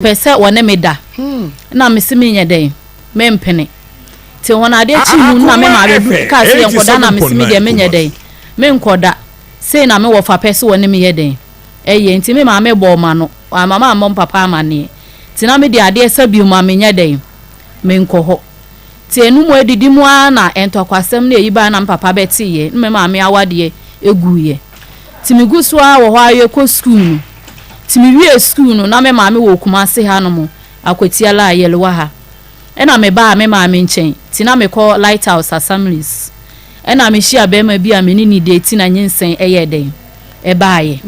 Ɔpɛ sɛ ɔne me da na mese menyɛ dɛn mempene nti wɔn adeɛ kyi mu na me maame bi kaa sɛ yɛnkɔda na mese me deɛ menyɛ dɛn menkɔda sei na me wɔfa pɛ sɛ ɔne me yɛ dɛn ɛyɛ nti me maame bɔɔ ma no ama ma ammɔ papa amanneɛ nti na me deɛ adeɛ sa bio ma menyɛ dɛn menkɔ hɔ nti ɛno mu adidi mu ara na ntɔkwasɛm no ɛyi baa na me papa bɛteeɛ na me maame awadeɛ ɛguiɛ nti megu so ara wɔ hɔ ara yɛkɔ sukuu no. Nti me wiee sukuu no na me maame wɔ Kumasi ha nom, Akwatia la, Yelwa ha. Ɛna me baa me maame nkyɛn, nti na me kɔ Lighthouse Assemblies. Ɛna me hyia bɛɛma bi a me ne no date na nyinsɛn ɛyɛɛ dɛn? Ɛbaayɛ.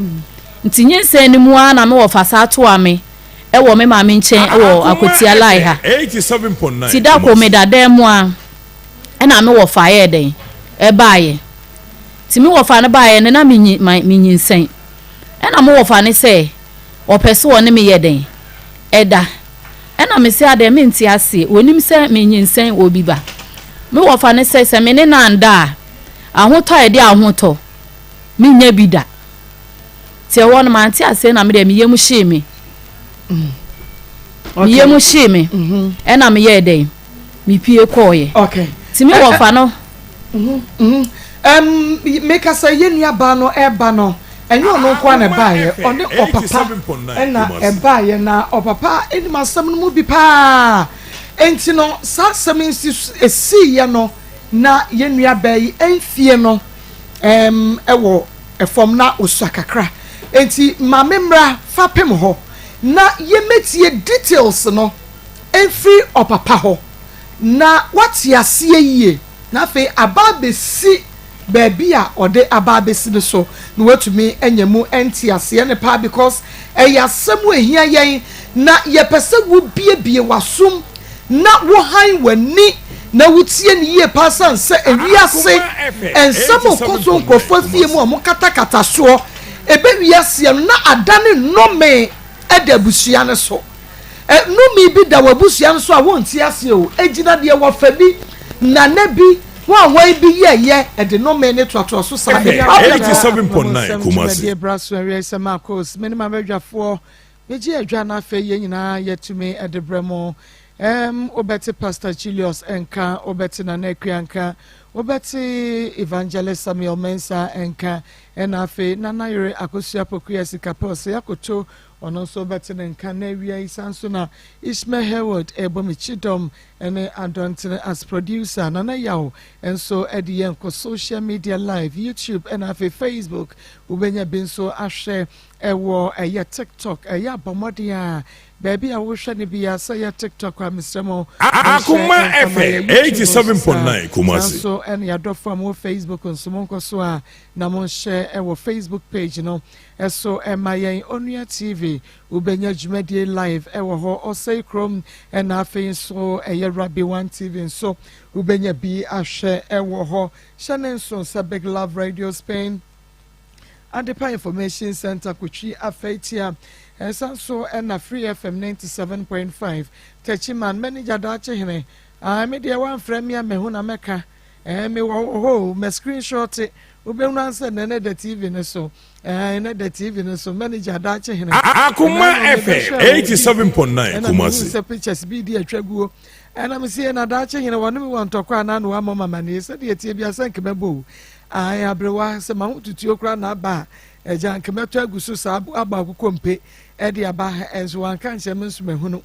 Nti nyinsɛn no mu ara na me wɔfa saa toa me ɛwɔ me maame nkyɛn ɛwɔ Akwatia Lai ha. Nti da koro me da dan mu ara ɛna me wɔfa yɛɛ dɛn? Ɛbaayɛ. Nti me wɔfa no baayɛ no na me nyi, ma, me nyinsɛn. Ɛna mo wɔfa no sɛ ɔpɛ sɛ ɔne me yɛ dɛn? Ɛda. Ɛna me se adɛn mente aseɛ, ɔnim sɛ menyinsɛn obi ba. Me wɔfa no sɛ sɛ me ne no anda a, ahotɔ a ɛde ahotɔ, mennya bi da. Nti ɛhɔ no mante aseɛ na me deɛ me yam hyee me. Me yam hyee me. Ɛna meyɛɛ dɛn? Mepue kɔɔeɛ. Nti me wɔfa no. Meka sɛ yɛn nuabaa no reba no, ɛnyɛ ɔno nko ara na ɛbaeɛ, ɔne ɔpapa na ɛbaeɛ, na ɔpapa nim asɛm no mu bi paa. Enti no, saa asɛm yi nsi esiiɛ no, na yɛn nuabaa yi mfie no wɔ fam na ɔsua kakra. Enti ma me mmra fapem hɔ na yɛmmɛtie details no mfiri ɔpapa hɔ. Na wate aseɛ yie, na afei aba abɛsi baabi a ɔde aba abɛsi no so, na watumi anya mu nteaseɛ no paa because ɛyɛ asɛm a ɛhia yɛn, na yɛpɛ sɛ wobiebie w'asom na wohan w'ani na wotie no yie paa sane sɛ ewiase nsɛm rekɔ so nkurɔfoɔ afie mu a wɔkatakata soɔ, ɛbɛwie aseɛ no na adane nnome da abusua no so. Nnome bi da w'abusua no so a wonte aseɛ o, ɛgyina deɛ wɔfa bi, nana bi, hwanhwan bi yɛɛyɛ, ɛde nnome no toatoa so saa. The problem. 87.9 Kumasi. Dwumadie bra so awiei sɛ Marcos, me ne m'abadwafoɔ megye adwa na afei yɛn nyinaa yɛatumi de brɛ mo. Um, wobɛte Pastor Julius nka, wobɛte Nana Akua nka, wobɛte Evangelist Samuel Mensah nka, ɛna afei Nana Yere Akosua Pokuya Sikapɛ Ɔsɛe Akoto Ɔno nso wobɛte ne nka nnɛ awia yi. Saa nso na Ishmael Hayward rebɔ me kyidɔm ne Adɔntene as producer. Nana Yaw nso de yɛn kɔ social media live, YouTube ɛna afei Facebook. Wobɛnya bi nso ahwɛ ɛwɔ ɛyɛ TikTok. Ɛyɛ abɔ mmɔden a baabi a wohwɛ no biara sɛ ɛyɛ TikTok a mesrɛ mo monhyɛ Akoma mfa ma FM yɛn. YouTube nso saa. 87.9 Saa Kumasi. nso ɛna yɛadɔfo a mowɔ Facebook nso monkɔ so a na monhyɛ ɛwɔ Facebook page no So ɛma yɛn Onua TV wobɛnya dwumadie live ɛwɔ hɔ Ɔsɛe kurom ɛna afei nso ɛyɛ Rabbi One TV nso wobɛnya bi ahwɛ ɛwɔ hɔ Hyɛ ne nso sɛ Big Love Radio Spain Adepa Information Center Kotwi Afaitia ɛsan so ɛna Free FM 97.5 Techiman Manager Daakye Hene Ae me deɛ wamfrɛ me a mahu na mɛka Ɛɛ me wɔ hɔ o mɛ screen shot wobɛhunu ansɛ nnɛ ne da TV no so ɛɛ ne da TV no so manager daakye hene Akoma FM 87.9 ɛna mehu Kumasi. sɛ pictures bi di atwa guo ɛna me sie na daakye hene wɔne me wɔ ntɔkwa anaa na wɔamɔ mamaneɛ sɛdeɛ tie bia sɛ nkemɛbɔ o ae aberewa sɛ ma ho tutuo koraa na aba a agya nkemɛtɔ agu so saa abɔ akokɔ mpe ɛde aba ɛnso wanka nkyerɛ me nso mahunu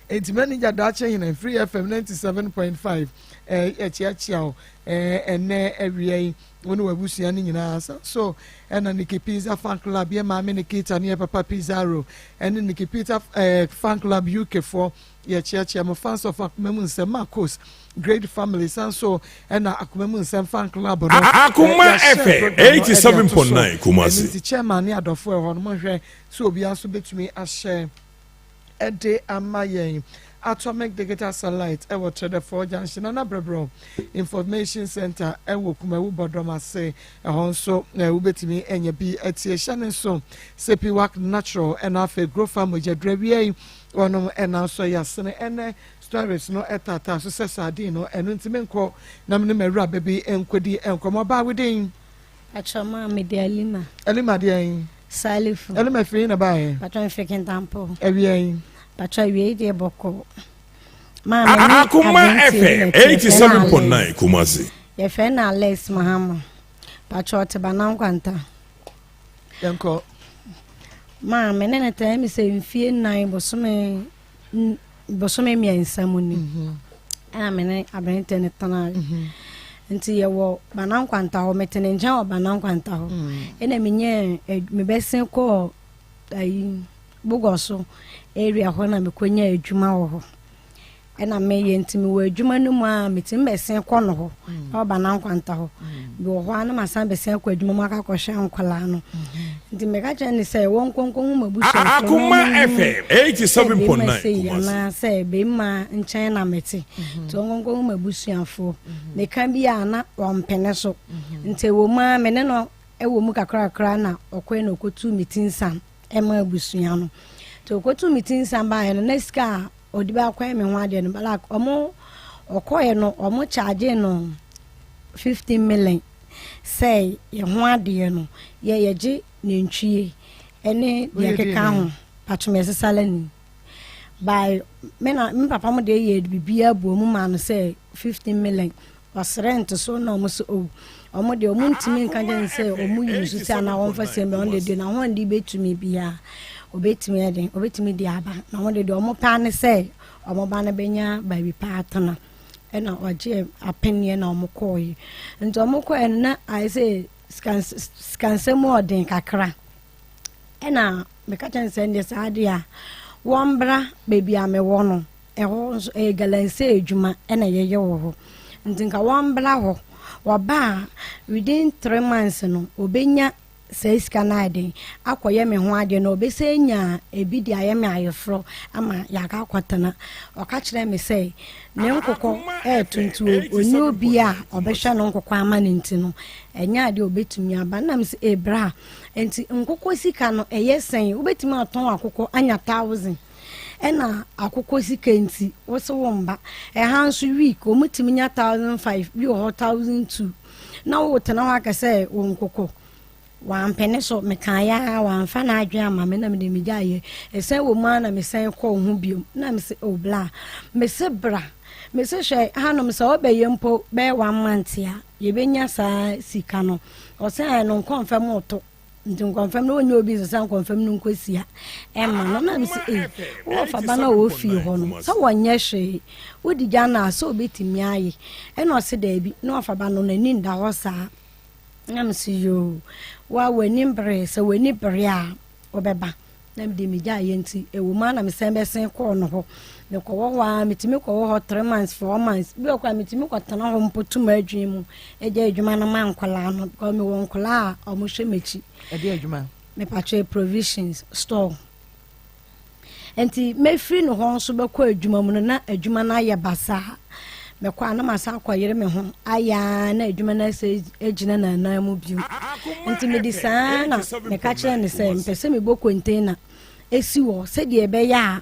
Enti manager Daakye Hene Free FM 97.5 ɛkyeakyea wo ɛnɛ awia yi wo ne w'abusua no nyinaa sa so ɛna Nikki Pizza Fan Club yɛ maame Nikita ne yɛ papa Pizarro ɛne Nikki Pizza Fan Club UK foɔ yɛkyeakyea mo fans of akoma mu nsɛm Marcos Great Family san so ɛna akoma mu nsɛm fan club no Akoma yɛahyɛ FM program no ɛde ato so 87.9 ɛno Kumasi. nti chairman ne adɔfoɔ ɛhɔ no monhwɛ sɛ obiara nso bɛtumi ahyɛ de ama yɛn. Atomic Digital Satellite wɔ Trɛdɛfoɔ Junction, Nana Brɛbrɛ Information Centre wɔ Kumawu Bɔdɔm ase. Ɛhɔ nso wobɛtumi anya bi atie. Hyɛ ne nso sɛ Piwak Natural ɛna afei Grofa Mogyaduro awia yi wɔnom ɛna nso yɛ asene ɛnɛ stories no ɛtaataa so sɛ sardine no ɛno nti menkɔ na mene m'awuraba bi nkɔdi nkɔmmɔ. Baa wo din? Atwama, mede Alima. Alima deɛn? Salifu. Ɛne ma firi na baeɛ. Patro mfiri Kintampo. Awia yi. Patro awia yi deɛ bɔkɔ. Maame ne Akoma aberanteɛ bi FM na ɛte yɛfrɛ no 87.9 Alex. Kumasi. Yɛfrɛ no Alex Mahama. Patro ɔte Banankwanta. Yɛnkɔ. Maame ne ne tena mi sɛ mfie nnan bosome bosome mmiɛnsa mu ni. Mhm. Ɛna me ne aberanteɛ no tenaeɛ. Nti yɛwɔ Banankwanta hɔ, mete ne nkyɛn wɔ Banankwanta hɔ. Ɛna menyɛɛ mebɛsen kɔɔ ayi Bogɔso area hɔ na mekɔnyaa adwuma wɔ hɔ. Ɛna meyɛ nti mewɔ adwuma no mu a metumi bɛsen kɔ no hɔ ɛwɔ Banankwanta hɔ. Mewɔ hɔ a na masan bɛsen akɔ adwuma mu akɔ akɔhwɛ nkwadaa no. Nti meka kyerɛ no sɛ wɔnkɔ nkɔhu m'abusuafoɔ na Akoma wɔnhu FM sɛ bɛrima 87.9 sei Kumasi. anaasɛ bɛrima nkyɛn na mete. Nti wɔnkɔ nkɔhu m'abusuafoɔ. Meka bi a na wɔmpene so. Nti ɛwɔ mu a me ne no ɛwɔ mu kakrakra na ɔkɔe na ɔkɔtuu me ti nsa ɛma abusua no. Nti ɔkɔtuu me ti nsa baeɛ no na sika a ɔde bɛakɔyɛ me ho adeɛ no balak ɔmo ɔkɔɛ no ɔmo kyaagye no 15 million sɛ yɛ ho adeɛ no yɛ yɛgye nantwie ɛne deɛ Woyɛ ɛkeka deɛ ho patro yɛ sesalani by me na me papa mo deɛ yɛ biribiara bu ɔmo maa no sɛ 15 million ɔsrɛ nto so na ɔmo so o ɔmo deɛ ɔmo ntumi nka kyerɛ no sɛ ɔmo yi nso sɛ anaa wɔmfa sɛ mbɛ ɔmo deɛ deɛ n'ahoɔden bɛtumi biara obɛtumi ɛden obɛtumi de aba na ɔmo deɛ deɛ ɔmo paa ne sɛ ɔmo ba no bɛnya baabi paa atena. Ɛna ɔgye apenneɛ na ɔmo kɔɔɛ. Nti ɔmo kɔɔɛ no na ayɛ sɛ sikansɛm ɔden kakra. Ɛna meka kyerɛ no sɛ ɛndeɛ saa adeɛ a wɔmbra baabi a mewɔ no ɛhɔ nso ɛyɛ galamsey adwuma ɛna yɛyɛ wɔ hɔ. Nti nka wɔmbra hɔ wɔba a within 3 months no obenya saa sika no ayɛ den akɔyɛ me ho adeɛ na ɔbɛsɛ nya ebi de ayɛ me ayeforɔ ama yɛaka akɔtena. Ɔka kyerɛ me sɛ ne nkokɔ ɛɛto nti ɔnni obi a ɔbɛhwɛ no nkokɔ ama no nti no ɛnyɛ adeɛ a ɔbɛtumi aba. Nam sɛ ebra nti nkokɔ sika no ɛyɛ sɛn wobɛtumi atɔn akokɔ anya 1,000 ɛna akokɔ sika nti wosɛ wo mba ɛha nso week ɔmutumi nya 1,500 bi wɔ hɔ 1,200 na wotena hɔ aka sɛ wo nkokɔ wampene so. Mekaeɛ a wamfa n'adwene ama me na mede megyaeɛ. Ɛsɛn wɔ mu a na mesan kɔɔ ho biom na mese o bla mese bra mese hwɛ hanom sɛ wobɛyɛ mpo bɛyɛ one month a yɛbɛnya saa sika no. Ɔsɛ ayɛ no nkɔmfam ɔto nti nkɔmfam no wɔnyɛ obi sɛ nkɔmfam no nkɔsia ɛma no na mese ei wowɔ faba no a wɔwɔ fie hɔ no sɛ wɔnyɛ hwee wodi gya no a sɛ wobɛtumi ayɛ. Ɛna ɔse daabi na ɔfaba no n'ani nda hɔ saa. Na mese yoo wa w'ani bere sɛ w'ani bere a wobɛba na mede megyaeɛ. Nti ɛwɔ mu a na mesan bɛsen kɔɔ no hɔ. Mekɔwɔ hɔ a metumi kɔwɔ hɔ 3 months, 4 months bi wɔ kɔ a metumi kɔtena hɔ mpo tum adwene mu agya adwuma no ma nkɔlaa no because mewɔ nkɔlaa a ɔmohwɛ m'akyi. Ɛde adwuma? Mepatwɛ provisions store. Nti mɛfiri no hɔ nso bɛkɔ adwuma mu no na adwuma no ayɛ basaa. Mɛkɔ a na masa akɔyere me ho ayɛ na adwuma no asɛ gyina n'anan mu bio. Nti mede saa na meka kyerɛ ne sɛ mpɛ sɛ mebɔ container esi hɔ sɛdeɛ ɛbɛyɛ a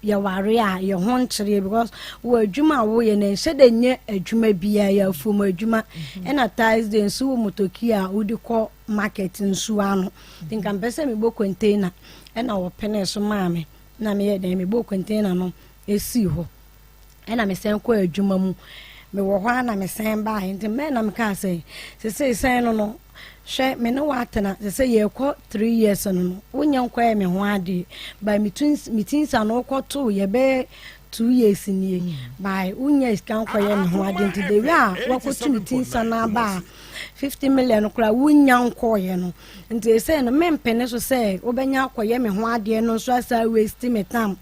yɛware a yɛ ho nkyerɛ because wɔ adwuma a woyɛ no nhyɛ dɛ nyɛ adwuma biara yɛ afuom adwuma. Ɛna Thursday nso wɔ motoki a wode kɔ market nsuo ano. Nti nka mpɛ sɛ mebɔ container ɛna wɔpene so maa me na meyɛ dɛn mebɔ container no esi hɔ ɛna mesɛn kɔ adwuma mu. Mewɔ hɔ a na mesɛn baeɛ. Nti mmɛn na mekaa sɛ sesei sɛn no hwɛ me ne woatena sɛ yɛkɔ 3 years no wonyɛ nkɔyɛ me ho adeɛ ba me ti nsa no wokɔtoo yɛbɛyɛ 2 years nie ba wonyɛ sika nkɔyɛ me ho adeɛ. Nti the way a wakɔtu me ti nsa no aba a 50 million koraa wonya nkɔɔyɛ no nti ɛsɛ no mempene so sɛ wobɛnya akɔyɛ me ho adeɛ no nso asa waste me time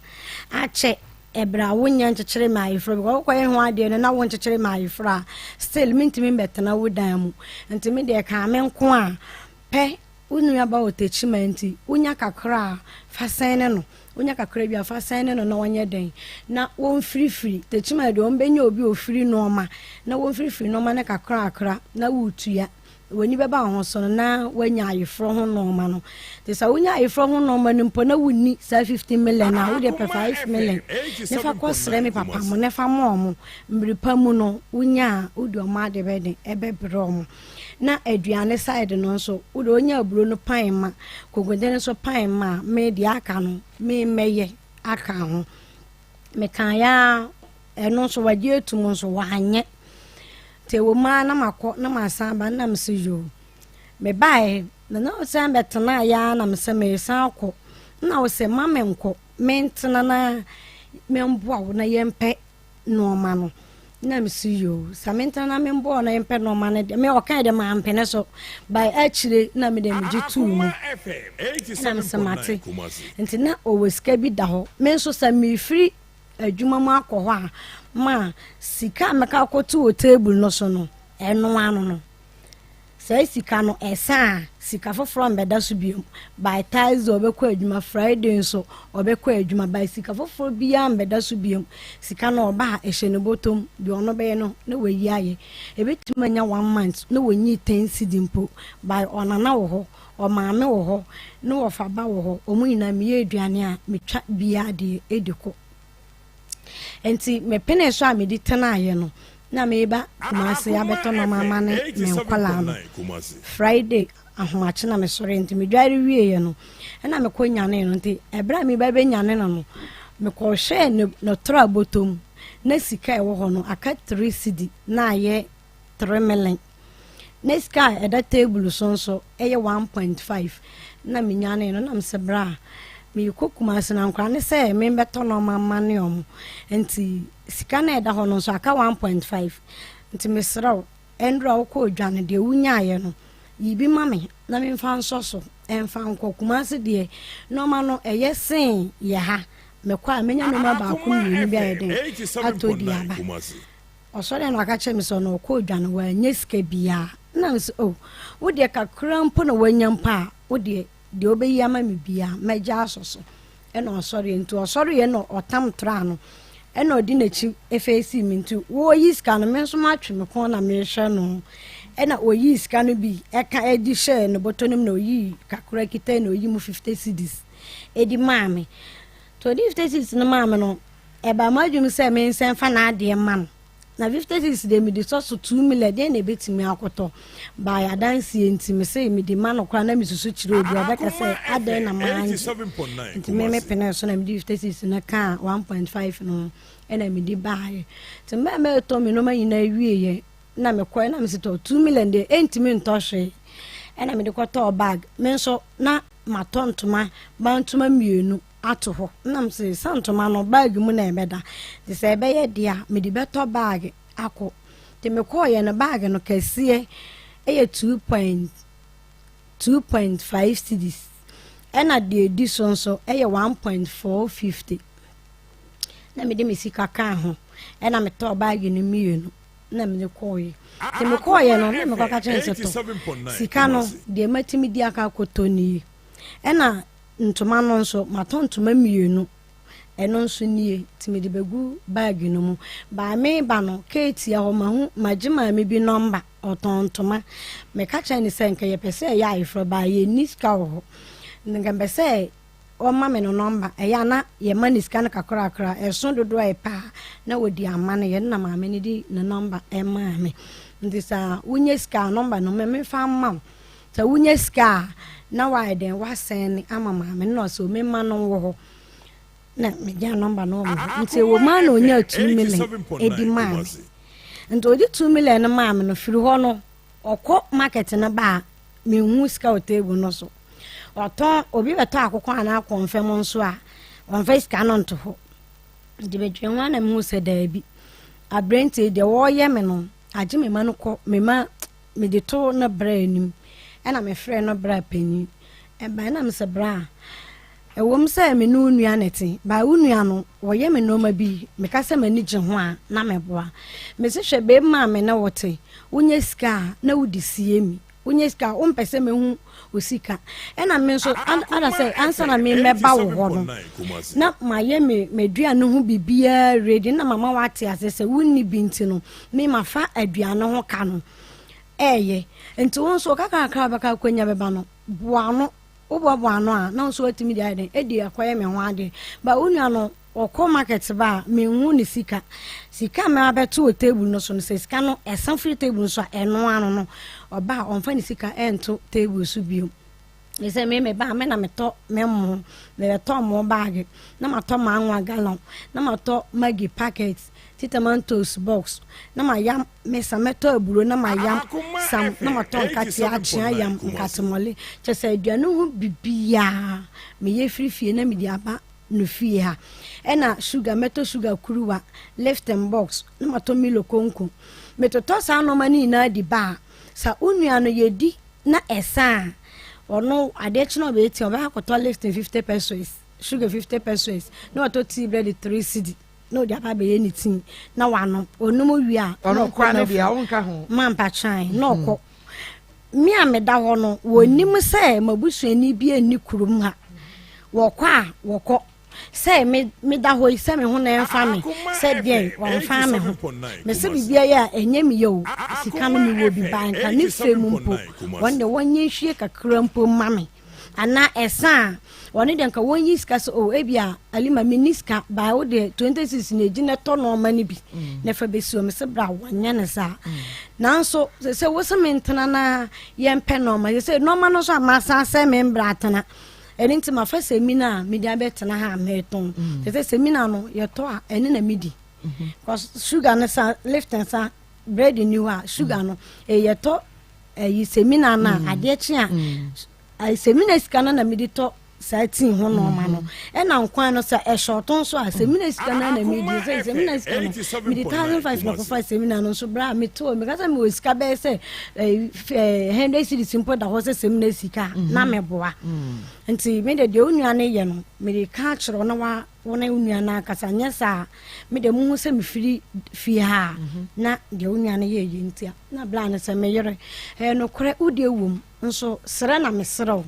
akyɛ ɛbrɛ a wonyɛ nkyekyere me ayeforɔ because wokɔyɛ ho adeɛ no na wo nkyekyere me ayeforɔ a still mentumi mbɛtena wo dan mu. Nti me deɛ kaa me nko a pɛ wo nuaba wɔ Tekyima nti wonya kakra a fa sɛn ne no wonya kakra bi a fa sɛn ne no na wɔnyɛ dɛn na wɔmfirifiri Tekyima deɛ wɔmbɛnya obi a ofiri nneɛma na wɔmfirifiri nneɛma no kakrakra na wotua. W'ani bɛba wo ho so no na woanya ayeforɔ ho nnoɔma no. Nti sɛ wonya ayeforɔ ho nnoɔma no mpo na wonni saa 15 million a, wodeɛ pɛ 5 million ne fa kɔsrɛ me papa mo ne fa ma ɔmo. Mmere pa mu no, wonya a, wode ɔmo ade bɛde ɛbɛbrɛ ɔmo. Na aduane side no nso, wode wonya aburo no pan ma, kokonte no nso pan ma a, me deɛ aka no, me mɛyɛ aka ho. Mekaeɛ ara, ɛno nso wagye atum nso wanyɛ. Nti ɛwɔ mu ara na makɔ na masan aba na mese yoo. Mebaeɛ na na ɔsan bɛtenaeɛ ara na mesɛ meresan akɔ. Na ɔsɛ ma menkɔ mentena na memboa wo na yɛmpɛ nneɛma no. Na mese yoo sɛ mentena na memboa wo na yɛmpɛ nneɛma no deɛ me ɔkae deɛ mampene so. By akyire na me deɛ megye too mu. Na mese mate. Nti na ɔwɔ sika bi da hɔ. Me nso sɛ mefiri adwuma mu akɔ hɔ a, ma sika a mɛka akɔto wɔ table no so no, ɛno ano no. Saa sika no, ɛsa a, sika foforɔ mbɛda so biom. By Thursday ɔbɛkɔ adwuma, Friday nso ɔbɛkɔ adwuma. By sika foforɔ biara mbɛda so biom. Sika no ɔba a, ɛhyɛ ne bɔtɔm. Deɛ ɔno bɛyɛ no, na wayi ayɛ. Ɛbɛtumi anya one month na wɔnyii ten cedi mpo. By ɔnana wɔ hɔ, Ɔmaame wɔ hɔ, ne wɔfa ba wɔ hɔ, wɔn nyinaa meyɛ aduane a metwa biara deɛ ɛdi kɔ. Nti mepenee so a mede tenaeɛ no, na meba Kumasi abɛtɔ nneɛma ama ne me nkwadaa no. Friday ahomakye na mesɔre nti medware wieeɛ no, ɛna mekɔ nyanee no nti ɛberɛ a meba bɛnyane no no, mekɔhwɛɛ ne ne tra bɔtɔ mu na sika a ɛwɔ hɔ no aka 3 cedi na ayɛ 3 million. Na sika a ɛda table so nso yɛ 1.5 na menyanee no na mesɛ bra merekɔ Kumasi na nkora ne sɛ membɛtɔ nɔɔma mma ne ɔmo nti sika na ɛda hɔ no nso aka 1.5 nti mesrɛ wo ɛndura wokɔ odwa no deɛ wonyaeɛ no yi bi ma me na memfa nsɔ so ɛmfa nkɔ Kumasi deɛ nɔɔma no ɛyɛ sen yɛ ha mekɔ a menya nɔɔma baako mmienu bi ayɛ den atɔ di aba. Ɔsɔre a na ɔka kyerɛ me sɛ ɔno ɔkɔɔ dwa no wannya sika biara. Ɛna me sɛ oh wo deɛ kakra mpo na wanya mpo a wo deɛ deɛ wobɛyi ama me biara mɛgya asɔ so. Ɛna ɔsɔreɛ nti ɔsɔreɛ na ɔtam traa no ɛna ɔde n'akyi efeesi me nti wɔyi sika no me nso matwe me kɔn na mehwɛ no ɛna ɔyii sika no bi ɛka ɛdi hyɛɛ ne bɔtɔ no mu na ɔyii kakra kita na ɔyi mu 50 cedis ɛdi maa me nti ɔde 50 cedis no maa me no Ɛbaa m'adwene mu sɛ mensan mfa n'adeɛ mma no. Na 50 cedis deɛ mede sɔ so 2 million deɛ na ɛbɛtumi akɔtɔ. By adanseɛ nti mese mede ma no koraa na mesusu kyerɛ obi ɔbɛka sɛ adɛn na mangye. Nti me mepenee so na mede 50 cedis no kaa 1.5 no ho ɛna mede baeɛ. Nti mmerɛ a mɛtɔ me nneɛma nyinaa wieɛ na mekɔɛ na mese tɔ 2 million deɛ ɛntumi ntɔ hwee. Ɛna mede kɔtɔɔ bag. Me nso na matɔ ntoma, bantoma mmienu. ato hɔ. Nna mese sɛ ntoma no bag mu na ɛbɛda nti sɛ ɛbɛyɛ deɛ a mede bɛtɔ bag akɔ. Nti mekɔɔyɛ no bag no kɛseɛ yɛ 2.2.5 cedis ɛna deɛ ɛdi so nso yɛ 1.450 na mede me sika kaa ho ɛna metɔɔ bag no mmienu na mede kɔɔyɛ. Nti mekɔɔyɛ no na mekɔka kyerɛ no sɛ tɔ sika no deɛ matumi de aka akɔtɔ nie ɛna Ntoma no nso, matɔ ntoma mmienu. Ɛno nso nie, nti mede bɛgu bag no mu. By meba no, Keetia hɔ, mahu, magye maame bi nɔmba, ɔtɔn ntoma. Meka kyerɛɛ no sɛ nka yɛpɛ sɛ yɛyɛ ayeforɔ but yɛnni sika wɔ hɔ. Nti nka mepɛ sɛ ɔma me no nɔmba. Ɛyɛ a na yɛma no sika no kakrakra, ɛso dodoɔ a yɛpɛ a na ɔdi ama no. Yɛn na maame no de ne nɔmba maa me. Nti sɛ wonya sika a, nɔmba no memfa mma wo. Sɛ wonya sika a na wayɛ dɛn wasɛn ama maame no na ɔsɛ ome ma no wɔ hɔ na megya nɔmba no wɔ me hɔ nti ɛwɔ mu a na onya 2 million edi maa me nti ɔde 2 million no maa me no firi hɔ no ɔkɔ market no ba a mehu sika wɔ table no so ɔtɔn obi bɛtɔ akokɔ anaa kɔnfɛm nso a ɔmfa sika no nto hɔ nti medwen ho a na mehu sɛ daabi aberanteɛ deɛ wɔreyɛ me no agye me ma no kɔ me ma Mede too no bra anim, ɛna mefrɛɛ no bra panyin. Ɛbae na mesɛ bra, ɛwom sɛ me ne wo nua na ɛte, but wo nua no, wɔyɛ me nneɛma bi, meka sɛ m'ani gye ho a, na meboa. Mese hwɛ bɛrima a me ne wo te, wonya sika a, na wode sie mi. Wonya sika a, wompɛ sɛ mehu wo sika. Ɛna me nso, ada sɛ ansa na me mɛba wo hɔ no, na mayɛ me m'aduane ho biribiara ready, na mama wate ase sɛ wonni bi nti no, me mafa aduane ho ka no. ɛɛyɛ. Nti wo nso kakrakra a wobɛka akwanya bɛba no, boa ano. Woboaboa ano a, na wo nso woatumi de ayɛ dɛn? Adi akɔyɛ me ho adeɛ. But wo nua no, ɔkɔ market ba a, menhu ne sika. Sika a mɛba bɛto wɔ table no so no, sɛ sika no ɛsa firi table no so a, ɛno ano no, ɔba a, ɔmfa ne sika ɛnto table so bio. Sɛ me meba a, me na metɔ me mo, mebɛtɔ mo baage, na matɔ m'anwa gallon, na matɔ Maggi packet, ti tomatoes box, na mayam me sa, mɛtɔ aburo na mayam sam, na matɔ nkateɛ akye ayam nkatemɔle. Kyɛ sɛ aduane ho bibiaa meyɛ firi fie na mede aba no fie ha. Ɛna sugar, mɛtɔ sugar kuruwa, Lifton box, na matɔ Milo konko. Metotɔ saa nneɛma no nyinaa di ba a, sa wo nua no yɛdi na ɛsa a, ɔno adeɛ kye na ɔbɛyɛ tea, ɔbɛkɔ akɔtɔ Lifton 50 pesos, sugar 50 pesos, na watɔ tea bread 3 cedi na ɔde aba abɛyɛ ne tea na wanom. Ɔnom wie a, na Ɔno ɔkɔ koraa no deɛ n'afuo. wonka ho. Mampa kyan na ɔkɔ. Me a meda hɔ no, wɔnim sɛ m'abusuani bi nni kurom ha. Wɔkɔ a, wɔkɔ. Sɛ me meda hɔ yi, sɛ me ho na ɛmfa me, sɛ deɛn, wɔmfa me ho. Mese biribiara yɛ a, ɛnyɛ me yɛ o. Sika no mewɔ bi ba nka ne fɛ mu mpo, wɔn deɛ wɔnyɛ nhwie kakra mpo mma me. Anaa ɛsa a, wɔn deɛ nka wɔnyi sika sɛ, oh, ebi a, Alima, menni sika, baa wo deɛ 26 na egyi na ɛtɔ nneɛma no bi na ɛfa bɛsi hɔ. Mese bra, wɔnyɛ no saa. Nanso, sɛ sɛ wo sɛ mentena na yɛmpɛ nneɛma, sɛ sɛ nneɛma no nso a masan sɛ membra atena. Ɛno nti mafa samina a mede abɛtena ha a meretɔn. Sɛ sɛ samina no yɛtɔ a, ɛne na medi. Because sugar no sa, Lifton sa, bread nni hɔ a, sugar no, eh, yɛtɔ ɛyi samina no a, adeɛ kye a, samina sika no na mede tɔ saa tii ho nneɛma no. Ɛna nkwan no sɛ ɛhyɔɔto nso a, samina sika no na medi. Sɛ samina sika no, mede 1,500 na kɔfa samina no nso berɛ a metoo, meka sɛ mewɔ sika bɛyɛ sɛ 100 cedis mpo da hɔ sɛ samina sika a, na meboa. Nti me de deɛ wo nua no yɛ no, mede ka akyerɛ wo na wa wo ne wo nua no akasa. Nyɛ saa a, me de muhu sɛ mefiri fie ha a, na deɛ wo nua no yɛ yɛ nti a. Na bla no sɛ, me yere, ɛyɛ nokorɛ, wo deɛ wom, nso serɛ na meserɛ wo.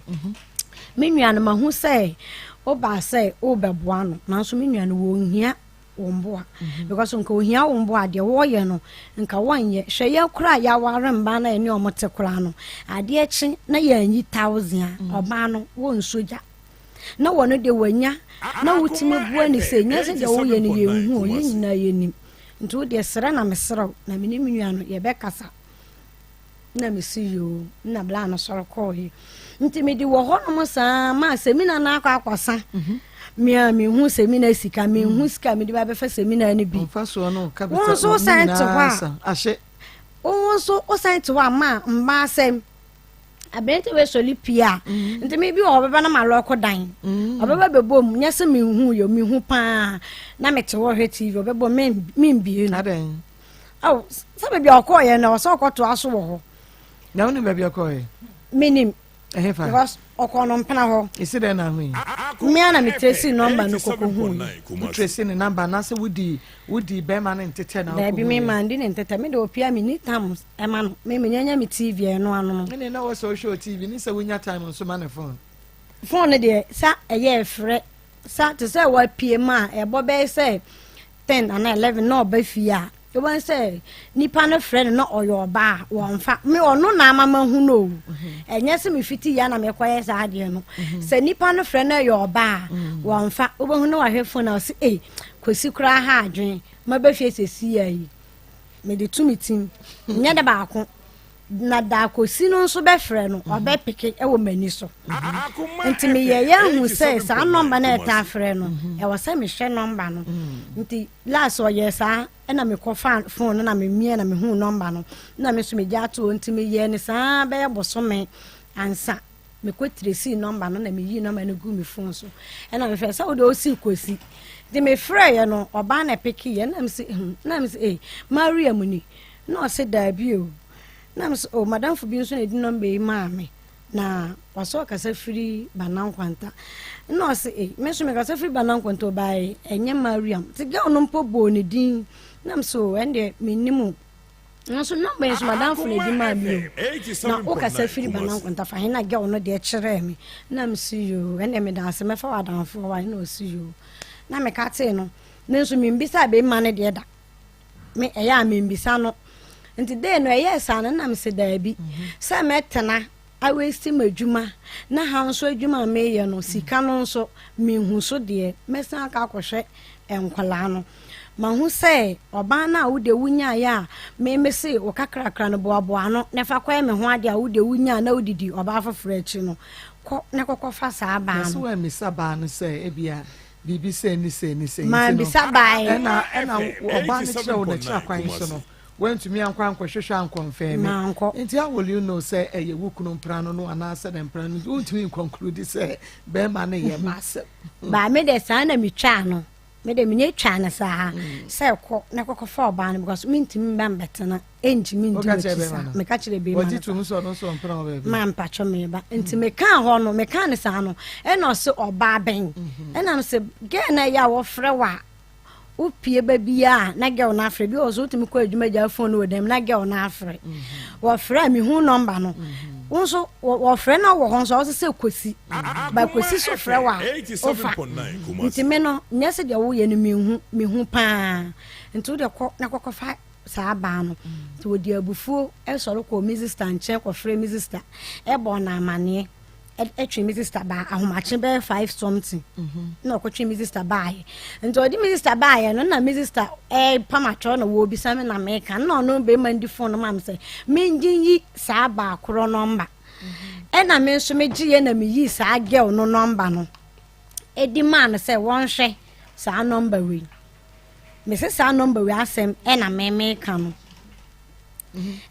Me nua no, mahu sɛ wobaa sɛ wobɛboa no, nanso me nua no, wɔnhia wo mboa. Because nka ohia wo mboa deɛ wɔyɛ no, nka wɔnyɛ. Hwɛ yɛ koraa yɛaware mmaa na yɛne wɔn te koraa no, adeɛ kye na yɛanyi 1,000 a, ɔbaa no wɔnso gya. Na wɔno deɛ wɔanya, na wotumi boa ne sɛ, nyɛ sɛ deɛ woyɛ no yɛnhu o, yɛn nyinaa yɛnim. Nti wo deɛ serɛ na meserɛ wo, na me ne me nua no yɛbɛkasa. Na mesi yoo, na bla no sɔre kɔɔye. Nti mede wɔ hɔnom saa ma semina no akɔ akɔsa. Me a mehu semina sika, mehu sika mede ba bɛfa semina no bi. Wo nso wosan te hɔ a, wo nso wosan te hɔ a ma mmaa asɛm. Aberante wei sɔre pie a, nti me bi wɔ hɔ ɔbɛba na ma lɔɔko dan. Ɔbɛba bɛbɔ mu, nyɛ sɛ mehu yɛ, mehu paa. Na mete hɔ hwɛ TV, ɔbɛbɔ membie no. Aw, sɛ baabi a ɔkɔɔyɛ no, ɔsɛ ɔkɔtoa so wɔ hɔ. Na wonim baabi a ɔkɔɔyɛ? Menim. Ɛhefa? Because ɔkɔɔ no mpena hɔ. Esi dɛn na ahu yi? Me a na me tracy nɔmba no kɔkɔ hu yi. Wo tracy ne nɔmba anaasɛ wodi wodi bɛrima no ntetɛ na wokɔ hu yi? Daabi, me ma ndi ne ntetɛ. Me de opia me ni tam ɛma no. Me me nyanya me TV ɛno ano no. Ɛne na wɔ sɛ wohwɛ wɔ TV ne sɛ wonya time nso ma ne phone. Phone no deɛ sa ɛyɛ ɛfrɛ sa te sɛ wapie ma a ɛbɔ bɛyɛ sɛ 10 anaa 11 na ɔba fie a, wobɛhu sɛ nipa no frɛ no na ɔyɛ ɔbaa a, wɔmfa. Me ɔno na ama mahu no o. Ɛnyɛ sɛ mefiti yɛ na mekɔyɛ saa adeɛ no. Sɛ nipa no frɛ no ɛyɛ ɔbaa a, wɔmfa. Wobɛhu na wahwɛ phone a ɔse, ei, Kwasi koraa ha adwene, maba fie sɛsi yi. Mede to me tim. Nyɛ da baako. Na da Kwasi no nso bɛfrɛ no, ɔbɛpeke wɔ m'ani so. Nti meyɛeɛ ahu sɛ saa nɔmba no a ɛtaa frɛ no, ɛwɔ sɛ mehwɛ nɔmba no. Nti last ɔyɛɛ saa, ɛna mekɔfaa phone no na memia na mehuu nɔmba no, na me nso megya ato hɔ. Nti meyɛɛ no saa bɛyɛ bosome ansa mekɔ tiresii nɔmba no na meyii nɔmba no guu me phone so. Ɛna mefrɛ sɛ wode ɔsi Kwasi. Nti mefrɛeɛ no, ɔbaa na ɛpekeeɛ, na mese na mese ei, Mariam ni. Na ɔse daabi o. Na mese o, madamfo bi nso na ɛdi nɔmba yi maa me. Na ɔsɛ ɔkasa firi Banankwanta. Na ɔse ei, me nso mekasa firi Banankwanta o, bae ɛnyɛ Mariam. Nti girl no mpo bɔɔ ne din. Na mese o, ɛndeɛ mennim o. Nanso nɔmba yi nso madamfo na ɛdi maa me o. Na wokasa firi Banankwanta fa he na girl no deɛ kyerɛɛ me. Na mese yoo, ɛndeɛ meda ase mɛfa w'adamfoɔ wa. Na ɔse yoo. Na meka tee no, me nso membisaa bɛrima no deɛ da. Me ɛyɛ a membisa no. Nti dei no ɛyɛɛ saa no na mese daabi sɛ mɛtena awasti m'adwuma na ha nso adwuma a meyɛ no sika no nso menhu so deɛ mɛsan akɔ akɔhwɛ nkwadaa no. Mahu sɛ ɔbaa no a wo deɛ wonyaeɛ a me mese wo kakrakra no boaboa ano na fa kɔyɛ me ho adeɛ a wo deɛ wonyaa na wodidi ɔbaa foforɔ akyi no, kɔ na kɔkɔfa saa baa no. Na sɛ woammisa baa no sɛ ebia biribi sei ne sei ne sei nti no, Mammisa baa yi. Ɛna ɛna ɔbaa no kyerɛ wo n'akyiri akwan so no, woantumi ankɔ ankɔhwehwɛ ankɔnfɛme. Mankɔ. Nti how will you know sɛ ɛyɛ wo kunu mpena no no anaasɛ ne mpena no? Wontumi nconclude sɛ bɛrima no yɛ m'asɛm. Baa me deɛ saa na metwaa no. Me de menyɛ twaa no saa sɛ kɔ na kɔkɔfa ɔbaa no because mentumi mba mbɛtena ɛntumi ndi m'akyi saa meka kyerɛ bɛrima no ma mpatwɔ meba nti mekaa hɔ no mekaa no saa no ɛna ɔse ɔbaa bɛn ɛna sɛ gɛɛ no ɛyɛ a wɔfrɛ wo a wopie ba biaa na girl no afrɛ bi wɔ so wotumi kɔ adwuma gya phone no wɔ dɛm na girl no afrɛ wɔfrɛ a mehu nɔmba no wo nso wɔfrɛ na wɔ hɔ nso a wɔsɛ sɛ kɔsi ba kɔsi so frɛ wɔ a wofa nti me no nyɛ sɛ deɛ woyɛ no mehu mehu paa nti wode kɔ na kɔkɔfa saa baa no nti wɔde abufuo sɔre kɔɔ me sista nkyɛn kɔfrɛ me sista ɛbɔ no amaneɛ ɛtwe me sista baa ahomakye bɛyɛ five something na ɔkɔtwe me sista baayɛ nti ɔde me sista baayɛ no na me sista ɛpam atwɛw na wɔrebisa me na meka na ɔno bɛrima ndi fon no ma me sɛ mengye nyi saa baa korɔ nɔmba ɛna me nso megyeeɛ na meyii saa girl no nɔmba no ɛdi maa no sɛ wɔnhwɛ saa nɔmba wei mese saa nɔmba wei asɛm ɛna memeka no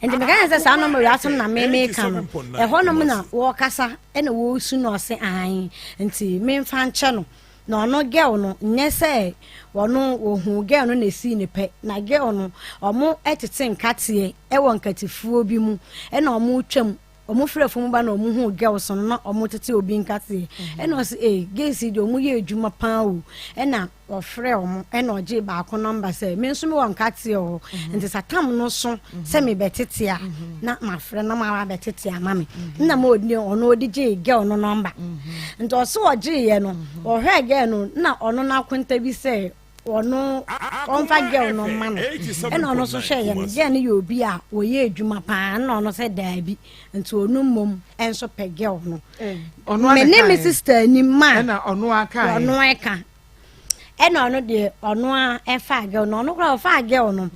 nti meka yɛn sɛ saa nɔmba wei asɛm na memeka no ɛhɔnom na wɔkasa ɛna wɔsu na ɔse ae nti memfa nkyɛ no na ɔno girl no nyɛ sɛ ɔno wɔhu girl no na esii ne pɛ na girl no ɔmo tete nkateɛ ɛwɔ nkatefuo bi mu ɛna ɔmo twam ɔmo firi afum ba na ɔmo hu girls no na ɔmo tete obi nkateɛ mhm. ɛna ɔsi ee girls yi deɛ ɔmo yɛ adwuma paa o ɛna ɔfrɛ ɔmo ɛna ɔgye baako nɔmba sɛ me nso mi wɔ nkateɛ hɔ mhm. nti satam no so mhm. sɛ mi bɛ tete a na ma frɛ na ma ba bɛ tete ama mi na ma ɔdi ɔno ɔde gye girl no nɔmba nti ɔsi ɔgye yɛ no ɔhwɛ girl no na ɔno n'akonta bi sɛ. ɔno ɔmfa girl no mma no ɛna ɔno nso hwɛ yɛ no girl no yɛ obi a wɔyɛ adwuma paa ɛna ɔno sɛ daabi nti ɔno mmom nso pɛ girl no me ne me sister anim ma ɔno ɛka ɛna ɔno deɛ ɔno a ɛfa girl no ɔno koraa ɔfa girl no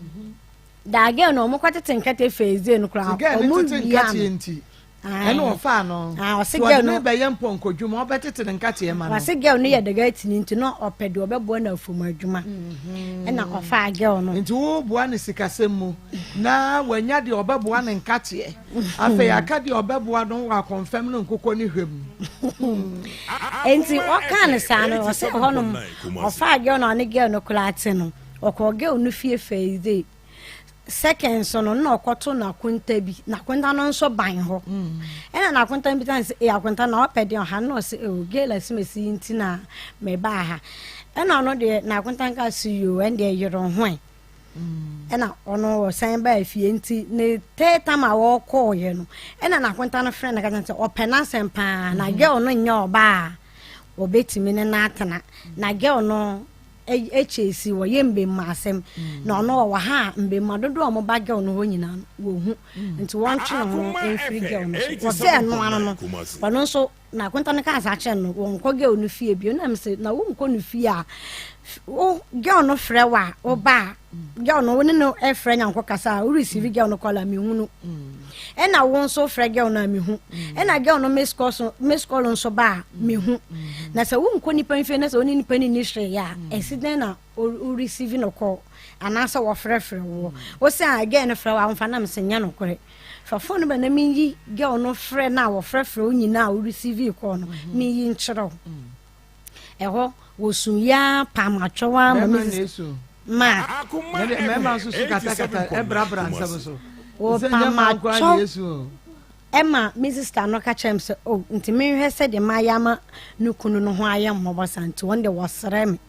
daa girl no ɔmo kɔ tete nkɛtɛ fɛɛze no koraa ɔmo wia no Ɛna ɔfaa no. Ah, ɔse girl no. Ɔde ne bɛyɛ mpɔnkɔdwuma, ɔbɛtete ne nkateɛ ma no. Ɔse girl no yɛ daga tini nti na ɔpɛ deɛ ɔbɛboa no afom adwuma. Mhm. Ɛna ɔfaa girl no. Nti woboa no sikasɛm mu na wanya deɛ ɔbɛboa ne nkateɛ. Afei aka deɛ ɔbɛboa no wɔ akɔmfɛm no nkokɔ ne hwɛ mu. Nti ɔkaa no saa no, ɔse ɛhɔnom ɔfaa girl no a ɔne girl no koraa te no, ɔkɔɔ girl no fie fɛɛdee. Second so no na ɔkɔto n'akonta bi n'akonta no nso ban hɔ mm. ɛna n'akonta no bisa no sɛ ee akonta na ɔpɛ deɛ ɔha na ɔsɛ ee gel asimesi yi nti na mebaa ha ɛna ɔno deɛ n'akonta nka so yoo ɛn deɛ yere ho ɛ mm. ɛna ɔno ɔsan baa fie nti ne third time a wɔkɔɔyɛ no ɛna n'akonta no frɛ no kasa sɛ ɔpɛ n'asɛm paa na mm. girl no nyɛ ɔbaa ɔbɛtumi ne n'atena na girl no kyɛɛsi wɔyɛ mbɛmma asɛm na ɔno ɔwɔ ha a mbɛmma dodoɔ a wɔba girl no hɔ nyinaa no wɔhu nti wɔntwe ne ho mfiri girl no so wɔsɛ ɛno ano no ɔno nso na akonta no kaa saa kyerɛ no wɔnkɔ girl no fie bio na mesɛ na wonkɔ no fie a wo girl no frɛ wo a woba a girl no wo ne no frɛ nyanko kasa a wo receive girl no call a mehu no ɛna wo nso frɛ girl no a mehu ɛna girl no miss call so miss call nso ba a mehu na sɛ wonkɔ nipa mfie na sɛ wo ne nipa no nni hwee a ɛsi dɛn na wo receive no call anaasɛ wɔfrɛfrɛ woɔ wo sɛ a girl no frɛ wo a womfa nam sɛ nyɛ nokorɛ fa phone no bɛ na menyi girl no frɛ no a wɔfrɛfrɛ wo nyinaa a wo receive call no menyi nkyerɛ wo ɛhɔ wɔsu yi ara pam atwɛw ara ma Mmarima na esu. Ma. Na deɛ mmarima nso su katakata ɛbrabra nsɛm so. Sɛ Wɔpam nyɛ mmaa nko ara na atwɛw esu o. ɛma me sista no ka kyerɛ me sɛ oh nti menhwɛ sɛ deɛ mayɛ ama ne kunu no ho ayɛ mmɔbɔ saa nti wɔn deɛ wɔsrɛ me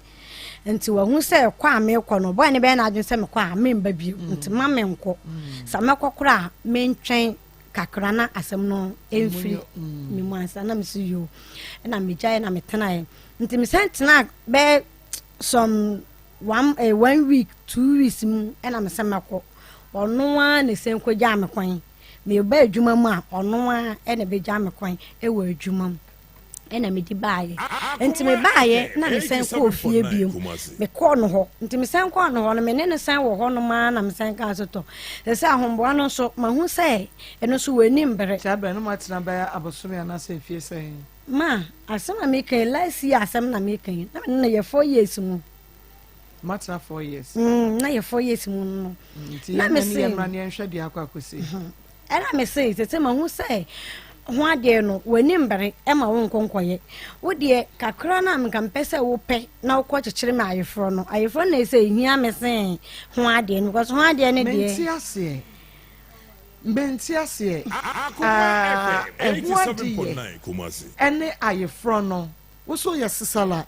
nti wahu sɛ kɔ a mekɔ no bɔyɛ ne bɛyɛ n'adwene sɛ mekɔ a memba bio nti ma menkɔ sɛ mɛkɔ koraa a mentwɛn kakra na asɛm no mfiri me mu ansa na mesi yoo ɛna megyaeɛ na metenaeɛ nti mesan tena bɛyɛ some one eh, one week two weeks mu ɛna mesɛ mɛkɔ. Ɔno ara na ɛsan kɔgyaa me kwan. Meba adwuma mu a, ɔno ara na ɛbɛgya me kwan wɔ adwuma mu. Ɛna mede baeɛ. Nti mebaeɛ na mesan kɔɔ fie bio. Mekɔɔ no hɔ. Nti mesan kɔɔ no hɔ no, me ne no san wɔ hɔnom ara na mesan kaa so tɔ. Sɛ sɛ ahomboa no nso, mahu sɛ ɛno nso wɔani mbere. Saa berɛ no moatena bɛyɛ abosome anaasɛ mfie sɛn? Ma, asɛm a meka yi, last year asɛm na meka yi. Na me ne no yɛ 4 years mu. Moatena 4 years? Na yɛ 4 years mu no. Nti yɛn ne yɛn mmra ne yɛnhwɛ deɛ akɔ akɔsi. Ɛna me se sese mahu sɛ ho adeɛ no w'ani mbere ma wo nkɔ nkɔyɛ. Wo deɛ kakra no a nka mpɛ sɛ wopɛ na wokɔ kyekyere me ayeforɔ no. Ayeforɔ no na ɛsɛ ehia me sen ho adeɛ no because ho adeɛ no deɛ. Mente aseɛ. Mente aseɛ. Ah, ɛho adeɛ ɛne ayeforɔ no. Wo so yɛ sesala.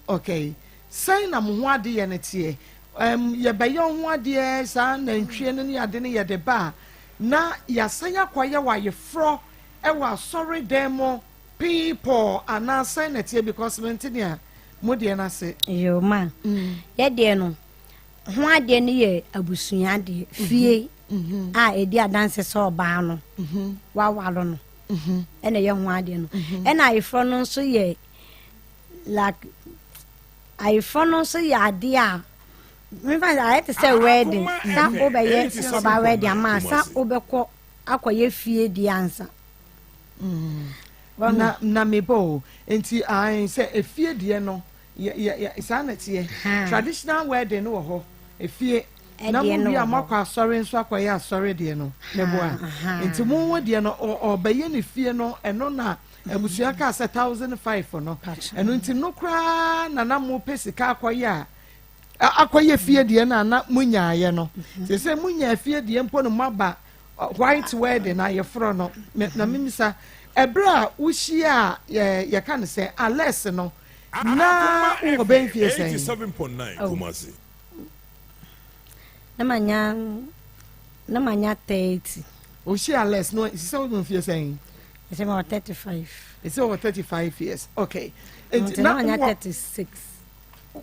Okay. Sɛn na mo ho adeyɛ no teɛ? Um, yɛbɛyɛ wo ho adeɛ saa nantwie no ne ade no yɛde ba a, na yɛasan akɔyɛ wo ayeforɔ wɔ asɔre dan mu pii pɔɔ anaa sɛn na ɛteɛ because mente nea mo deɛ no ase. Yoo ma, yɛ deɛ no, ho adeɛ no yɛ abusua adeɛ, fie a ɛdi adanse sɛ ɔbaa no, waware no, ɛna ɛyɛ ho adeɛ no. Ɛna ayeforɔ no nso yɛ like ayeforɔ no nso yɛ adeɛ a mefa sɛ ayɛ te sɛ wedding sa wobɛyɛ ɔbaa wedding ama sa wobɛkɔ akɔyɛ fie deɛ ansa. Na na mebɔ o nti ae sɛ efie deɛ no yɛ yɛ saa na ɛteɛ traditional wedding no wɔ hɔ efie na mo wie a moakɔ asɔre nso akɔyɛ asɔre deɛ no meboa nti mo ho deɛ no ɔbɛyɛ ne fie no ɛno na abusua kaa sɛ 1,500 no ɛno nti no koraa na na mopɛ sika akɔyɛ a akɔyɛ fie deɛ no a na monyaayɛ no sɛ sɛ monya fie deɛ mpo no moaba white wedding ayeforɔ no na memisa ɛberɛ a wohyia a yɛka no sɛ ales no na wowɔ bɛn fie sɛn? Na manya 30. Wohyia ales no sɛ wowɔ mfie sɛn? Ɛsɛ ma wɔ 35. Ɛsɛ wɔ 35 years, okay. Nti na manya 36.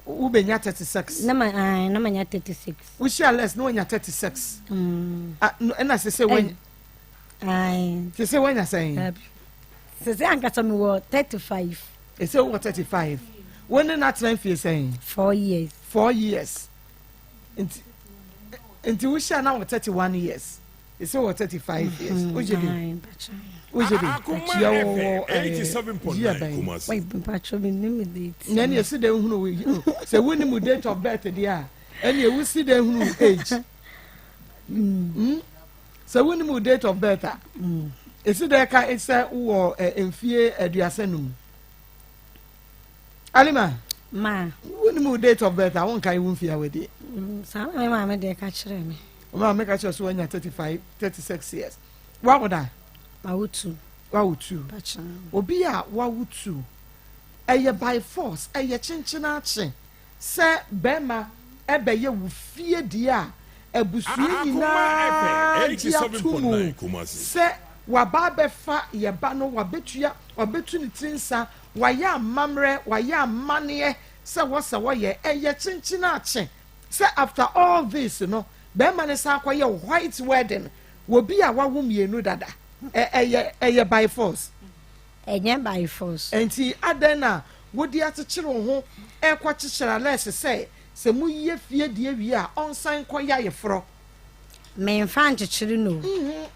Wobɛnya 36? Na manya 36. Wohyia ales na wanya 36? Ɛna sɛ sɛ wanya sɛ sɛ wanya sɛn? Sɛ sɛ ankasa mewɔ 35. Ɛsɛ wɔ 35. Wo ne no atena mfie sɛn? 4 years. 4 years. Nti wohyia na wɔ 31 years, ɛsɛ wɔ 35 years. Wogye di? Wogye di? Yɛwɔ wɔ year bɛn? Na ɛne ɛsi dɛ hunu sɛ wonim wo date of birth deɛ a, ɛne ɛwo si dɛ hunu age. Sɛ wonim wo date of birth a, ɛsi dɛ ka sɛ wowɔ mfie 35? Alima. Ma. Wonim wo date of birth a, wonkae wo mfie a wadi? Saa na me maame deɛ ka kyerɛ me. Wo maame ka kyerɛ so wanya 35, 36 years. Wawo da? Mawo two. Wawo two. Obi a wawo two, ɛyɛ by force, ɛyɛ kyenkyen akye sɛ bɛrima ɛbɛyɛ wo fie deɛ a abusua nyinaa gye ato mu sɛ waba abɛfa yɛ ba no, wabɛtua, wabɛtu ne tiri nsa, wayɛ amammerɛ, wayɛ amanneɛ sɛ wɔsɛ wɔyɛ. Ɛyɛ kyenkyen akye sɛ after all this no bɛrima no san akɔyɛ white wedding wɔ bi a wawo mmienu dada? Ɛyɛ by force? Ɛnyɛ by force. Nti adɛn na wode akyekyere wo ho ɛkɔ kyekyere alɛs sɛ moyɛ fie deɛ wie a ɔnsan kɔyɛ ayeforɔ? Memfa nkyekyere no.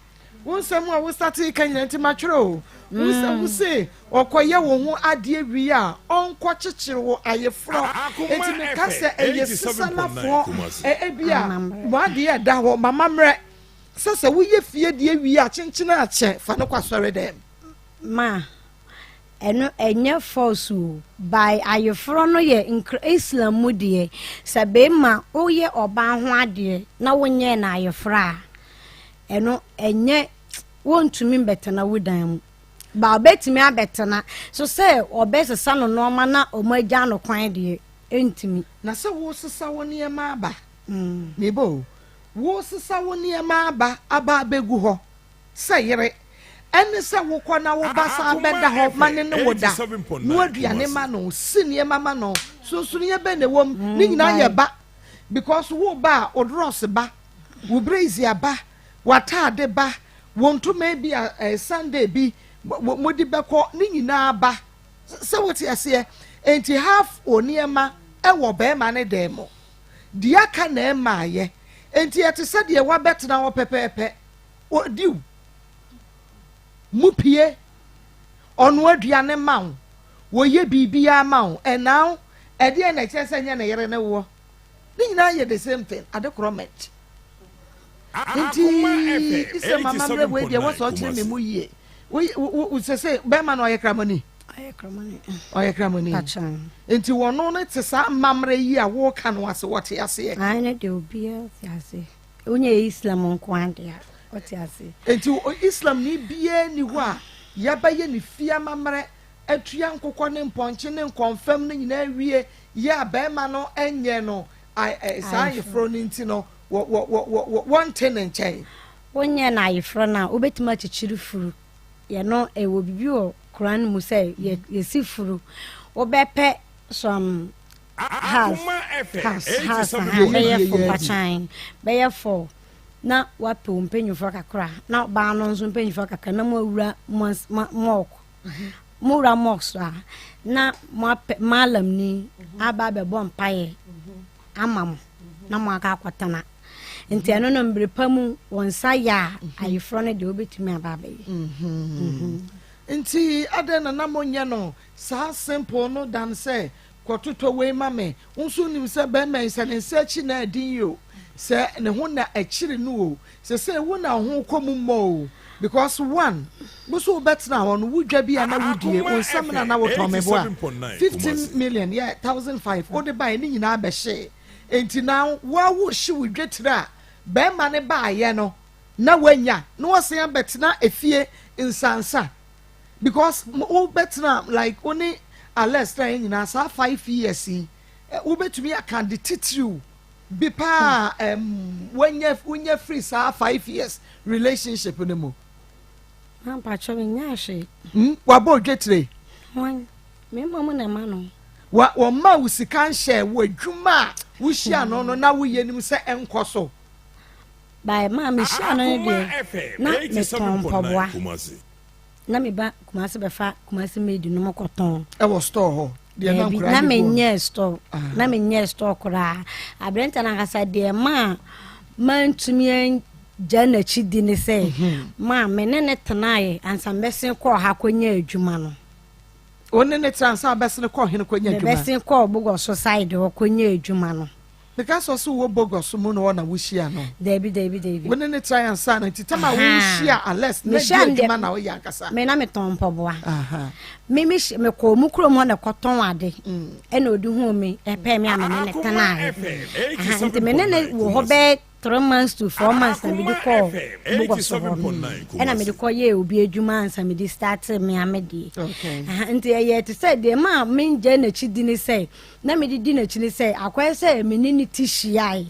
Wo nsɛm a wo sate ka nyina nti matwerɛ o. Wo sɛ wo se ɔkɔyɛ wo ho adeɛ wie a ɔnkɔ kyekyere wo ayeforɔ, nti meka sɛ ɛyɛ sisalafoɔ ebi a mo adeɛ ɛda hɔ mamammerɛ sɛ woyɛ fie deɛ wie a kyenkyene akyɛ fa no kɔ asɔre dɛm. Ma ɛno ɛnyɛ force o. By ayeforɔ no yɛ nkra Islam mu deɛ, sɛ bɛrima woyɛ ɔbaa ho adeɛ na wonyɛɛ no ayeforɔ a, ɛno ɛnyɛ wɔntumi mbɛtena wo dan mu ba ɔbɛtumi abɛtena so sɛ ɔbɛsesa no nneɛma na ɔmo agya no kwan deɛ, ɛntumi. Na sɛ wosesa wo nneɛma aba, mebɔ o, wosesa wo nneɛma aba abɛgu hɔ sɛ yere ɛne sɛ wokɔ na woba saa bɛda hɔ ma ne ne wo da no aduane ma no, si nneɛma ma no, sonsonoyɛ bɛ na ɛwɔ mu? Ne nyinaa yɛ ba because wo ba a odorɔs ba. Wo brazier ba, w'ataade ba, wo ntoma bi a eh, Sunday bi mode bɛkɔ ne nyinaa ba. Sɛ wote aseɛ? Enti half wo nneɛma wɔ barima ne dan mu. Deɛ aka na ɛmmaeɛ. Enti ɛte sɛ deɛ woabɛtena hɔ pɛpɛɛpɛ. Ɔdi wo. Mopue. Ɔnoa aduane ma wo. Wɔyɛ biribiara ma wo. And now, ɛdeɛn na ɛkyerɛ sɛ ɛnyɛ ne yere ne woɔ? Ne nyinaa yɛ the same thing, ade korɔ mɛt. Nti Islam amammerɛ wei deɛ wɔsɛ ɔkyerɛ me mu yie. Wo sɛ sɛ bɛrima no ɔyɛ kramoni? Ɔyɛ kramoni. Nti wɔno no te saa amammerɛ yi a wɔka no ase wɔte aseɛ. Ayi ne deɛ obiara te ase. Wonyɛ Islam nko adeɛ a ɔte ase. Nti Islam ni biara ni hɔ a yɛbɛyɛ ne fie amammerɛ atua nkokɔ ne mpɔnkye ne nkɔnfam no nyinaa wie yɛ a bɛrima no nyɛ no saa ayeforɔ no nti no wɔnte ne nkyɛn. Wonyɛ no ayeforɔ no a, wobɛtumi akyekyere furu. Yɛ no ɛwɔ biribi wɔ Koran mu sɛ yɛsi furu. Wobɛpɛ some house house bɛyɛ fo mpakyan bɛyɛ fo na wapɛ wo mpanyinfoɔ kakra na ɔbaa no nso mpanyinfoɔ kakra na mo awura mɔk mo wura mɔk so a na mo apɛ malam ni aba abɛbɔ mpaeɛ ama mo na mo akɔ akɔtena nti ɛno no mbere pa mu wɔn nsa yɛ a ayeforɔ no deɛ wobɛtumi aba abɛyɛ. Nti adɛn na na monyɛ no saa simple no than sɛ kɔtotɔ wei ma me, wo nso wonim sɛ bɛrima yi sɛ ne nsa akyi na ɛden yi o, sɛ ne ho na ɛkyere no o, sesei wo na wo ho kɔ mu mmɔ o, because one, wo nso wobɛtena hɔ no, wo dwa bi a na wodie, wo nsɛm na na wotɔn meboa, 15 million, yeah, 1005, wode baeɛ ne nyinaa bɛhyee, enti now wo a wohye wo dwetire a bɛrima no baeɛ no na wanya, na wasan abɛtena efie nsansa. Because wo bɛtena like wo ne Alex tena yɛ nyinaa saa 5 years yi, wobɛtumi aka de titiriw bi paa wanya wonya firi saa 5 years relationship no mu? Mpakyɛ, menya hwee. Wabɔ odwetire? Hwan? Me mmom na ɛma no. Wa wɔma wo sika nhyɛ wɔ adwuma a wohyia no na woyɛ nim sɛ ɛnkɔ so? Bae maa mehyia no no deɛ, na metɔn mpaboa. Na meba Kumase bɛfa Kumase maid no mo kɔtɔn. Ɛwɔ store hɔ? Deɛ na nkura na menyɛ store. Na menyɛ store koraa. Aberɛnta no ankasa deɛ maa mantumi angya n'akyi di ne sɛ maa me ne ne tenaeɛ ansa mbɛsen kɔɔ ha kɔnya adwuma no. Wo ne ne tena ansa bɛsene kɔɔ hene kɔnya adwuma? Mebɛsen kɔɔ Bogɔso side hɔ kɔnya adwuma no. Meka sɛ ɔsɛ wɔ Bogɔso mu na hɔ na wohyia no? Dabi, dabi, dabi. Wo ne ne tena ansa na nti tam a wohyia Alex na di adwuma na woyɛ ankasa? Me na metɔn mpaboa. Me me mekɔɔ mu kurom hɔ na ɛkɔtɔn ade. Ɛna ɔde huu me, ɛpɛɛ me a me ne ne tenaeɛ. Nti me ne ne wɔ hɔ bɛyɛ 3 months to 4 months na mede kɔɔ Bogɔso hɔ no. Ɛna mede kɔ yɛɛ obi adwuma ansa mede start me a me deɛ. Nti ɛyɛ te sɛ deɛ maa mengyae n'akyi di ne sɛ na mede di n'akyi ne sɛ akɔyɛ sɛ me ne ne ti hyiae.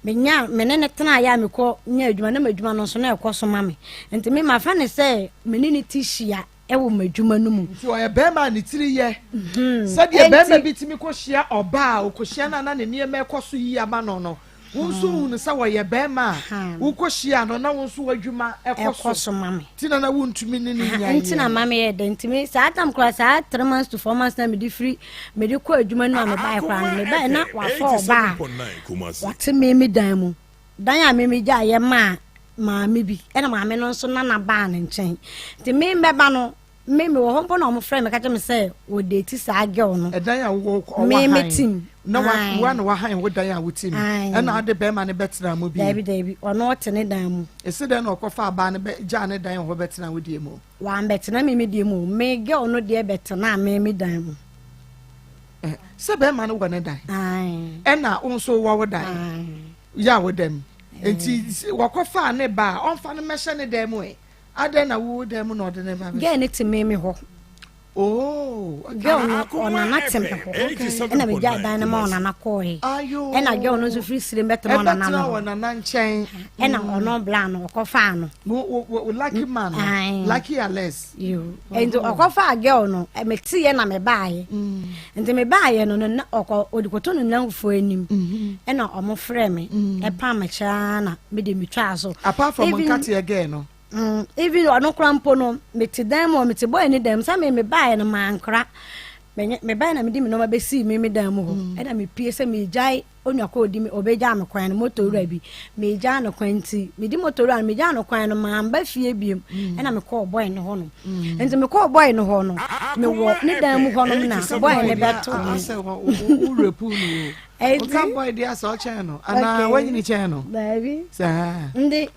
Menya me ne ne tenaeɛ a mekɔ nya adwuma na m'adwuma no nso na ɛkɔ so ma me. Nti me mafa ne sɛ me ne ne ti hyia wɔ m'adwuma no mu. Nti ɔyɛ bɛrima a ne tiri yɛ. Sɛdeɛ bɛrima bi tumi kɔhyia ɔbaa a ɔkɔhyia no a na ne nneɛma ɛkɔ so yie ama no no, wo nso wohunu sɛ ɔyɛ bɛrima a wokɔhyia no na wo nso w'adwuma ɛkɔ so ma me. Nti na na wontumi ne no nya Nti na ma meyɛ dɛ. Nti me saa tam koraa, saa 3 months to 4 months na mede firi mede kɔ adwuma no mu a mebaeɛ koraa no, mebaeɛ na wafa ɔbaa a ɔte me me dan mu. Dan a me megyaeɛ maa maame bi, ɛna maame no nso nana baa ne nkyɛn. Nti me mbɛba no, me mewɔ hɔ mpo na wɔn frɛ me ka kyerɛ me sɛ wɔdate saa girl no. Ɛdan a wowɔ ɔwɔ Me me tim. Na wa wa na wahan wo dan a wotim. Ɛna ade bɛrima no bɛtena mu bi? Dabi, dabi, ɔno ɔte ne dan mu. Esi dɛn na ɔkɔfa abaa no bɛ gyaa ne dan hɔ bɛtena wo deɛ mu? Wambɛtena me me deɛ mu. Me girl no deɛ bɛtena me me dan mu. Sɛ bɛrima no wɔ ne dan. Ɛna wo nso wɔ wo dan. Yɛ a wo dan mu. Nti wɔkɔfaa ne ba a ɔmfa no mmɛhyɛ ne dan mu ɛ? Adɛn na wo dan mu na ɔde ne ba bɛhyɛ? Girl no te me me hɔ. Oh, okay. Girl no ɔnana te me hɔ ɛna megyae dan no ma ɔnana kɔɔe ɛna girl no nso firi sire bɛtena ɔnana no hɔ ɔnana nkyɛn ɛna ɔno bla no ɔkɔfaa no lucky man no lucky alex nti ɔkɔfaa girl no meteɛ na mebaeɛ mm. nti mebaeɛ no no ɔkɔ ɔde kɔtɔ no nnamfoɔ anim mm-hmm. ɛna ɔmo frɛ me mm. ɛpam me kyɛa na mede metwaa so apart from nkateɛ girl no Mm, even ɔno koraa mpo no, mete dan mu, mete bɔɔ ne dan mu, sɛ me mebaeɛ no mankora. Mebaeɛ na mede me nneɛma bɛsii me me dan mu hɔ. Mm. Ɛna mepie sɛ megyae onua kɔ ɔdi me ɔbɛgyaa me kwan no moto wura bi. Megyaa no kwan nti, medi moto wura no, megyaa no kwan no mamba fie biom. Mm. Ɛna mekɔɔ bɔe no hɔ no. Mm. Nti mekɔɔ bɔe no hɔ no, mewɔ ne dan mu hɔ nom na bɔe no bɛto me. Asɛ wo rapu no. Woka bɔe deɛ asɛ ɔkyɛn no anaa wanyini kyɛn no. Baabi. Saa. Ndi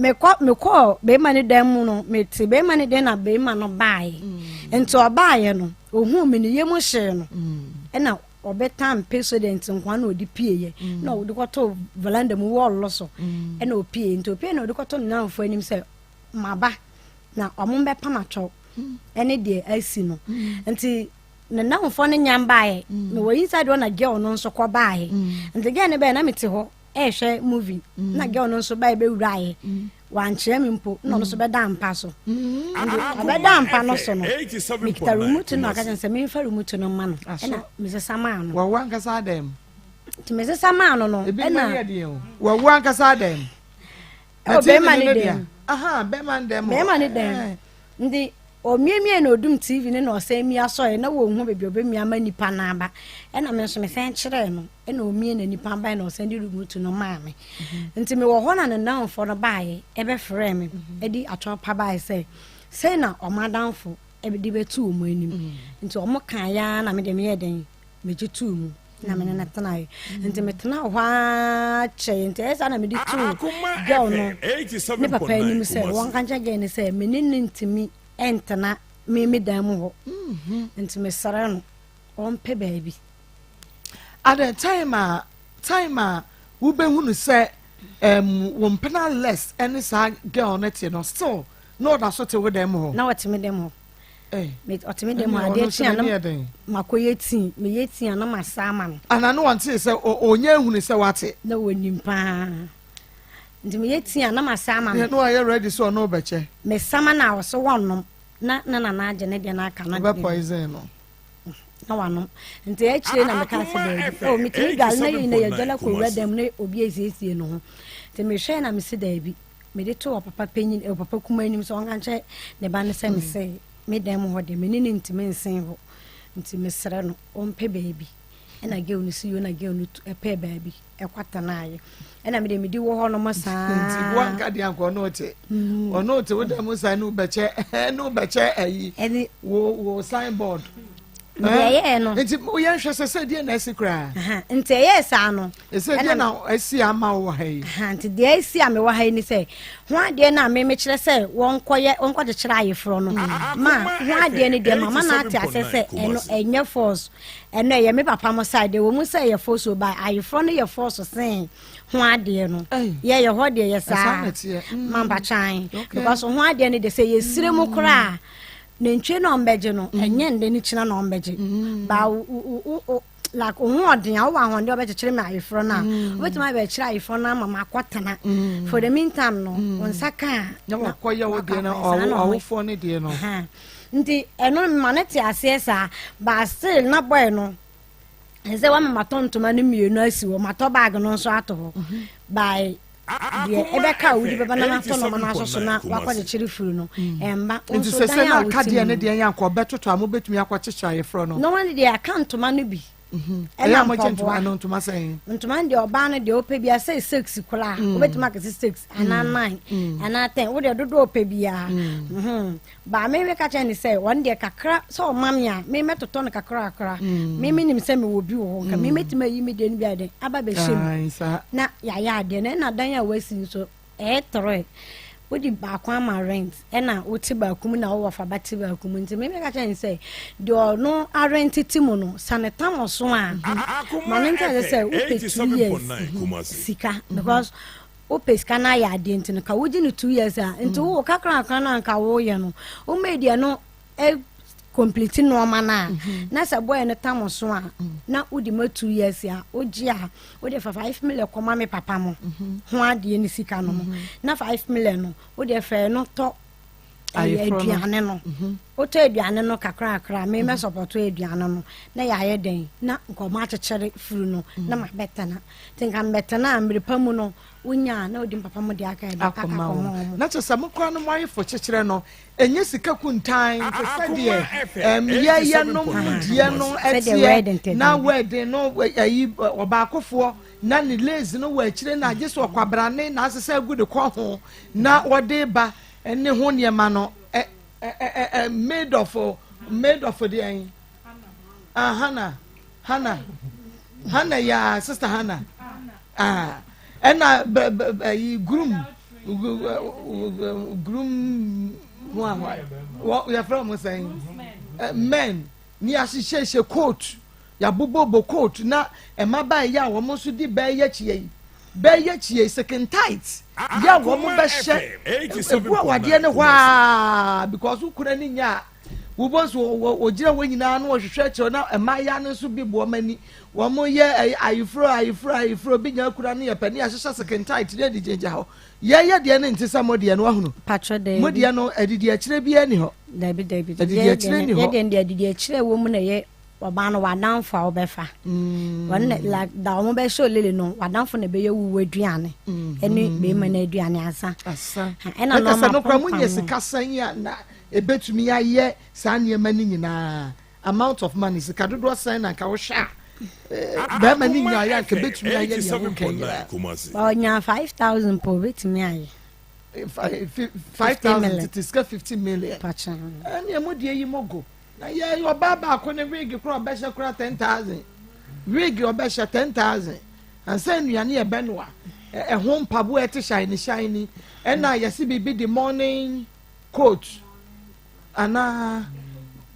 mekɔ mekɔɔ bɛrima no dan mu no mete bɛrima no dan na bɛrima no baeɛ mm. nti ɔbaeɛ no ohuu me ne yam hyee no mm. ɛna ɔbɛtan pesodent nkwa na ɔde pieeɛ mm. na ɔde kɔto veranda mu wɔɔlo so ɛna ɔpie nti ɔpie na ɔde kɔto ne namfoɔ anim sɛ maba na ɔmo mbɛpam atwɛw ɛne deɛ asi no nti ne namfoɔ no nya baeɛ mewɔ inside hɔ na girl no nso kɔ baeɛ nti girl no bɛyɛ na mete hɔ ɛrehwɛ movie mm. na girl no nso bae bɛwuraeɛ mm. wankyerɛ me mpo na ɔno nso bɛda mpa so mm. nti ɔbɛda mpa no so no mekita remote no aka kyerɛ sɛ memfa remote no ma no ɛna mesesa maa no wɔwo ankasa adan mu nti mesesa maa no no ɛna wɔwo ankasa adan mu ɛwɔ bɛrima ne dɛm bɛrima ne dɛm bɛrima ne dɛm nti omiemie na odum tv ne na ɔsɛn mia sɔre na wɔn ho beebi ɔbɛmia ama nipa n'aba ɛna me nso mesɛn kyerɛɛ no ɛna omie na nipa bae na ɔsan de remote no maa me nti mewɔ hɔ na ne nnamfoɔ no baeɛ ɛbɛfrɛɛ me ɛde atwɔ pa baeɛ sɛ sei na ɔmo adamfo ɛde bɛtu ɔmo anim nti ɔmo kaa ya na me deɛ meyɛ dɛn megye tuu mu na me ne no tenaeɛ nti metena hɔ ara kyɛe nti ɛyɛ saa na mede tuu girl no ne papa anim sɛ wɔnka nkyɛ girl no sɛ me ne no ntumi ɛntena me me dan mu hɔ nti mesrɛ no ɔmpɛ baabi At time a time a wobɛhunu sɛ um, wo mpena less ɛne saa girl no te no still na ɔda so te wo dɛm hɔ. Na ɔte me dɛm hɔ. Eh. Ɔte me dɛm hɔ adeɛ kye a na makɔyɛ tii meyɛ tii a na masa ama no. Ana ne wɔnte sɛ ɔnyɛ ehunu sɛ wate. Na wɔnim paa nti meyɛ tii a na masa ama no. Na wayɛ ready sɛ ɔno bɛkyɛ. Mesama na ɔso wɔnnom na ne nana agye ne deɛ no aka no. Ɔbɛ poison no. na wanom nti akyire na meka sɛ daabi oh metumi dwale na yɛnyina yɛdwale kɔ wura dɛm na obi asiesie no ho nti mehwɛ na mese daabi mede to ɔpapa panyin ɔpapa kuma anim sɛ ɔnka nkyɛ ne ba no sɛ mm. mese me dan mu hɔ deɛ me ne ne ntumi nsen hɔ nti mesrɛ no ɔmpɛ baabi ɛna girl no si yo na girl no ɛpɛ baabi ɛkɔtenaeɛ ɛna mede medi wɔ hɔ nom saa nti wanka deɛ anka ɔne wote mm. ɔne wote wo da mu saa ne wobɛkyɛ ne wobɛkyɛ ayi wo wo signboard ɛyɛɛ no nti woyɛ nhwɛ sɛ sɛ deɛ na asi koraa nti ɛyɛɛ saa no ɛsɛ deɛ na asi ama wo wɔ ha yi nti deɛ asi a mewɔ ha yi ni sɛ ho adeɛ no a memekyerɛ sɛ wɔnkɔyɛ wɔnkɔkyekyerɛ ayeforɔ no mm. ma ho adeɛ no deɛ mama no ate asɛ sɛ ɛno ɛnyɛ force Ɛno ɛyɛ me papa mo side ɛwɔ mu sɛ ɛyɛ force o but ayeforɔ no yɛ force sen ho adeɛ no yɛ yɛ hɔ deɛ yɛ saa mm. mampakyan because ho adeɛ no deɛ sɛ yɛsire mu mm. koraa nantwie na ɔmbɛgye no mm. ɛnyɛ ndɛ ne kyina na ɔmbɛgye ba wo like wo ho ɔden a wowɔ ahoɔden ɔbɛkyekyere me ayeforɔ no a wobɛtumi abɛkyerɛ ayeforɔ no ama makɔtena for the meantime no wo nsa ka a na wakɔyɛ wo deɛ no awofoɔ no deɛ no Nti ɛno mema no te aseɛ saa but still na boy no ɛsɛ wama matɔ ntoma no mmienu asi hɔ matɔ bag no nso ato hɔ mhm. by deɛ ɛbɛka a wodi bɛba na matɔ nɔɔma no aso so na wakɔkyekyere firi no mm. ɛmba nti sɛ sɛ na aka deɛ ne deɛ yɛ anka ɔbɛtoto a mobɛtumi akɔkyekyere ayeforɔ no nɔɔma no deɛ aka ntoma no bi mhm. ɛna mpaboa ntoma sɛn ntoma no deɛ ɔbaa no deɛ ɔpɛ bia sɛ six koraa mm. wobɛtumi akɛse six anaa mm. nine anaa ten wodeɛ dodoɔ ɔpɛ biara mhm. Ba me meka kyerɛ no sɛ ɔno deɛ kakra sɛ ɔma me a me mɛtotɔ no kakrakra mm. me menim sɛ mewɔ bi wɔ hɔ nka me mm. mɛtumi ayi me deɛ no bi ayɛ dɛn aba bɛhyɛ mu na yɛayɛ adeɛ no ɛna dan a wasi nso ɛyɛ tere wode baako ama rent ɛna wote baako mu na wowɔ fa ba te baako mu nti me meka kyerɛ no sɛ deɛ ɔno arente te mu no sane tam so a ma no nkyɛ sɛ wopɛ 2 years sika because Wopɛ sika no ayɛ adeɛ nti no ka wogye no 2 years a nti wo kakrakra no anka woyɛ no woma deɛ no complete nneɛma no a, na sɛ boy no tam so a, na wode ma 2 years a, wogye a, wode fa 5 million kɔma me papa mo ho adeɛ ne sika no mo, na 5 million no wode fɛ no tɔ ɛyɛ Ayeforɔ no. Aduane no, wotɔ aduane no kakrakra, me mɛ support aduane no na yɛayɛ dɛn na nkɔmɔ akyekyere furu no na mabɛtena. Nti nka mbɛtena a, mmere pa mu no wonya a, na wode papa mo de aka ɛde aka akɔma akɔma wɔn. wɔn. Na kyerɛ sɛ mo koraa no, mo ayefo kyekyerɛ no ɛnyɛ sika kuntan te sɛ deɛ yɛyɛ no deɛ no. Sɛdeɛ wedding ɛteɛ te na deɛ. Wedding no, ɛyi ɔbaakofoɔ na ne lace no wɔ akyire na agye sɛ ɔkwabrane na asesa agu de kɔ ho na wɔde ba ne ho nneɛma no, ɛ ɛ ɛ ɛ made of deɛ, ah, Hana, Hana, Hana ya, sister Hana, ah, ɛna bɛ bɛ ɛyi groom ho a wɔ yɛfrɛ wɔn sɛn, men ni ahyehyɛhyɛ coat, yabobɔbɔ coat na mmabaa yi a wɔn nso di bɛyɛ kyia yi, bɛyɛ kyia yi, skin tight yɛ a wɔn bɛhyɛ egu awadeɛ ne hɔ aa, because wokura ne nya a wobɔ nso wɔgyina hɔ nyinaa na wɔhwehwɛ kyerɛw na mmaayewa no nso bi bɔ wɔn ani, wɔn yɛ ɛyɛ ayeforo, ayeforo, ayeforo bi nya kura no yɛ pɛ ne ahyehyɛ skin tight ne adi gyinagyina hɔ. Yɛyɛ deɛ no nte sɛ mo deɛ no, wahunu. Patro, daabi. Mo deɛ no, adidi akyire biara ni hɔ. Dabi, dabi. Adidi akyire ni hɔ. Yɛdeɛ deɛ, adidi akyire wɔ mu na ɛyɛ ɔbaa no w'adamfo a wobɛfa wɔn na like da wɔn bɛhyɛ olele no, w'adamfo na ɛbɛyɛ wuwu aduane ɛne bɛrima no aduane asa. Asa. Ɛna ɛka sɛ nɔɔma no kora mo nyɛ pɔmpam. Sika sɛn a na ebetumi ayɛ saa nneɛma no nyinaa? Amount of money, sika dodoɔ sɛn na nka wohwɛ a bɛrima no nyinaa yɛ anka ebetumi ayɛ nea woka nyinaa? Ɔnya 5,000 po, obetumi ayɛ. 5,000 million. Tete sika 50 million. Patro. Ɛne ɛmo deɛ yi mo go na yɛ ɔbaa baako ne wig kora ɔbɛhyɛ kora 10,000, wig ɔbɛhyɛ 10,000 ansa nnuane yɛ bɛnoa, ɛho mpaboa ɛte shiny shiny, ɛna yɛsi biribi de morning coat anaa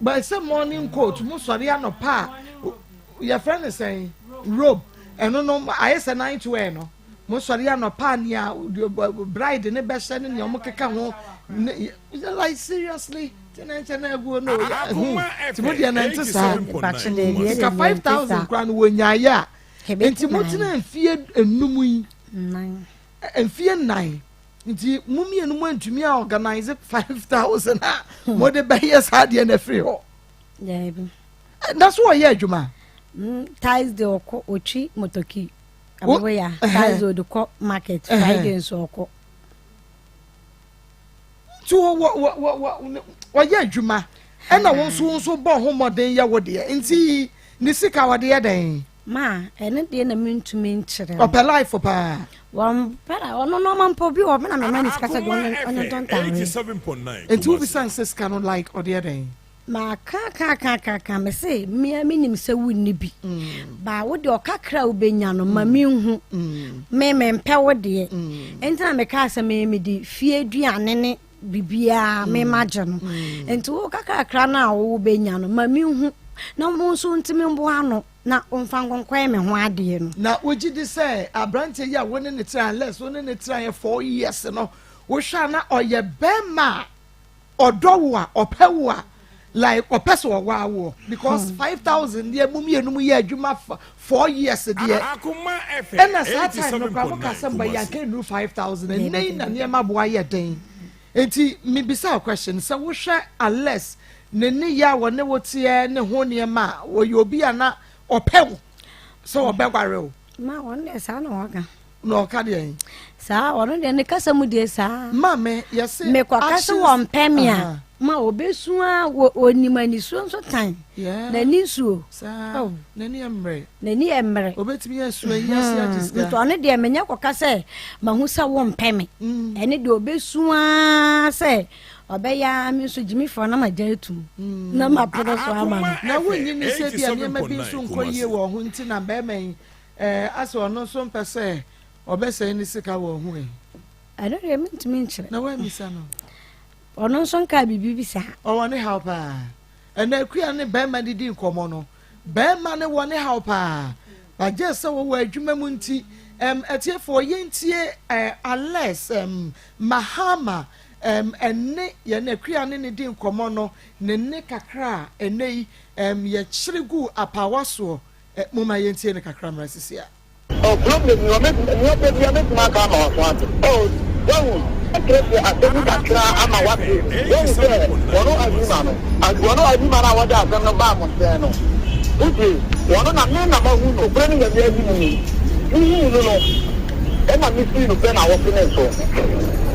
bɛsɛ morning coat mo sɔre anɔpa a yɛfrɛ no sɛn, robe, ɛno no ayɛ sɛ night wear no, mo sɔre anɔpa a nea bride ne bɛhyɛ ne nea ɔmo keka ho ne, like seriously, tí na nkyɛn na aguo no yɛ ɛho tí mo deɛ na nte saa. Sika 5,000 kora no wɔ nyaayɛ a, nti mo tena mfie 5 yi, mfie 4, nti mo mmienu mo ntumi a organize 5,000 a mo de bɛyɛ saa deɛ na afiri hɔ? Daabi. Na so wɔyɛ adwuma? Thursday ɔkɔ, otwi motoki aboboya. Thursday ɔde kɔ market, Friday nso ɔkɔ. Nti wɔ wɔ wɔ wɔ wɔyɛ adwuma, ɛna wɔn nso bɔ ho mmɔden yɛ wo deɛ, nti ne sika wɔde yɛ dɛn? Ma ɛno deɛ na mentumi nkyerɛ. Ɔpɛ life paa. Wɔn pɛra ɔno nɔɔma mpo bi wɔ me na mema ne sika sɛ deɛ ɔne ntɔn ntaare. Nti wobisa nsɛ sika no like ɔde yɛ dɛn? Ma ka ka ka ka ka, me se mmea menim sɛ wonni bi ba, wo deɛ ɔkakra a wobɛnya no ma menhu. Me mempɛ wo deɛ, nti na mekaa sɛ me mede fie aduane ne biribiaa me magye no, nti wo kakrakra no a wobɛnya no ma menhu na mo nso ntumi mboa no na ɔmfa nkɔnkɔɛ me ho adeɛ no. Na wogye di sɛ aberanteɛ yi a wo ne ne tena, unless wo ne ne tena yɛ 4 years no, wohwɛ a na ɔyɛ bɛrima a ɔdɔ wo, a ɔpɛ wo, a like ɔpɛ sɛ ɔwɔ awoɔ? Because 5,000 deɛ, mu mmienu mu yɛ adwuma 4 years deɛ, ɛna saa time no koraa mo ka sɛ mbɛ yanka nnuru 5,000. Ɛnɛ yi na nneɛma boa yɛ den, nti mibisa question sɛ wohwɛ unless ne ne yɛ a wɔne wo teɛ ne ho nneɛma a, wɔyɛ obi a na ɔpɛ wo sɛ ɔbɛware wo? Ma ɔno deɛ, saa na waka. Na ɔka deɛ? Saa, ɔno deɛ ne kasa mu deɛ saa. Maame, yɛse mekɔka sɛ wɔmpɛ me a, ma obesu a, onim anisuo nso tan n'ani nsuo. Saa, n'ani yɛ mmerɛ. N'ani yɛ mmerɛ. Obetumi asu ayi ase agye sika. Nti ɔno deɛ, menyɛ kɔka sɛ mahu sɛ wompɛ me, ɛne deɛ obesu a sɛ ɔbɛyɛ a, me nso gyimifoɔ na magya atum na mapene so ama no. Na wonyi ne sɛ bi a nneɛma bi nso nkɔ yie wɔ ho nti na bɛrima yi asɛ ɔno nso mpɛ sɛ ɔbɛsɛe ne sika wɔ ho yi? Ɛno deɛ mentumi nkyerɛ. Na woamisa no? Ɔno nso nkaa biribi bi saa. Ɔwɔ ne haw paa. Ɛna Akua ne bɛrima de di nkɔmmɔ no, bɛrima ne wɔ ne haw paa, bagye sɛ wɔwɔ adwuma mu nti atiefoɔ yɛntie Alex Mahama. Ɛm, ɛne yɛn Akua ne no di nkɔmmɔ no, ne nne kakra a ɛnnɛ yi, ɛm, yɛkyere guu apaawa soɔ. Ɛ, momma yɛntie no kakra mmra sisi a. Oh, problem ni hɔ, mɛtumi, nea ɔpɛ biara mɛtumi aka ama w'aso ate. Oh, wahu, mɛkyerɛkyerɛ asɛm mu kakra ama wate. Wahu sɛ, wɔn Azima no, wɔn Azima no a wɔde asɛm no baa mo nkyɛn no, wotie, wɔn na me na mahu no, nokorɛ no Nyame anim ni, mehuu no no, ɛna mesii no pɛ na wɔpenee so.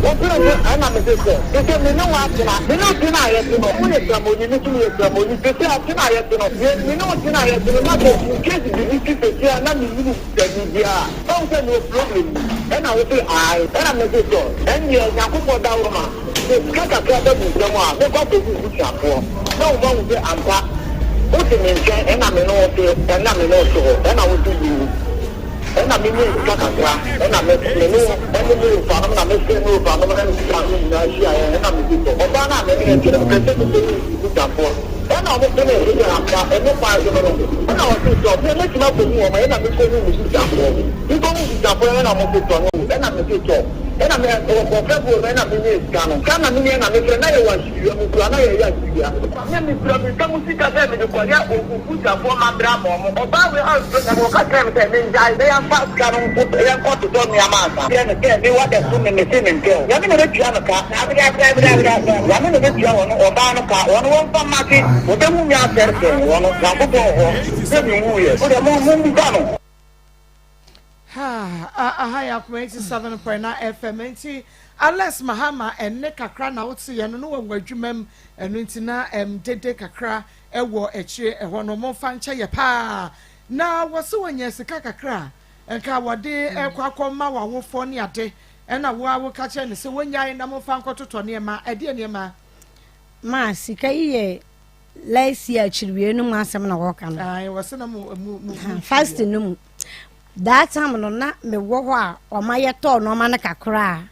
Wɔpenee so, ɛna mese sɛ, sese me ne wo atena, me ne wo tena a yɛte no, woyɛ Kramoni, me nso meyɛ Kramoni, sese atena a yɛte no, yɛ, me ne wo tena a yɛte no, na sɛ in case biribi si sese a na mennim baabi biara a, sɛ wohu sɛ mewɔ problem bi, ɛna wose ae, ɛna mese sɛ, ɛndeɛ Nyankopɔn dawuroma, sɛ sika kakra ba me nsam a, mɛkɔ akɔhu wo busuafoɔ, na wɔn ahu sɛ ampa wote me nkyɛn, ɛna me ne wo te, ɛna me ne wo te hɔ, ɛna wose yoo. Ɛna me nyaa sika kakra, ɛna me me ne wo ɛne me wofanom na me frɛ me wofanom ne me sika no nyinaa hyiaeɛ, ɛna me se sɛ ɔbaa no a me ne no te no mepɛ sɛ me kɔhu ne busuafoɔ, ɛna ɔmo penee so sɛ ampa ɛno kwan so no no, ɛna ɔse sɛ me mɛtumi akɔhu wɔn, ɛna me kɔhuu me busuafoɔ, me kɔhuu busuafoɔ no ɛna ɔmo se tɔ no, ɛna me se tɔ, ɛna me ɔkɔɔ February no ɛna me nyaa sika no, sika na me nyaa na me frɛ, na yɛwɔ ahyewia mu koraa, na yɛyɛ ahyewia. Na mekura me nsa mu sika sɛ mede kɔyɛ obubusuafoɔ mma berɛ ama wɔn. Ɔbaa wei amfrɛ me na ɔka kyerɛɛ me sɛ mengyae na yɛmfa sika no nko yɛnkɔtotɔ nneɛma ansa. Kyerɛ no sɛ me wada so me mese mempɛ o. Nyame na ɔbɛtua no ka. Nyame na ɔbɛtua wɔn ɔbaa no ka. Wɔn wɔmfa mmake. Wɔbɛhu me asɛresɛre wɔn. Nyankopɔn wɔ hɔ sɛ menwuiɛ. Wodeɛ mommisa no. Haa aha yɛ akoma 87.9 FM nti Alex Mahama ɛnne kakra na wote yɛ no no wɔ wɔ adwuma mu ɛno nti na ɛm dede kakra ɛwɔ akyire ɛhɔ no momfa nkyɛ yɛ paa na wɔse wɔnya sika kakra a nka wɔde ɛkɔ akɔ ma wɔawofoɔ ne ade ɛna wo a woka kyerɛ no sɛ wɔnyae na momfa nkɔtotɔ nneɛma ɛdeɛ nneɛma. Ma sika yi yɛ Last year akyiriwie no mu asɛm na wɔka no. Ayi wɔsɛ na mu mu mu. Fasting no mu. That time no na mewɔ hɔ a ɔma yɛtɔɔ nneɛma no kakra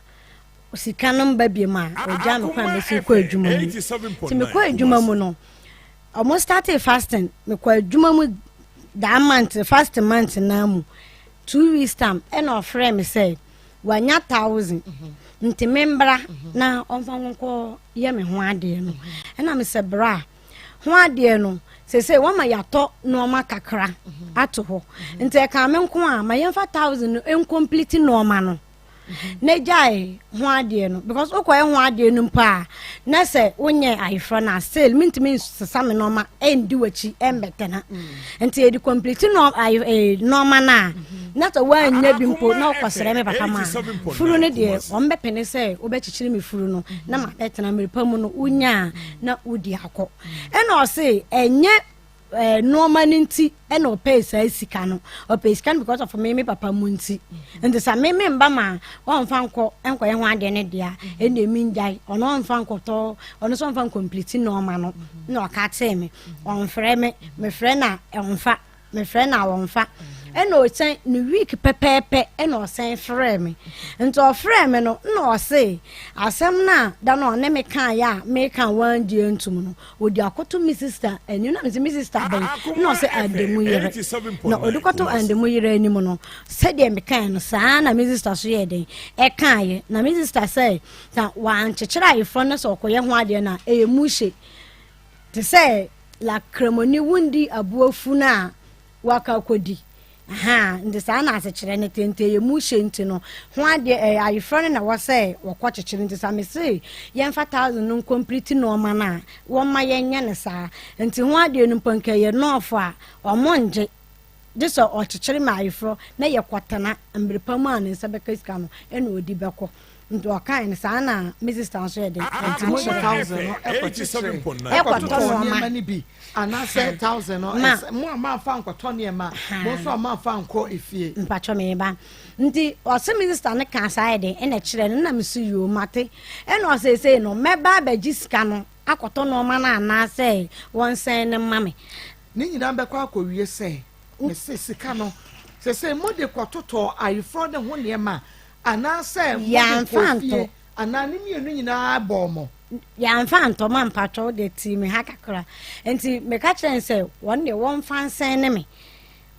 a sika no mba bi mu a ɔgya me kwan mesi kɔ adwuma mu. Nti mekɔ adwuma mu no ɔmo started fasting mekɔ adwuma mu that month fasting month naa mu 2 weeks time ɛna ɔfrɛ me sɛ wanya 1000 nti membra na ɔmfa nkɔ yɛ me ho adeɛ no ɛna me sɛ bra ho adeɛ no sese wɔma yɛatɔ nneɛma kakra ato hɔ nti ɛka me nko a ma yɛmfa 1000 no ncomplete nneɛma no na gyae ho adeɛ no because wokɔyɛ ho adeɛ no mpo a na sɛ wonyɛ ayeforɔ no a still mentumi nsesa me nneɛma ɛndi w'akyi ɛmbɛtena nti yɛde complete nneɛma no a na sɛ woannya bi mpo na wokɔsrɛ me papa ma furu no deɛ wɔn bɛpene sɛ wobɛkyekyere me furu no na mabɛtena mmere pa mu no wonya a na wodi akɔ ɛna ɔse ɛnyɛ nneɛma no nti ɛna ɔpɛɛ saa sika no ɔpɛɛ sika no because of me me papa mu nti nti sɛ me me mba ma ɔmfa nkɔ nkɔyɛ ho adeɛ no deɛ ɛna emi ngyae ɔno ɔmfa nkɔtɔ ɔno nso ɔmfa ncomplete nneɛma no na ɔka kyerɛ me ɔmfrɛ me mefrɛ na ɔmfa mefrɛ na wɔmfa ɛna ɔsɛn ne week pɛpɛɛpɛ ɛna ɔsɛn frɛ me nti ɔfrɛ me no na ɔse asɛm no a da no ɔne me kaeɛ a meka wangye ntom no ɔde akɔto me sister anim na mese me sister bɛn na ɔsɛ Andemu yere na ɔde kɔto Andemu yere anim no sɛdeɛ mekae no saa na me sister so yɛ den ɛkaeɛ na me sister sɛ na wankyekyere ayeforɔ no sɛ ɔkɔyɛ ho adeɛ no a ɛyɛ mu hye te sɛ la kramoni wundi aboa funu a waka akɔdi ahaa nti saa na asekyerɛ no te nti ɛyɛ mu hyɛ nti no ho adeɛ ɛyɛ ayeforɔ no na ɛwɔ sɛ wɔkɔ kyekyere nti sa mese yɛmfa 1000 no ncomplete nneɛma no a wɔma yɛnyɛ no saa nti ho adeɛ no mpo nka ɛyɛ nɔɔfo a ɔmo ngye gye sɛ ɔkyekyere ma ayeforɔ na yɛkɔtena mmere pa mu a ne nsa bɛka sika no ɛna ɔdi bɛkɔ nti ɔkae no saa na me sister nso yɛ den. Nti mo de 1000 no ɛkɔkyekyere ɛkɔtotɔ nneɛma no bi anaasɛ 1000 no ɛsɛ mo a moamfa nkɔtɔ nneɛma mo nso a moamfa nkɔ efie. Mpatwɔ me ba nti ɔse me sister no kaa saa yɛ den ɛna kyerɛ no na me so yoo mate ɛna ɔsɛ sei no mɛba abɛgye sika no akɔtɔ nneɛma no anaasɛ wɔnsɛn no ma me. Ne nyinaa bɛkɔ akɔwie sɛ mese sika no sese mo de kɔtotɔ ayeforɔ ne ho nneɛma anaasɛ mode Yɛamfa kɔɔ antɔ. fie anaa ne mmienu nyinaa bɔɔ mo. Yɛamfa antɔ ma mpatwɔ wo deɛ tii me ha kakra nti meka kyerɛ no sɛ wɔn deɛ wɔmfa nsɛn ne me.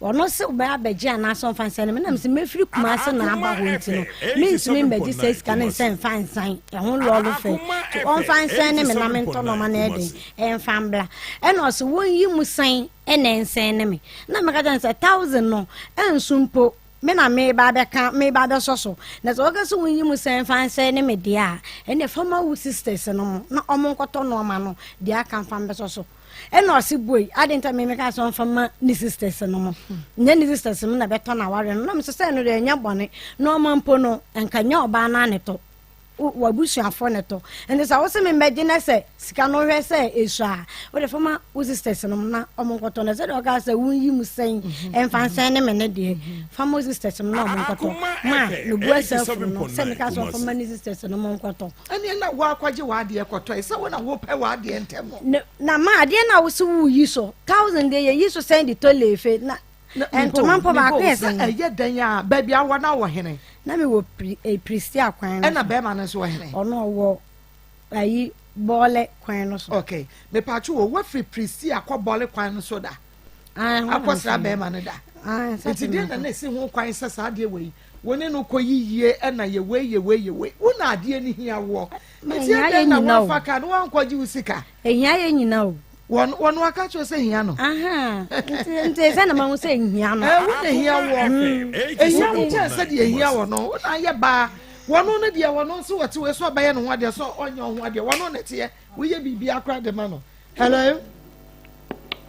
Ɔno se ɔbɛyɛ abɛgye anaasɛ ɔmfa nsɛn no me nam sɛ mɛfiri Kumase na aba hɔ nti no mentumi mbɛgye saa sika no nsɛ mfa nsan ɛho lɔɔre fɛ nti ɔmfa nsɛn ne me na mentɔ nɔɔma no ɛden ɛmfa mbla ɛna ɔse wɔnyi mu sɛn ɛna ɛnsɛn ne me na meka kyerɛ no sɛ thousand no ɛnso mpo me na meba abɛka meba abɛsɔ so na sɛ wɔka sɛ wonyi mu sɛn mfa nsɛn ne me deɛ a ɛne fa ma wo sisters no mo na ɔmo nkɔtɔ nɔɔma no deɛ aka mfa mbɛsɔ so ɛna ɔse boi ade nta me meka sɛ ɔmfa ma ne sisters no mo nyɛ ne sisters no na bɛtɔ no awareɛ no na mesɛ sɛ no deɛ ɛnyɛ bɔne na ɔma mpo no nka nyɛ ɔbaa no ane tɔ w'abusuafoɔ ne tɔ nti sɛ wose me mbɛgye na sɛ sika no hwɛ sɛ ɛsu a wode fa ma wo sisters no na ɔmo nkɔtɔ no sɛdeɛ ɔka sɛ wonyi mu sɛn mhm. ɛmfa nsɛn ne me ne deɛ mhm. fa ma wo sisters no na ɔmo nkɔtɔ ma ne bu asɛ funu no sɛ meka sɛ ɔfa ma ne sisters no mo nkɔtɔ Ɛneɛ na woakɔgye w'adeɛ kɔtɔe sɛ wo na wopɛ w'adeɛ ntɛm. Ne na ma adeɛ no a wose woyi so thousand deɛ yɛyi so sɛn de tɔ leefe na ntoma mpo baako yɛ sɛn. Ɛyɛ dɛn a baabi awɔ na wɔ hene. Na me wɔ pri eh, Pristia kwan no so. Ɛna bɛrima no nso wɔ hene. Ɔno ɔwɔ ayi bɔɔlɛ kwan no so. Okay mepatwo wɔ wafiri Pristia kɔ bɔɔlɛ kwan no so da. Akɔsra bɛrima no da. Nti deɛ na na esi ho kwan sɛ saa adeɛ wɔ yi Wo ne no kɔ yiyie ɛna yɛ wei yɛ wei yɛ wei wo na adeɛ no hia woɔ nti ɛdɛn na woafa kaa no woankɔgye wo sika. Ehia yɛ nyina o. Wɔn wɔn aka kyerɛ sɛ hia no. Nti sɛ na mahu sɛ ehia no. Ɛɛ wo na ehia woɔ. Ehia wo kyɛn sɛ deɛ ehia wɔ no wo na ayɛ baa wɔn no deɛ wɔn nso wɔte wei so ɔbɛyɛ ne ho adeɛ so ɔnyɛ ɔho adeɛ wɔn na ɛteɛ woyɛ biribi akora de ma no. Hello.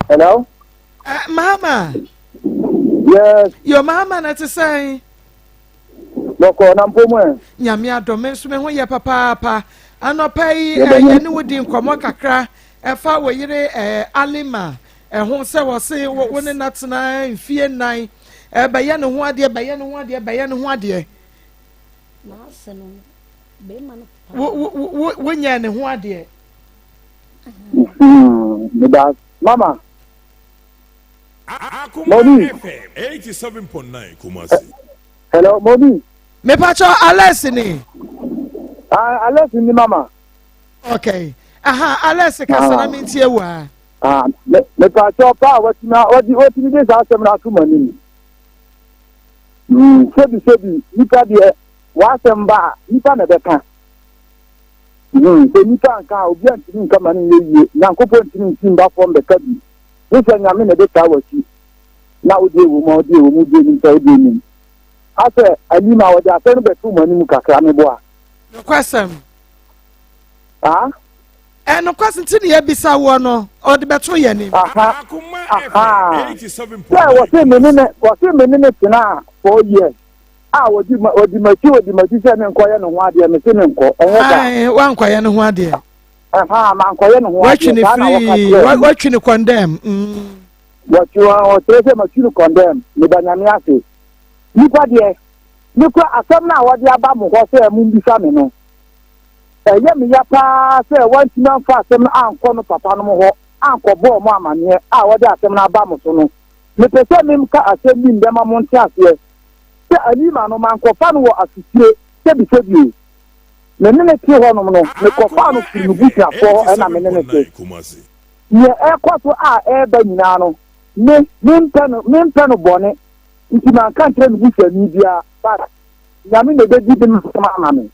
Hello. Mahama. Yes. Yo Mahama na te sɛn? Bɔkɔ na mpo mu ɛ. Nyame adom me nso me ho yɛ papaapa. Anɔpa yi eh, yɛne wo di nkɔmmɔ kakra ɛfa wo yere eh, Alima ɛho sɛ wɔse wo ne na tena mfie nnan bɛyɛ ne ho adeɛ bɛyɛ ne ho adeɛ bɛyɛ ne ho adeɛ. Wonyɛ ne ho adeɛ. Mm, mama. Akoma FM 87.9 Kumasi. Hello, Moni. Mepacho Alex ni. Ah, Alex ni mama. Okay. Aha, Alex kasa na mintie wa. Ah, me mepacho pa watumi wadi watumi de saa asɛm na ato m'anim. Mm, sebi sebi nipa deɛ w'asɛm ba a nipa na ɛbɛka. Mm, sɛ nipa nka a obi antumi nka ma no nyɛ yie. Nyankopɔn ntumi nsi mba fam bɛka bi. Gye sɛ Nyame na ɛbɛtaa w'akyi na wode ɛwɔ mu a wode ɛwɔ mu wode anim sɛ wode anim. Asɛ anim a wɔde asɛm no bɛto mo anim kakra meboa. Nokwasɛm. Ah? Ɛ nokwasɛm nti na yɛbisa woɔ no ɔde bɛto yɛn anim. Aha aha sɛ wɔse me ne ne wɔse me ne ne tenaa four years a wɔdi ma wɔdi m'akyi wɔdi m'akyi sɛ menkɔyɛ ne ho adeɛ mese menkɔ ɛnyɛ saa. Ae wankɔyɛ ne ho adeɛ. Ɛhaa, mankɔyɛ ne ho Watwi adeɛ, ne saa na wɔka firii, kyerɛɛ wa- me. watwi ne kɔndɛm. Mm. Wɔtwe wɔn, wɔkyerɛ sɛ matwi no kɔndɛm, meda Nyame ase. Nnipa deɛ, me kora asɛm no a wɔde aba mo hɔ sɛ mommisa me no, ɛyɛ me ya paa sɛ wɔantumi amfa asɛm no ankɔ no papa nom hɔ ankɔbɔ wɔn amaneɛ a wɔde asɛm no aba mo so no. Mepɛ sɛ memka asɛm bi ndɛ ma monte aseɛ, sɛ Alima no, mankɔfa no wɔ asetire sɛbisɛbi o. Me ne no te hɔnom no, mekɔfaa no firii me busuafoɔ hɔ ɛna me ne no te. Deɛ ɛrekɔ so a ɛreba nyinaa no, me, mempɛ no, mempɛ no bɔne, nti manka nkyerɛ me busuani biara, but Nyame na ɛbɛdi me asɛm ama me.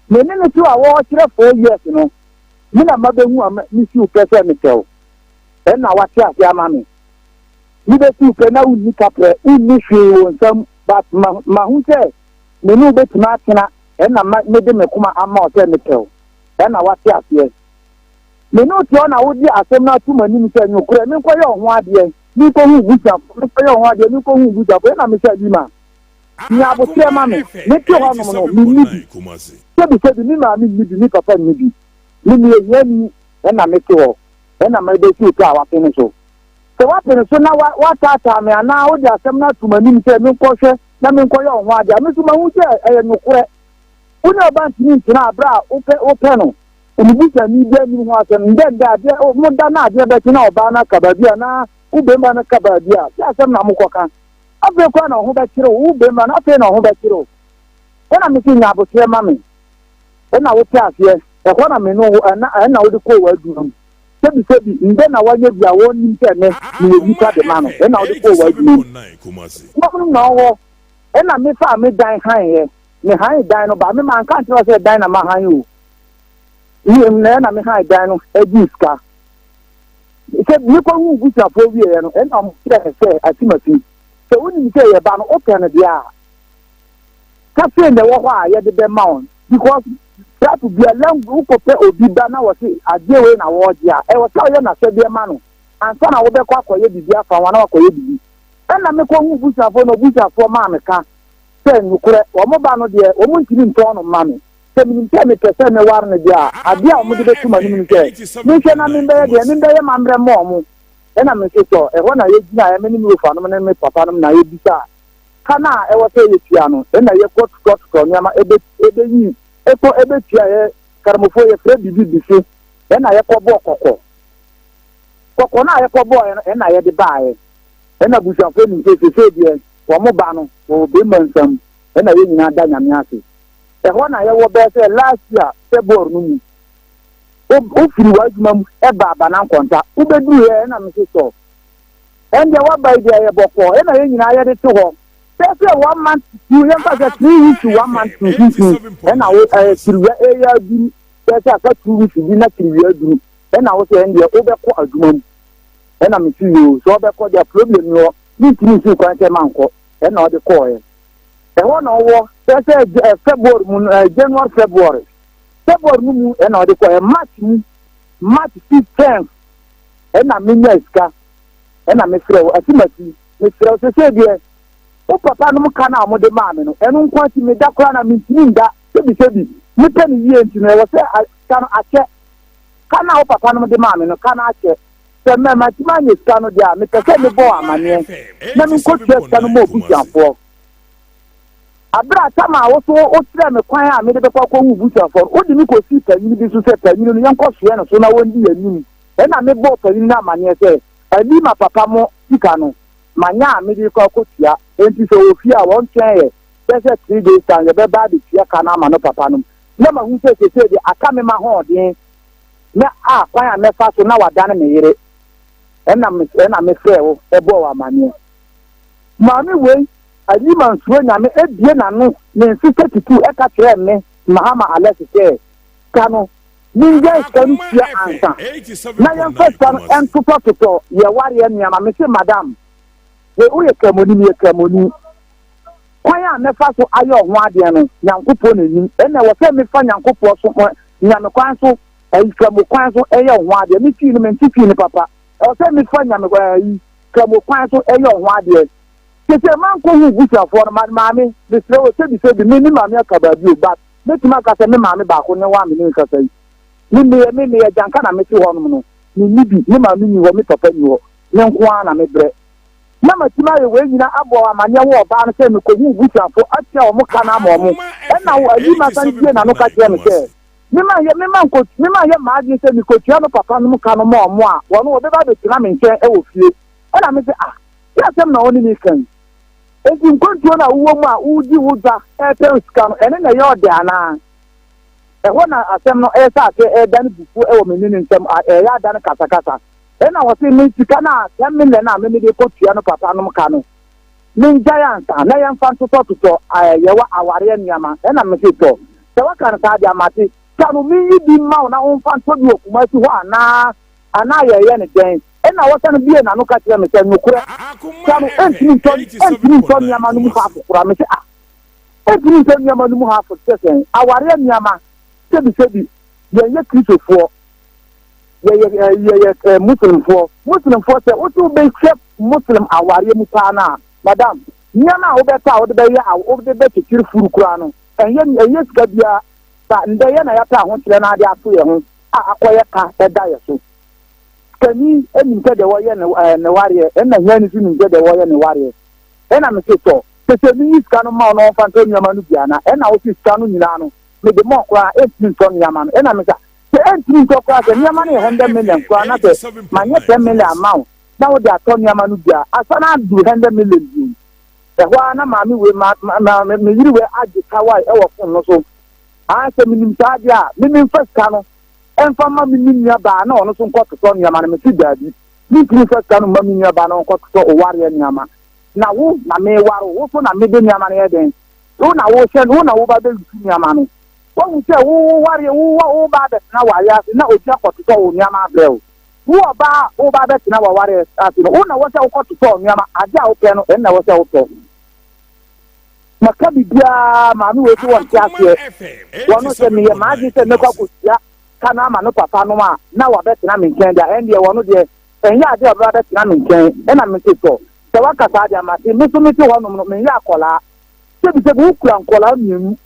Me ne no te a wɔrekyerɛ four years no, me na mabɛhu a mesi wo pɛ sɛ mepɛ wo, ɛna wate ase ama me. Mebɛsi wo pɛ na wonni kaprɛ, wonni hwee wɔ nsam, but ma, mahu sɛ me ne wo bɛtumi atena ɛna ma mede me koma ama wo sɛ mepɛ wo, ɛna woate aseɛ. Me ne wo te hɔ na wode asɛm no ato m'anim sɛ, Nokorɛ, menkɔyɛ wo ho adeɛ, menkɔhu wo busuafoɔ, menkɔyɛ wo ho adeɛ, menkɔhu wo busuafoɔ, ɛna mesɛ, Lima, nya aboterɛ ma me, mete hɔnom no, menni bi, sɛbisɛbi, me maame nni bi, me papa nni bi, me meyɛ hiani, ɛna mete hɔ, ɛna mebɛsi wo pɛ a woapene so. Sɛ woapene so na woataataa me anaa wode asɛm no ato m'anim sɛ menkɔhwɛ na menkɔyɛ wo ho ade a, me nso mahu sɛ ɛyɛ nokorɛ. Wo ne ɔba ntumi ntena berɛ a wopɛ wopɛ no. Ne busuani biara nnim ho asɛm. Ndɛ ndɛ adeɛ moda na adeɛ bɛkye na ɔbaa no aka baabi anaa wo bɛmma no ka baabi a, sɛ asɛm na mokɔka. Afei koraa na wo ho bɛkyere wo, wo bɛmma no afei na wo ho bɛkyere wo. Ɛna mese nya aboterɛ ma me. Ɛna wote aseɛ. Ɛhɔ na me ne wo ɛna ɛna wode kɔɔ w'adwuma mu. Sɛbi sɛbi, ndɛ na wanya bi a wɔnnim sɛ me, meyɛ nipa de ma no, ɛna wode kɔɔ w'adwuma mu. Wɔnom na ɔwɔ, ɛna me faa me dan han yɛ, me han dan no ba, me manka nkyerɛ sɛ dan na ma han o. Me na ɛna me han dan no agye sika. Sɛ mekɔ hu busuafoɔ wieɛ no, ɛna ɔmo kyerɛ sɛ asimasi. Sɛ wonim sɛ yɛba no, wopɛ no deɛ a, ka sei na ɛwɔ hɔ a yɛde bɛma wɔn because trap bia langu wokɔpɛ obi ba na wɔse adeɛ wei na wɔregye a ɛwɔ sɛ ɔyɛ n'asɛdeɛ ma no ansa na wobɛkɔ akɔyɛ biribi afa ho na wakɔyɛ biribi ɛna mekɔhu busuafoɔ na obusuafoɔ maa me ka sɛ nokorɛ wɔn ba no deɛ wɔn ntumi ntɔn no mma me sɛ menim sɛ mepɛ sɛ meware no deɛ a adeɛ a wɔde bɛto m'anim no sɛ menhwɛ na membɛyɛ deɛ membɛyɛ mammerɛ mmɔ wɔn ɛna me nso sɔ ɛhɔ na yɛgyinaeɛ me ne me wofanom ne me papanom na yɛbisaa Ka no a ɛwɔ sɛ yɛtua no, ɛna yɛkɔ totɔtotɔ nneɛma ɛbɛ ɛbɛyi ɛkɔ ɛbɛtua yɛ Karamofoɔ yɛfrɛ biribi bise ɛna yɛkɔ bɔɔ kɔkɔ. Kɔkɔ no a yɛkɔ bɔɔɛ no ɛna yɛde baeɛ. Ɛna abusuafoɔ nim sɛ sesei deɛ wɔn ba no wɔwɔ bɛrima nsam ɛna yɛn nyinaa da Nyame ase. Ɛhɔ na yɛwɔ bɛyɛ sɛ last year February no mu. Wofiri w'adwuma mu ɛbaa Banankɔnta wobɛduruiɛ ɛna mese sɔ Ɛndeɛ waba yi deɛ ɛyɛ bɔkɔɔ ɛna yɛn nyinaa yɛde to hɔ sɛ sɛ one month to yɛmfa sɛ 3 weeks to one month mfimfini ɛna wo ɛɛ kiriwia ɛyɛ aduru sɛ sɛ aka 2 weeks bi na kiriwia aduru ɛna wo sɛ ɛndeɛ wobɛkɔ adwuma mu ɛna mesi yoo sɛ ɔbɛkɔ deɛ problem ni hɔ mentumi nsi kwan sɛ mankɔ ɛna ɔde kɔɔɛ ɛhɔ na ɔwɔ sɛ sɛ February mu no January February February no mu ɛna ɔde kɔɔɛ March mu March 15 ɛna menya sika ɛna mesrɛ wo, Asimasi, mesrɛ wo, sesei deɛ, wo papa nom ka no a wɔde maa me no, ɛno nko ara nti meda koraa na mentumi nda, sɛbisɛbi, mepɛ no yie nti no, ɛwɔ sɛ sika no akyɛ. Ka no a wo papa nom de maa me no, ka no akyɛ. Sɛ mɛ mantumi anyɛ sika no deɛ a, mepɛ sɛ mebɔ wo amaneɛ na menkɔtua sika no ma obusuafoɔ. Aberɛ a Tamar a wo so wokyerɛɛ me kwan a mede bɛkɔ akɔhu obusuafoɔ no, wode me kɔsii panyini bi so sɛ panyini no yɛnkɔsoɛ no so na wɔndi yɛn anim. Ɛnna mebɔɔ panyin no amanneɛ sɛ, Alima papa mo sika no, manya a mede rekɔ akɔtua, enti sɛ ɔwɔ fie a, ɔntwɛn ɛ, bɛyɛ sɛ 3 days time yɛbɛba abɛtua ka no ama no papa nom. Na mahu sɛ seesei deɛ aka me m'ahoɔden na a kwan a mɛfa so na wadane me yere. Ɛnna me ɛnna mefrɛɛ wo bɔɔ wo amanneɛ. Maame wei, Alima nsuro Nyame, abue n'ano ne nse sɛ tutu ɛka kyerɛɛ me, Mahama Alex sɛ, Ka no, Mongyae sika no tua ansa na yɛmfa sika no ntotɔtotɔ yɛ wareɛ nneɛma. Mese madam, wei woyɛ kramoni, meyɛ kramoni. Kwan a mɛfa so ayɛ ɔho adeɛ no, Nyankopɔn na nim. Ɛna ɛwɔ sɛ mefa Nyankopɔn so, Nyame kwan so, ɛyi kramo kwan so ɛyɛ ɔho adeɛ. Me twi no, mente twi no papa. Ɛwɔ sɛ mefa Nyame, ɛyi kramo kwan so ɛyɛ ɔho adeɛ. Sese mankɔ hu busuafoɔ no, maame, mesrɛ wo, sɛbi sɛbi, me ne maame aka baabi o, but Mɛtumi aka sɛ me maame baako ne hɔ a me ne no kasa yi. Me meyɛ me meyɛ gyanka na mete hɔnom no, menni bi, me maame nni hɔ, me papa nni hɔ, me nko ara na mebrɛ. Na matumi ayɛ wei nyinaa abɔ amanneɛ wɔ ɔbaa no sɛ mekɔhuu busuafoɔ atua wɔn ka no ama wɔn. Ɛnna wɔ ayi ma san bue n'ano ka kyerɛɛ me sɛ mema nyɛ mema nkɔ mema nyɛ m'adwene sɛ mekɔtua no papa nom ka no ma wɔn a wɔn wɔbɛba abɛtena me nkyɛn wɔ fie. Ɛnna mese ah, sɛ asɛm na wɔne me reka yi. Enti nkwantuo no a wowɔ mu a woredi wo dwa repɛ wo sika no, ɛno na ɛyɛ ɔdɛ anaa? Ɛhɔ na asɛm no rehyɛ aseɛ redane bufuo wɔ me ne ne ntam, ɛreyɛ adane kasakasa. Ɛnna ɔse, me sika no a, 10 million a me mede rekɔtua no papa nom ka no, mengyae ansa na yɛmfa ntotɔtotɔ yɛwɔ awareɛ nneɛma. Ɛnna mese, tɔ, sɛ woaka no saa deɛ a, mate. Sika no, menyi bi mma wo na womfa ntɔ bi wɔ Kumasi hɔ anaa? Anaa yɛreyɛ no dɛn? Ɛnna wɔsan buee n'ano ka kyerɛɛ me sɛ, Nokorɛ, sika no ɛntumi ntɔ ɛntumi ntɔ nneɛma no mu haafo koraa. Mese, Ah, ɛntumi ntɔ nneɛma no mu haafo te sɛ sɛn? Awareɛ nneɛma, sɛbisɛbi, yɛnyɛ Kristofoɔ, yɛyɛ ɛɛ yɛyɛ ɛɛ Muslimfoɔ. Muslimfoɔ sɛ wose wobɛhwɛ Muslim awareɛ mu paa no a, madam, nneɛma a wobɛtɔ a wode bɛyɛ a wode bɛkyekyere furu koraa no, ɛnyɛ ɛnyɛ sika biara. Sa ndɛ yɛn na yɛapɛ ahokyerɛ no ade ato yɛn ho a akɔyɛ ka da yɛ so. Sikani nim sɛ deɛ wɔyɛ ne ɛɛ ne wareɛ, ɛna hiani nso nim sɛ deɛ wɔyɛ ne wareɛ. Ɛna mese tɔ, sese menyi sika no mma wo na wɔmfa ntɔ nneɛma no bi ana? Ɛna wose sika no nyinaa no mede ma wo koraa ɛntumi ntɔ nneɛma no. Ɛna mese sɛ ɛntumi ntɔ koraa sɛ nneɛma no yɛ hundred million koraa na sɛ manyɛ 10 million ama wo na wode atɔ nneɛma no bi a, asan aduru 100 million bio. Ɛhɔ ara na maame wei ma ma ma me yere wei agye tawae wɔ fon no so. Ah, sɛ menim saa deɛ a, me memfa sika no. mfa mma me me nuabaa na ɔno nso nkɔtotɔ nneɛma no. Mese daabi, mentumi mfa sika no mma me nuabaa na ɔnkɔtotɔ owareɛ nneɛma. Na wo na meware wo, wo so na mede nneɛma no yɛ dɛn? Wo na wohyɛ no, wo na woba bɛwusu nneɛma no. Woahu sɛ wo wowareɛ, wo woba abɛtena wareɛ ase na obi akɔtotɔ wo nneɛma abrɛ wo. Wo ɔbaa a woba abɛtena w'awareɛ ase no, wo na ɛwɔ sɛ wokɔtotɔ nneɛma, adeɛ a wopɛ no, ɛno na ɛwɔ sɛ wotɔ. Maka biribiara, maame wei se wɔnte aseɛ. Wɔno sɛ meyɛ m'adwene sɛ mɛkɔ akɔtua ka no ama no papa nom a, na wabɛtena me nkyɛn deɛ, ɛndeɛ wɔno deɛ, ɛnyɛ adeɛ a ɔbɛba abɛtena me nkyɛn. Ɛna mese tɔ, sɛ waka saa deɛ a mate, me nso mete hɔnom no, menyɛ akwadaa. Sɛbisɛbi wokura nkwadaa mmienu,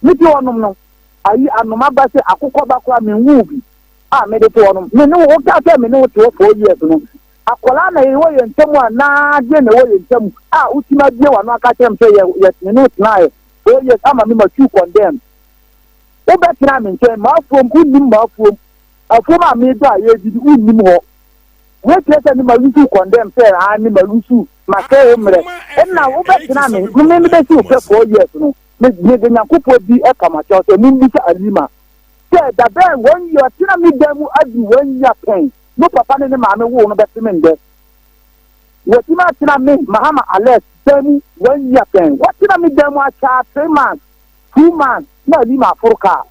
mete hɔnom no, ayi anoma ba sɛ akokɔ ba koraa menwoo bi a mede te hɔnom. Me ne wo, wokaa sɛ me ne wo te hɔ four years no, Akwadaa na ɛwɔ yɛn ntam anaa deɛ na ɛwɔ yɛn ntam a wotumi abue w'ano aka kyerɛ me sɛ yɛ yɛ me ne wo tenaeɛ four years ama me ma two condemn. Wobɛtena me nkyɛn m'afuom wonnim m'afuom afuom a medɔ a yɛdidi wonnim hɔ. Wei kyerɛ sɛ me ma lusu condemn sɛ aa me ma lusu masɛe wo mmerɛ ɛna wobɛtena me me me bɛsi wo pɛ four years no me mede Nyankopɔn di ɛka makyɛw sɛ mommisa Alima sɛ dabɛn wɔn year ɔtena me dan mu adi one year pɛn. No papa ne ne maame woo no bɛse me ndɛ. Watumi atena me, Mahama Alex, dan mu one year pɛn. Watena me dan mu akyɛ a 3 months, 2 months na Alima aforo kaa.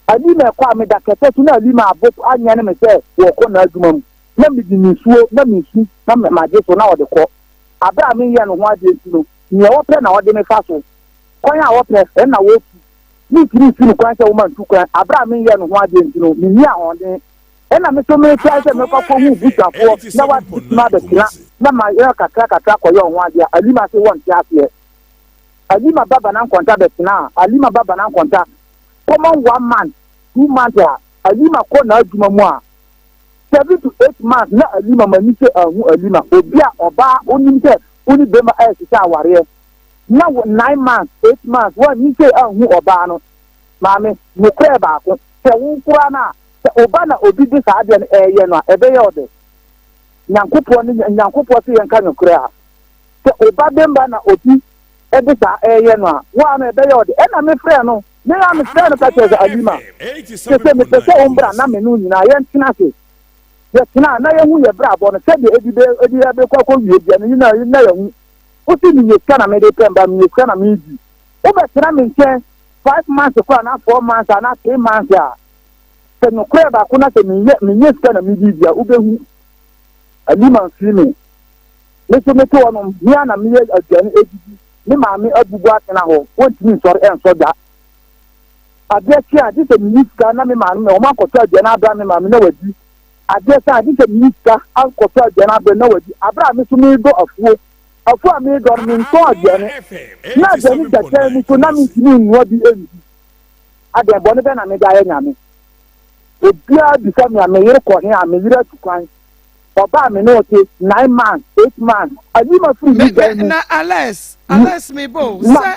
Alima ɛkɔ a meda kɛtɛ so na Alima abo anyɛne me sɛ wɔkɔ n'adwuma mu. Na mede nisuo na mesu na magye so na ɔde kɔ. Abere a menyɛ no ho adeɛ nti no, nea ɔpɛ na ɔde me fa so. Kwan a ɔpɛ ɛna wɔtu. Mentumi nsi no kwan sɛ woma ntu kwan. Abere a menyɛ no ho adeɛ nti no, menni ahoɔden. Ɛna me nso meretrae sɛ mɛkɔ akɔhu busuafoɔ na wɔatumi abɛtena na mayɛ kakra kakra akɔyɛ wɔn ho adeɛ a, Alima se wɔnte aseɛ. Alima ba Bana Nkwanta bɛtena a, Alima ba Bana Nkwanta common one month, 2 months a, Alima kɔ n'adwuma mu a, 7 to 8 months na Alima m'ani sɛ ahu Alima. Obi a ɔbaa onim sɛ wo ne bɛrima ɛrehyehyɛ awareɛ na wo 9 months, 8 months woanyi sɛ anhu ɔbaa no. Maame, nokorɛ baako, sɛ wo koraa no a, sɛ oba na obi de saa adeɛ no ɛɛyɛ no a, ɛbɛyɛ ɔdɛ. Nyankopɔn ne Nyankopɔn sɛ yɛnka nokorɛ a, sɛ oba bɛmba na obi ɛde saa ɛɛyɛ no a, woa no ɛbɛyɛ ɔdɛ. Ɛna mefrɛ no, me a mefrɛ no ka kyerɛ sɛ Alima, sɛ sɛ mepɛ sɛ wombra na me no nyinaa yɛntena ase. Yɛtena na yɛhu yɛ brabɔ no sɛdeɛ ɛdi bɛ ɛdi ɛbɛkɔ akɔwie deɛ no na na yɛhu. Wosi meyɛ sika na mede pɛ mba, meyɛ sika na medi. Wobɛtena me nkyɛn 5 months koraa anaa 4 months anaa 3 months a, sɛ nokorɛ baako na sɛ menyɛ menyɛ sika na medi di a wobɛhu. Alima mfiri me. Me nso mete hɔnom, me ara na meyɛ aduane edidi. Me maame abubu atena hɔ, wɔntumi nsɔre ɛnsɔ gya. Adeɛ kye a, gye sɛ meyi sika na me maame wɔn akɔtɔ aduane abrɛ me maame na wadi. Adeɛ sa a, gye sɛ meyi sika akɔtɔ aduane abrɛ na wadi. Abrɛ a me nso meredɔ afuo, afuo a meredɔ no mentɔn aduane. Na aduane da kyɛn mu so na mentumi nnoa bi nni. Adɛn, bɔne bɛn na mede ayɛ Nyame? Obiara bisa me a, me yere kɔ he a, me yere atu kwan. Ɔbaa me ne ɔte 9 months, 8 months, ayi ma firi me dan mu. Na Alex, Alex me bo, sɛ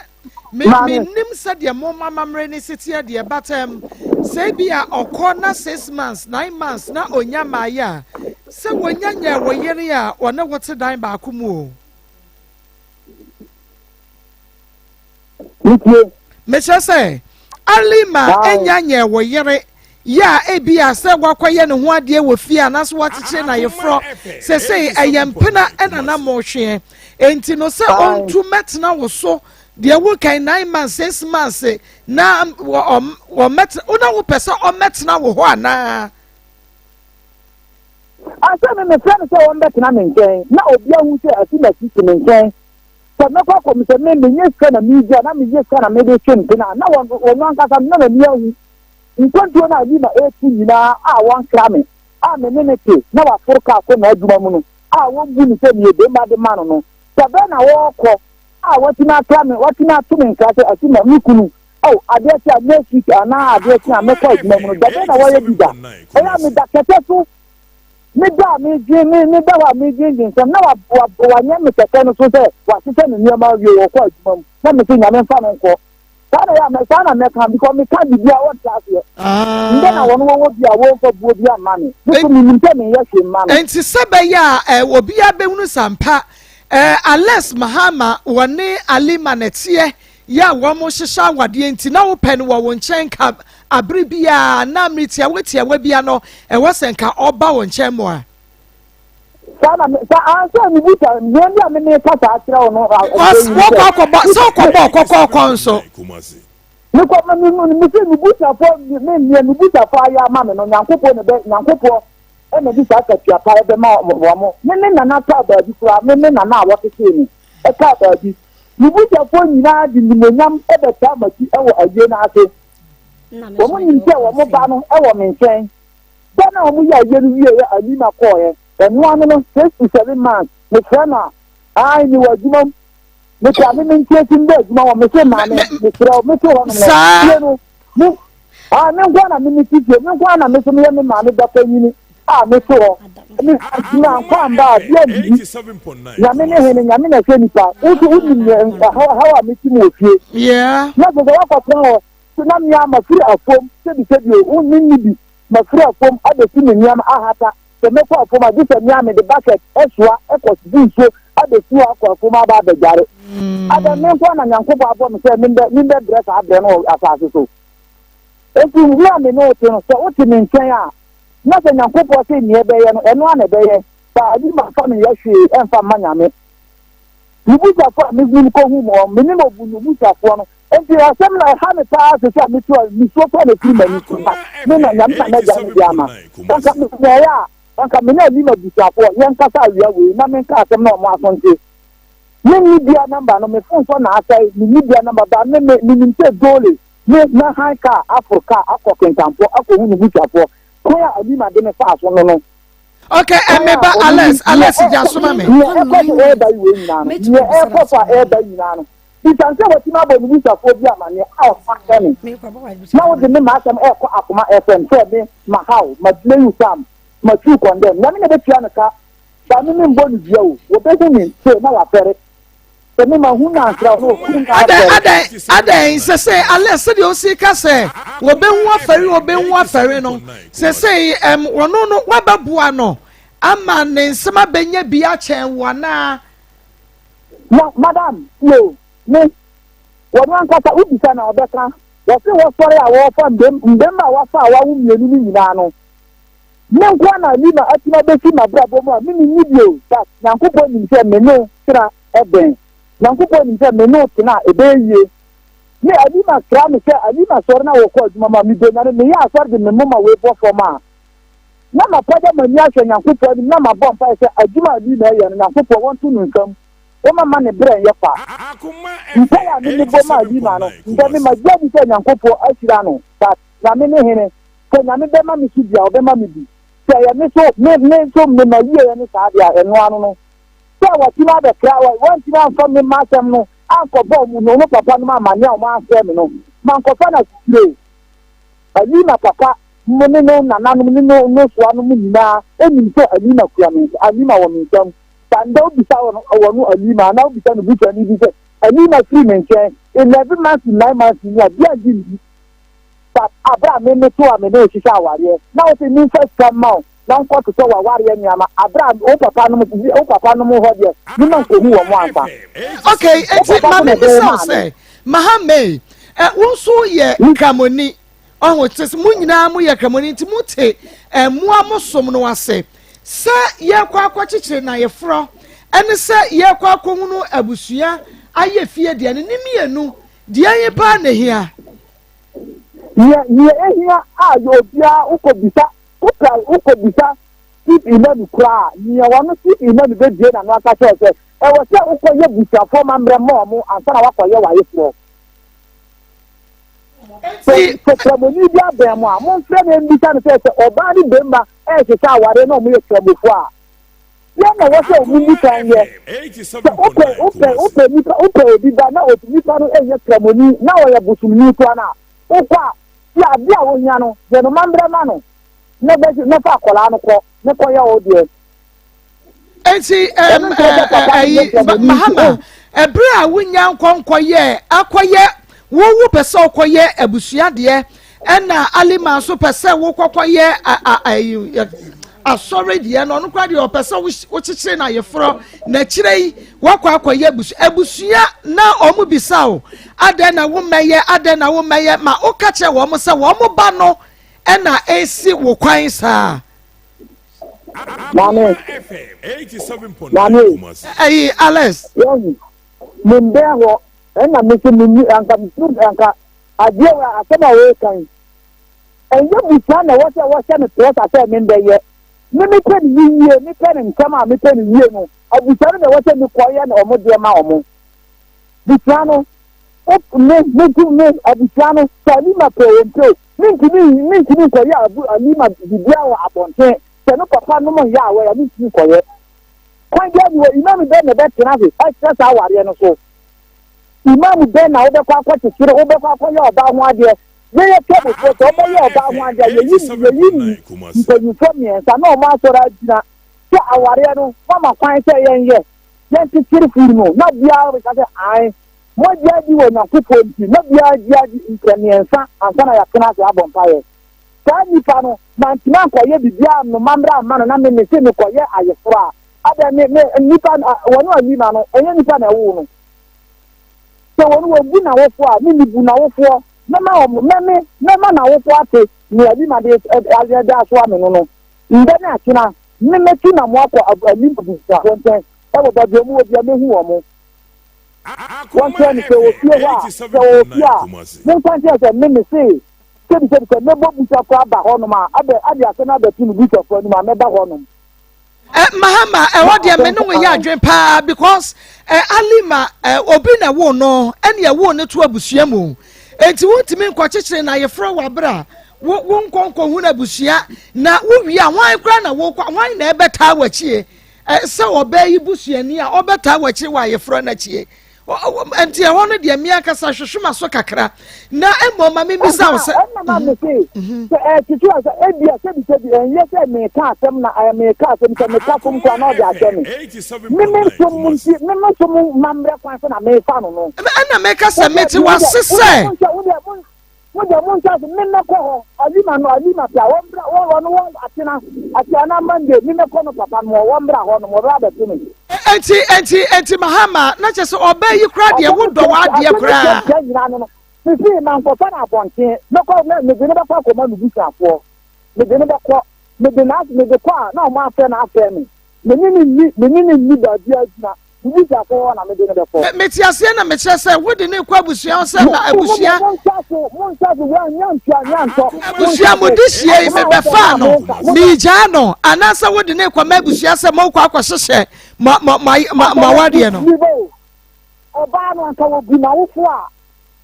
me me nim sɛdeɛ mo amammerɛ ne si teɛ deɛ, but sɛ ebi a ɔkɔ na 6 months, 9 months na onya maayɛ a, sɛ wonya nyɛ wo yere a ɔne wo te dan baako mu o. Metie. Mekyerɛ sɛ, Alima enya nyɛ wo yere yɛ a ebi a sɛ wakɔyɛ ne ho adeɛ wɔ fie anaasɛ wakyekyere n'ayeforɔ sesei ɛyɛ mpena ɛna na mohweɛ enti no sɛ ɔntu mɛtena wo so deɛ wokan 9 months, 6 months na wɔmɛtena wo na wopɛ sɛ ɔmɛtena wo hɔ anaa? Asɛ me mefrɛ no sɛ wɔmbɛtena me nkyɛn na obi ahu sɛ asi masi te me nkyɛn sɛ mɛkɔ akɔ me sɛ me menyɛ sika na meedi a na meyɛ sika na mede twe mpena a na wɔn wɔn ankasa no na n'ani ahu nkwantuo no a Lima ɛretu nyinaa a wɔnkra me a me ne ne te na waforo kaa kɔ n'adwuma mu no a wɔmbu no sɛ meyɛ bɛmma de ma no no sɛ bɛn na wɔrekɔ a watumi akra me watumi ato me nkra sɛ asi ma me kunu oh adeɛ kye a next week anaa adeɛ kye a mɛkɔ adwuma mu no da bɛn na wɔyɛ bi da ɛyɛ a meda kɛtɛ so meda a medwen me meda hɔ a medwendwen nsɛm na wa wa wanyɛ me kɛtɛ no so sɛ wahyehyɛ ne nneɛma awie wɔkɔ adwuma mu na mese Nyame mfa no nkɔ saa na yɛ a saa na mɛka because meka biribi a wɔnte aseɛ ndɛ na wɔn wɔwɔ bi a wɔmfa buo bi amma me me so menim sɛ menyɛ hwee mma no. Nti sɛ bɛyɛ a obiara bɛhunu sampa Alex Mahama wɔne Alima nɛteɛ. yɛ a wɔn hyehyɛ awadeɛ nti na wopɛ no wɔ wo nkyɛn nka abere biara na mmere tiawa tiawa bia no ɛwɔ sɛ nka ɔba wo nkyɛn mmoa. Saa na me sa ansa mi busa nea bi a me me kasa akyerɛ wo no. Because wokɔ akɔbɔ sɛ wokɔbɔ kɔkɔɔkɔ nso. Mekɔ me me me se me busafo me nea me busafo ayɛ ama me no Nyankopɔn na bɛ Nyankopɔn ɛna de saa katua pa ɛbɛma wɔn. Me me nana kaa baabi koraa me me nana a wɔtetee me ɛkaa baabi. Me busafoɔ nyinaa de nimonyam ɛbɛtaa m'akyi ɛwɔ ayie no ase. Wɔn nim sɛ wɔn ba no ɛwɔ me nkyɛn. Da no a wɔyɛɛ ayie no wieeɛ a Lima kɔeɛ, ɛno ano no, 6 to 7 months, mefrɛ no a, ae, mewɔ adwuma mu. Mete a me mente ase mbɛ adwuma wɔ mese maame, mesrɛ wo, mete hɔnom no, fie no, me, ah, me nko na me mete fie, me nko na me so meyɛ me maame ba panyini a mete hɔ. Me mankɔ amba a, bia ndidi. Nyame ne hene, Nyame na ɛhwɛ nipa. Wo so wonim haw a mete mu wɔ fie. Na sɛ sɛ woakɔtena hɔ, So na me ara mafiri afuom, sɛbisɛbi o, wo menni bi, mafiri afuom abɛsi me nneɛma ahata, sɛ mɛkɔ afuom a, gye sɛ me ara mede bucket soa kɔ bu nsuo abɛsi hɔ akɔ afuom aba abɛdware. Adɛn, me nko ara na Nyankopɔn abɔ me sɛ membɛ, membɛbrɛ saa brɛ no wɔ asase so? Enti me a me ne wo te no, sɛ wote me nkyɛn a, na sɛ Nyankopɔn se nea ɛbɛyɛ no, ɛno ara na ɛbɛyɛ, fa ani ma mfa menyɛ hwee ɛmfa mma Nyame. Me busuafoɔ a menim kɔhu wɔn, me ne no busuafoɔ no, Enti asɛm no ɛha me paa sese a metu a nisuo koraa na ɛfiri m'ani so na me na Nyame na m'agya no de ama. Anka menyɛeɛ a anka me ne Alima abusuafoɔ yɛnkasa awia wei na menka asɛm na wɔn aso nte. Me nni bia number no, me phone nso na asɛe, me nni bia number but me me menim sɛ Dole me mɛ han car aforo car akɔ Kintampo akɔhu ne busuafoɔ. Kwan a Alima de me faa so no no. Okay, Kwan me a ba ɔno Alex, nea Alex ɛ gya soma me. nea ɛkɔ so ɛreba yi wei nyinaa no, nea ɛrekɔ so a ɛreba nyinaa no, Esiane sɛ watumi abɔ ne busuafoɔ bi amanneɛ a ɔfa kyerɛ me, na wode me m'asɛm rekɔ Akoma FM sɛ me mahaw, ma delay you some, ma true condemn. Nyame na ɛbɛtua no ka, ba me membɔ no dua o, wɔbɛhu me se na wafɛre. Sɛ me mahu no ansra wo na wɔhu no Adɛn, afɛre. adɛn, adɛn, sese Alex sɛdeɛ osi ka sɛ wɔbɛhu afɛre, wɔbɛhu afɛre no, sese ɛm wɔno no wabɛboa no ama ne nsɛm abɛnya bi akyɛn wo anaa? Na madam, tie o, me, wɔn ankasa wobisa na wɔbɛka, wɔse wɔsɔre a wɔrefa mbem, mbem a wɔafa a wɔawo mmienu no nyinaa no, me nko ara na Lima atumi abɛsi m'abrabɔ mu a me menni bi o, but Nyankopɔn nim sɛ me ne wo tena ɛbɛn, Nyankopɔn nim sɛ me ne wo tena a ɛbɛyɛ yie. Me, Alima sra me sɛ, Alima sɔre na wɔkɔ adwuma ma me bɛnyane, meyɛ asɔre de me moma wei bɔ fam a, na mapagya m'ani ahwɛ Nyankopɔn anim na mabɔ mpaeɛ sɛ adwuma a Lina reyɛ no, Nyankopɔn wɔnto no nsam, wɔmma mma ne berɛ nyɛ kwa. Mpaeɛ a me mebɔ maa Lina no, ndɛ me magye adi sɛ Nyankopɔn ahyira no, but Nyame ne hene, sɛ Nyame bɛma me so bi a, ɔbɛma me bi, sɛ ɛyɛ me so, me, me nso me m'awieɛ ne saa deɛ a, ɛno ano no. Sɛ watumi abɛkra, wantumi amfa me m'asɛm no ankɔbɔ wɔn, wɔn papa nom amaneɛ a wɔn amfrɛ me no, mankɔfa no asekyire o. Alima papa mo ne no nananom ne no no soanom nyinaa nim sɛ Alima kura me nsa, Alima wɔ me nsam. Sa ndɛ wobisa wɔ no wɔ no Alima anaa wobisa no busuani bi sɛ Alima firi me nkyɛn 11 months to 9 months ni a, bia ngye ndi. But aberɛ a me me to a me ne wo hyehyɛ awareɛ na wo se memfa sika mma wo na nkɔ totɔ w'awareɛ nneɛma aberɛ a wo papa nom wo papa nom hɔ deɛ me ma nkɔhu wɔn ansa. Okay, Wo enti papa ma so me na ɛde wo bisa wo maa me. sɛ, Mahame, eh, wo nso yɛ Kramoni. Ɔho te sɛ mo nyinaa mo yɛ Kramoni nti mo te eh, mmoa mo som no ase. Sɛ yɛkɔ akɔkyekyere n'ayeforɔ ɛne sɛ yɛkɔ akɔhunu abusua ayɛ fie deɛ no ne mmienu deɛ he paa na ehia? Nea nea ehia a yɛ obiara wokɔ bisa wokɔ wokɔ bisa Chief Imam koraa nea ɔno Chief Imam bɛbie n'ano aka kyerɛ sɛ ɛwɔ sɛ wokɔ yɛ busuafoɔ mammerɛ ma ɔmo ansa na wakɔyɛ w'ayeforɔ. Sɛ sɛ kramoni bi abɛn mo a, momfrɛ no mmisa no sɛ, sɛ ɔbaa ne barima rehyehyɛ awareɛ na wɔyɛ kramofoɔ a, deɛn na ɛwɔ sɛ wɔn di kan yɛ? Sɛ wopɛ wopɛ wopɛ nipa wopɛ obi ba na obi nipa no nyɛ kramoni na ɔyɛ bosomni koraa no a, wokɔ a, si adeɛ a wohia no, yɛ no mambrɛ ma no na bɛ na fa akwadaa no kɔ ne kɔyɛ wo deɛ. Enti ɛm ɛyi Mahama ɛberɛ a wonya nkɔnkɔyɛ akɔyɛ wo wo pɛ sɛ ɔkɔyɛ abusua deɛ ɛna Alima nso pɛ sɛ wokɔkɔyɛ ɛyi Asɔre deɛ no, ɔno koraa deɛ ɔpɛ sɛ wokyekyere no ayeforɔ, na akyire yi wakɔ akɔyɛ abusua. Abusua na wɔn bisa o, adɛn na wommɛyɛ, adɛn na wommɛyɛ, ma woka kyerɛ wɔn sɛ wɔn ba no ɛna esi wo kwan saa. Maame, maame. Ɛyi Alex. Yɛn, membɛn hɔ, ɛna mese menni anka anka adeɛ wɔ asɛm a wɔreka yi. Ɛnyɛ busua na ɛwɔ sɛ wɔhyɛ me prɛsa sɛ membɛyɛ. Me mepɛ no yiye, mepɛ no ntɛm a mepɛ no yie no, abusua no na ɛwɔ sɛ mekɔyɛ no wɔn deɛ ma wɔn. Busua no, me, me, me, abusua no, sɛ Alima pɛ o mpɛ o, mentumi, mentumi nkɔyɛ abu, Alima biribiara wɔ abɔnten. Sɛ no papa nom nyɛ aware a, mentumi nkɔyɛ. Kwan biara ni hɔ, imam bɛn na ɛbɛtena ase ahyira saa awareɛ no so? Imam bɛn na wobɛkɔ akɔkyekyere, wobɛkɔ akɔyɛ ɔbaa ho adeɛ Yɛyɛ Kramofoɔ, sɛ wɔbɛyɛ ɔbaa ho adeɛ a, yɛyi yɛyi mpanyinfoɔ mmiɛnsa na wɔn asɔre agyina sɛ awareɛ no moama kwan sɛ yɛnyɛ, yɛnkyekyere firi no, na biara bɛka sɛ ae. Moagye adi wɔ Nyankopɔn nti, na biara gye adi mprɛ mmiɛnsa ansa na yɛatena ase abɔ mpaeɛ. Saa nnipa no, mantumi ankɔyɛ biribiara annoma mmra amma no na me mese mekɔyɛ ayeforɔ a, adɛn me me nnipa wɔn a nima no, ɛnyɛ nnipa na ɛwoo no. Sɛ wɔn wɔbu n'awofoɔ a, me mebu n'awofoɔ. Mɛma wɔn, mɛ me, mɛma n'awofoɔ ate nea Alima de de asoa me no no. Ndɛ ne akyena, me mɛtu na mo akɔ Alima abusuafoɔ nkyɛn wɔ baabi a wɔwɔ biara, mɛhu wɔn. Wɔnkyerɛ me sɛ wɔ fie hɔ a, sɛ wɔwɔ fie a, monka nkyerɛ sɛ me mese, sɛbisɛbi sɛ mɛbɔ busuafoɔ aba hɔnom a, abɛ, ade asɛm abɛto me busuafoɔ anim a, mɛba hɔnom. Eh, Mahama, ɛhɔ deɛ me ne wo yɛ adwen paa because eh, Alima eh, obi na ɛwoo no ɛne ɛwoo no to abusua mu enti wontumi nkɔkyekyere na ayefrɛ wɔ abere a wo wo nkɔ nkɔhu no abusua na wowie a hwan koraa na wokɔ hwan na ɛbɛtaa w'akyie eh, sɛ ɔbaa yi busuani a ɔbɛtaa w'akyire wɔ ayefrɛ no akyie nti ɛhɔ no deɛ mmea ankasa hwehwe ma so kakra na mmom ma memmisa wo sɛ ɛnna ma me se mhm. sɛ ɛtwitwi a sɛ ebi a sɛbi sɛbi ɛnyɛ sɛ meka asɛm na ɛyɛ meka asɛm sɛ meka fom koraa na ɔde ahyɛ me me me som mu nti me me som mammerɛ kwan so na mefa no no ɛnna meka sɛ mete wase sɛ Mo deɛ monhyɛ ase, me mɛkɔ hɔ, Alima no, Alima pɛ a, wɔmbra, wɔ, ɔno wɔ Atena, ate anaa Monday, me mɛkɔ no papa no hɔ, wɔmbra hɔ nom, wɔbɛba abɛto me. Enti, enti, enti Mahama, na kyerɛ sɛ ɔbaa yi koraa deɛ, wo dɔ w'adeɛ koraa. Asɛm no tiatia nyinaa no no, mesii mankɔfa no abɔnten, mɛkɔ, mɛ, mede no bɛkɔ akɔma me busuafoɔ, mede no bɛkɔ, mede no, mede kɔ a, na wɔn afrɛ no afrɛ me, me ne no nni, me ne no nni baabiara gyina. Busuafoɔ hɔ na mede no bɛkɔ. Mete aseɛ na mekyerɛ sɛ wode no rekɔ abusua hɔ sɛ ma abusua. Abusua mo de hyia yi mebɛfaa no meegyaa no anaasɛ wode no rekɔ ma abusua sɛ mokɔ akɔhyehyɛ ma ma ma ma ma awadeɛ no. Ɔbaa no anka wɔbu n'awofoɔ a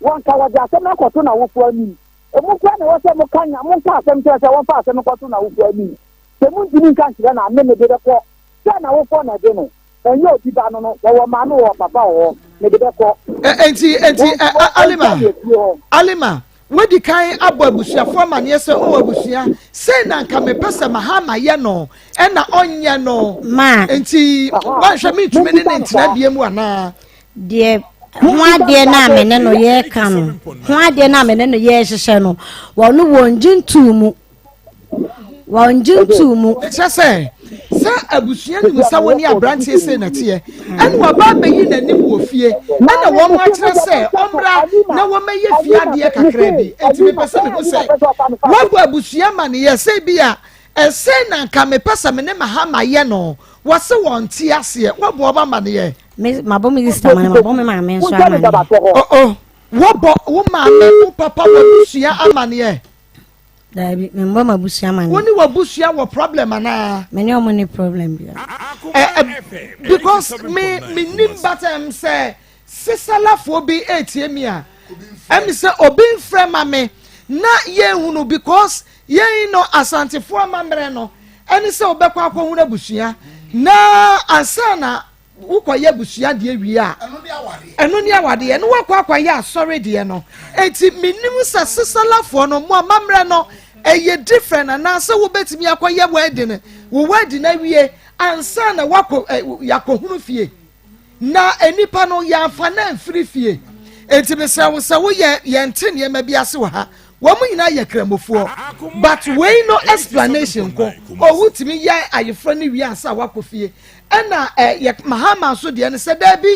wɔnka wɔde asɛm no akɔto n'awofoɔ anim. Emu koraa na ɛwɔ sɛ moka nya monka asɛm kyerɛ sɛ wɔmfa asɛm no nkɔto n'awofoɔ anim. Sɛ montumi nka nkyerɛ no a me mede bɛkɔ. Sɛ n'awofoɔ na ɛde no. Ɛnyɛ obi ba no no, wɔwɔ maame wɔ hɔ, papa wɔ hɔ, mede bɛkɔ. Enti, enti, Alima, Alima, wadi kan abɔ abusuafoɔ amaneɛ sɛ, o abusua, sei na nka mepɛ sɛ Mahama yɛ no, ɛna ɔnyɛ no. Ma. Enti, woanhwɛ mentumi ne ne ntena bie mu anaa? Deɛ ho adeɛ no a me ne no yɛreka no, ho adeɛ no a me ne no yɛrehyehyɛ no, wɔn wɔn gye ntoo mu. Wɔn gye ntoo mu. Kyerɛ sɛ, sɛ abusua nim sɛ wo ne aberanteɛ sei na teɛ, ɛna waba abɛyi n'anim wɔ fie, ɛna wɔn akyerɛ sɛ ɔmmra na wɔmmɛyɛ fie adeɛ kakra bi. Enti mepɛ sɛ mehu sɛ woabɔ abusua amanneɛ sɛ bi a ɛsei na nka mepɛ sɛ me ne Mahama yɛ no, wɔse wɔnte aseɛ. Woabɔ wɔn amanneɛ? Me, mabɔ me sista amanneɛ, mabɔ me maame nso amanneɛ. Oh, oh, woabɔ wo maame, wo papa, w'abusua amanneɛ? Daabi, memmɔ m'abusua amaneɛ. Wo ne w'abusua wɔ problem anaa? Me ne ɔmo ne problem bia. Eh, eh, because me me nim but um, sɛ sisalafoɔ bi etie mi a, ɛmi sɛ obi nfrɛ ma me na yɛn hunu because yɛn no asantefoɔ amammerɛ no ɛne sɛ wobɛkɔ akɔhunu abusua na ansa na wokɔyɛ abusua deɛ wie a ɛno ne awadeɛ ɛno wakɔ akɔyɛ asɔre deɛ no eti menim sɛ sesalafoɔ no mo amammerɛ no ɛyɛ different anaasɛ wobɛtumi akɔyɛ wedding wo wedding awie ansa na wakɔ ɛ yakɔhunu fie na nipa no yɛafa no amfiri fie eti mesrɛ wo sɛ woyɛ yɛnte nneɛma bi ase wɔ ha. Wɔn nyinaa yɛ kramofoɔ but wei no explanation nko oh wotumi yɛ ayeforɔ no wie ansa wakɔ fie ɛna eh, yɛ Mahama nso deɛ no sɛ daabi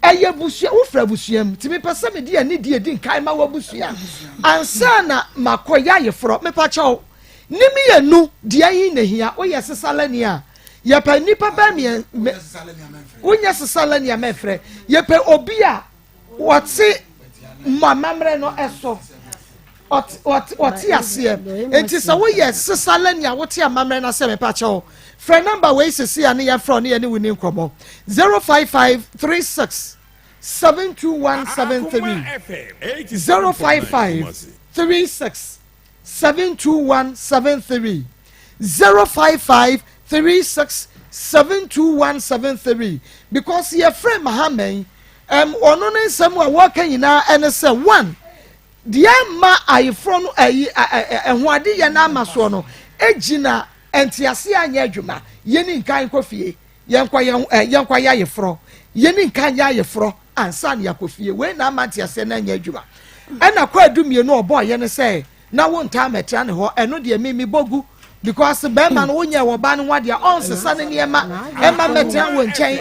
ɛyɛ busua wofura abusua mu nti mepɛ sɛ mede anidie di nkan ma w'abusua ansa na makɔ yɛ ayeforɔ mepakyɛw ne mmienu deɛ yi na hia woyɛ sesalani a yɛpɛ nnipa bɛɛ mmiɛ wonyɛ sesalani a mɛfrɛ yɛpɛ obi a Wɔte mo amammerɛ no so. Wɔte aseɛ. Nti sɛ woyɛ sesalani a wote amammerɛ no aseɛ mepa kyɛw. Frɛ namba wei sisi a ne yɛfrɛ wo ne yɛne wo ni nkɔmmɔ. 05536 72173 05536 72173 05536 72173 because yɛfrɛ Mahama yi um, ɔno ne nsɛm a wɔka nyinaa ɛne sɛ one deɛ ama ayeforɔ no ɛyi ɛho adeyɛ no ama soɔ no egyina ntease anyɛ adwuma yɛni nkan nkɔ fie yɛnkɔ yɛn ɛ yɛnkɔ yɛ ayeforɔ yɛni nkan yɛ ayeforɔ ansa na yɛakɔ fie wei na ama nteaseɛ no anyɛ adwuma ɛna kwaadu mmienu ɔbɔɔyɛ no sɛ na wo ntaa mɛtra ne hɔ ɛno deɛ me mebɔ gu because bɛrima no wonyɛ wɔ ɔbaa no ho adeɛ ɔnsesa ne nneɛma ɛma mɛtena wɔ nkyɛn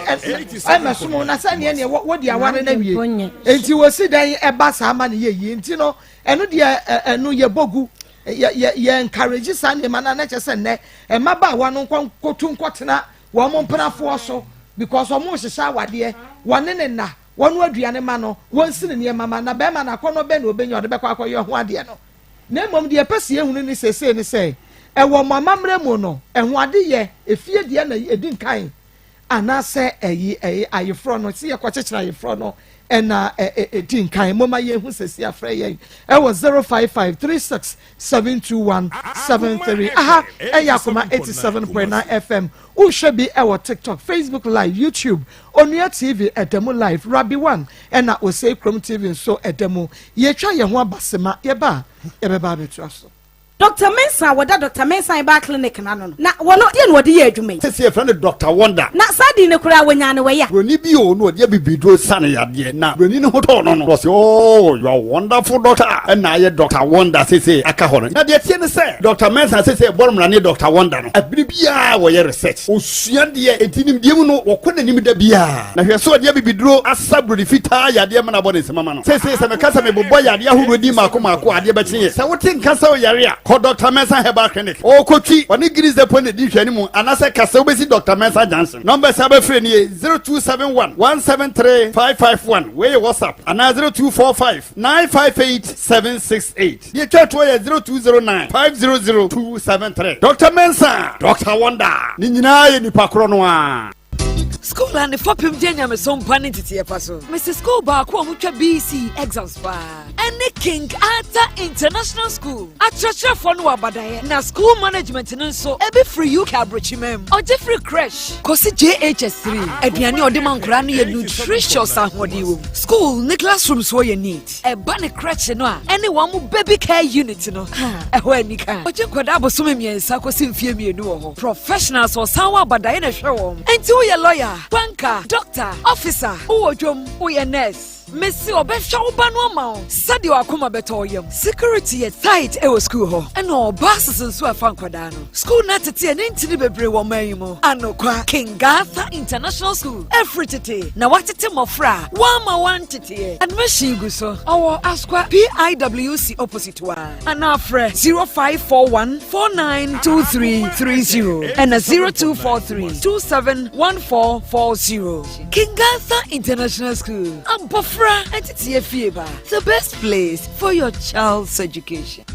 ɛmɛsom na sɛ neɛ neɛ wodi aware no awie nti wɔsi dan ɛba saa ma no yɛ yie nti no ɛno deɛ ɛno yɛbɔ gu yɛ yɛ yɛ encourage saa nneɛma no na kyɛ sɛ nnɛ mmabaawa no nkɔ nkotu nkɔtena wɔn mpenafoɔ so because wɔn rehyehyɛ awadeɛ wɔne ne nna wɔn aduane ma no wɔn si ne nneɛma ma na bɛrima no akɔnɔ bɛn na obenya ɔde bɛkɔ akɔyɛ ho adeɛ no na mmom deɛ ɛpɛ sɛ yɛhunu ne seesei ne sɛ ɛwɔ mo amammerɛ mu no ɛho ade yɛ efie deɛ na edi nkan anaasɛ ɛyi ɛyi ayeforɔ no sɛ yɛkɔkyekyere ayeforɔ no ɛna ɛdi nkan moma yɛhu sɛsi afrɛ yɛn ɛwɔ 055 36 721 73 aha ɛyɛ akoma 87.9 fm wohwɛ bi ɛwɔ tiktok facebook live youtube onua tv ɛda mu live rabi one ɛna osei kurom tv nso ɛda mu yɛtwa yɛn ho abasema yɛba a yɛbɛba abɛtua so Doctor Mensah a wɔda Doctor Mensah Herbal Clinic no ano no, na wɔno, deɛn na wɔde yɛ adwuma yi? Seesei yɛfrɛ no Doctor Wonder. Na saa din no koraa, wɔnyaa no wɔ ya. Buroni bi oo na ɔde abibiduro sa no yadeɛ, na buroni no ho tɔɔ no no, na ɔse oh, you are wonderful doctor, ɛna ayɛ Doctor Wonder seesei aka hɔ no. Na deɛ ɛteɛ ne sɛ, Doctor Mensah seesei ɛbɔ no mmara ne Doctor Wonder no, ɛbere biara wɔyɛ research, ɔsua deɛ, enti nimdeɛ mu no, wɔkɔ n'anim da biara. Na hwɛ sɛ ɔde abibiduro asa buroni fitaa yadeɛ ma no abɔ ne nsam ama no. Seesei sɛ meka sɛ mebobɔ yadeɛ ahodoɔ din mmaako mmaako a, adeɛ bɛkye yɛ. Sɛ wote nka sɛ woyare a, kɔ Dɔkta Mensah Herbal Clinic. Ɔrekɔtwi, ɔne Guinness Depot na ɛdi nhwɛanimu, anaasɛ ka sɛ wobɛsi Dɔkta Mensah Junction. Numbers a wobɛfrɛ nie, 0271 173 551, wei yɛ WhatsApp, anaa 0245 958 768. Deɛ ɛtwa toɔ yɛ 0209 500 273. Dɔkta Mensah, Dɔkta Wonder, ne nyinaa yɛ nipa korɔ no ara. Skuul a ne fapem gyina nyamesom pa ne nteteɛ pa so. Mese skuul baako a wɔtwa BECE exams paa ɛne King Arthur International School. Akyerɛkyerɛfoɔ no wɔ abadaeɛ na school management no nso ebi firi UK aburokyiman mu. Ɔgye firi creche kɔsi JHS 3. Aduane a ɔde ma nkoraa no yɛ nutritious ahoɔden wɔ mu. School ne classrooms hɔ yɛ neat. Ɛba ne creche no a ɛne wɔn mo baby care unit no, ha, ɛhɔ anika. Ɔgye nkwadaa abosome mmiɛnsa kɔsi mfeɛ mmienu wɔ hɔ. Professionals ɔsan wɔ abadaeɛ na ɛhwɛ wɔn. Enti woyɛ lawyer, banker, doctor, officer, wowɔ dwom, woyɛ nurse. Mese ɔbɛhwɛ wo ba no ama wo sɛdeɛ wakoma bɛtɔ wo yam. Security yɛ tight ɛwɔ school hɔ. Ɛna ɔbuses nso a ɛfa nkwadaa no. School no atete ɛne ntini bebree wɔ ɔman yi mu. Anokwa, King Arthur International School ɛfiri tete na watete mmɔfra a wɔama wɔanteteɛ. Admission gu so. Ɔwɔ Asokwa PIWC opposite hɔ ara. Anaa frɛ 0541 492330 ɛna 0243 271440. King Arthur International School, abɔfra nteteɛ fie ba. The best place for your child's education.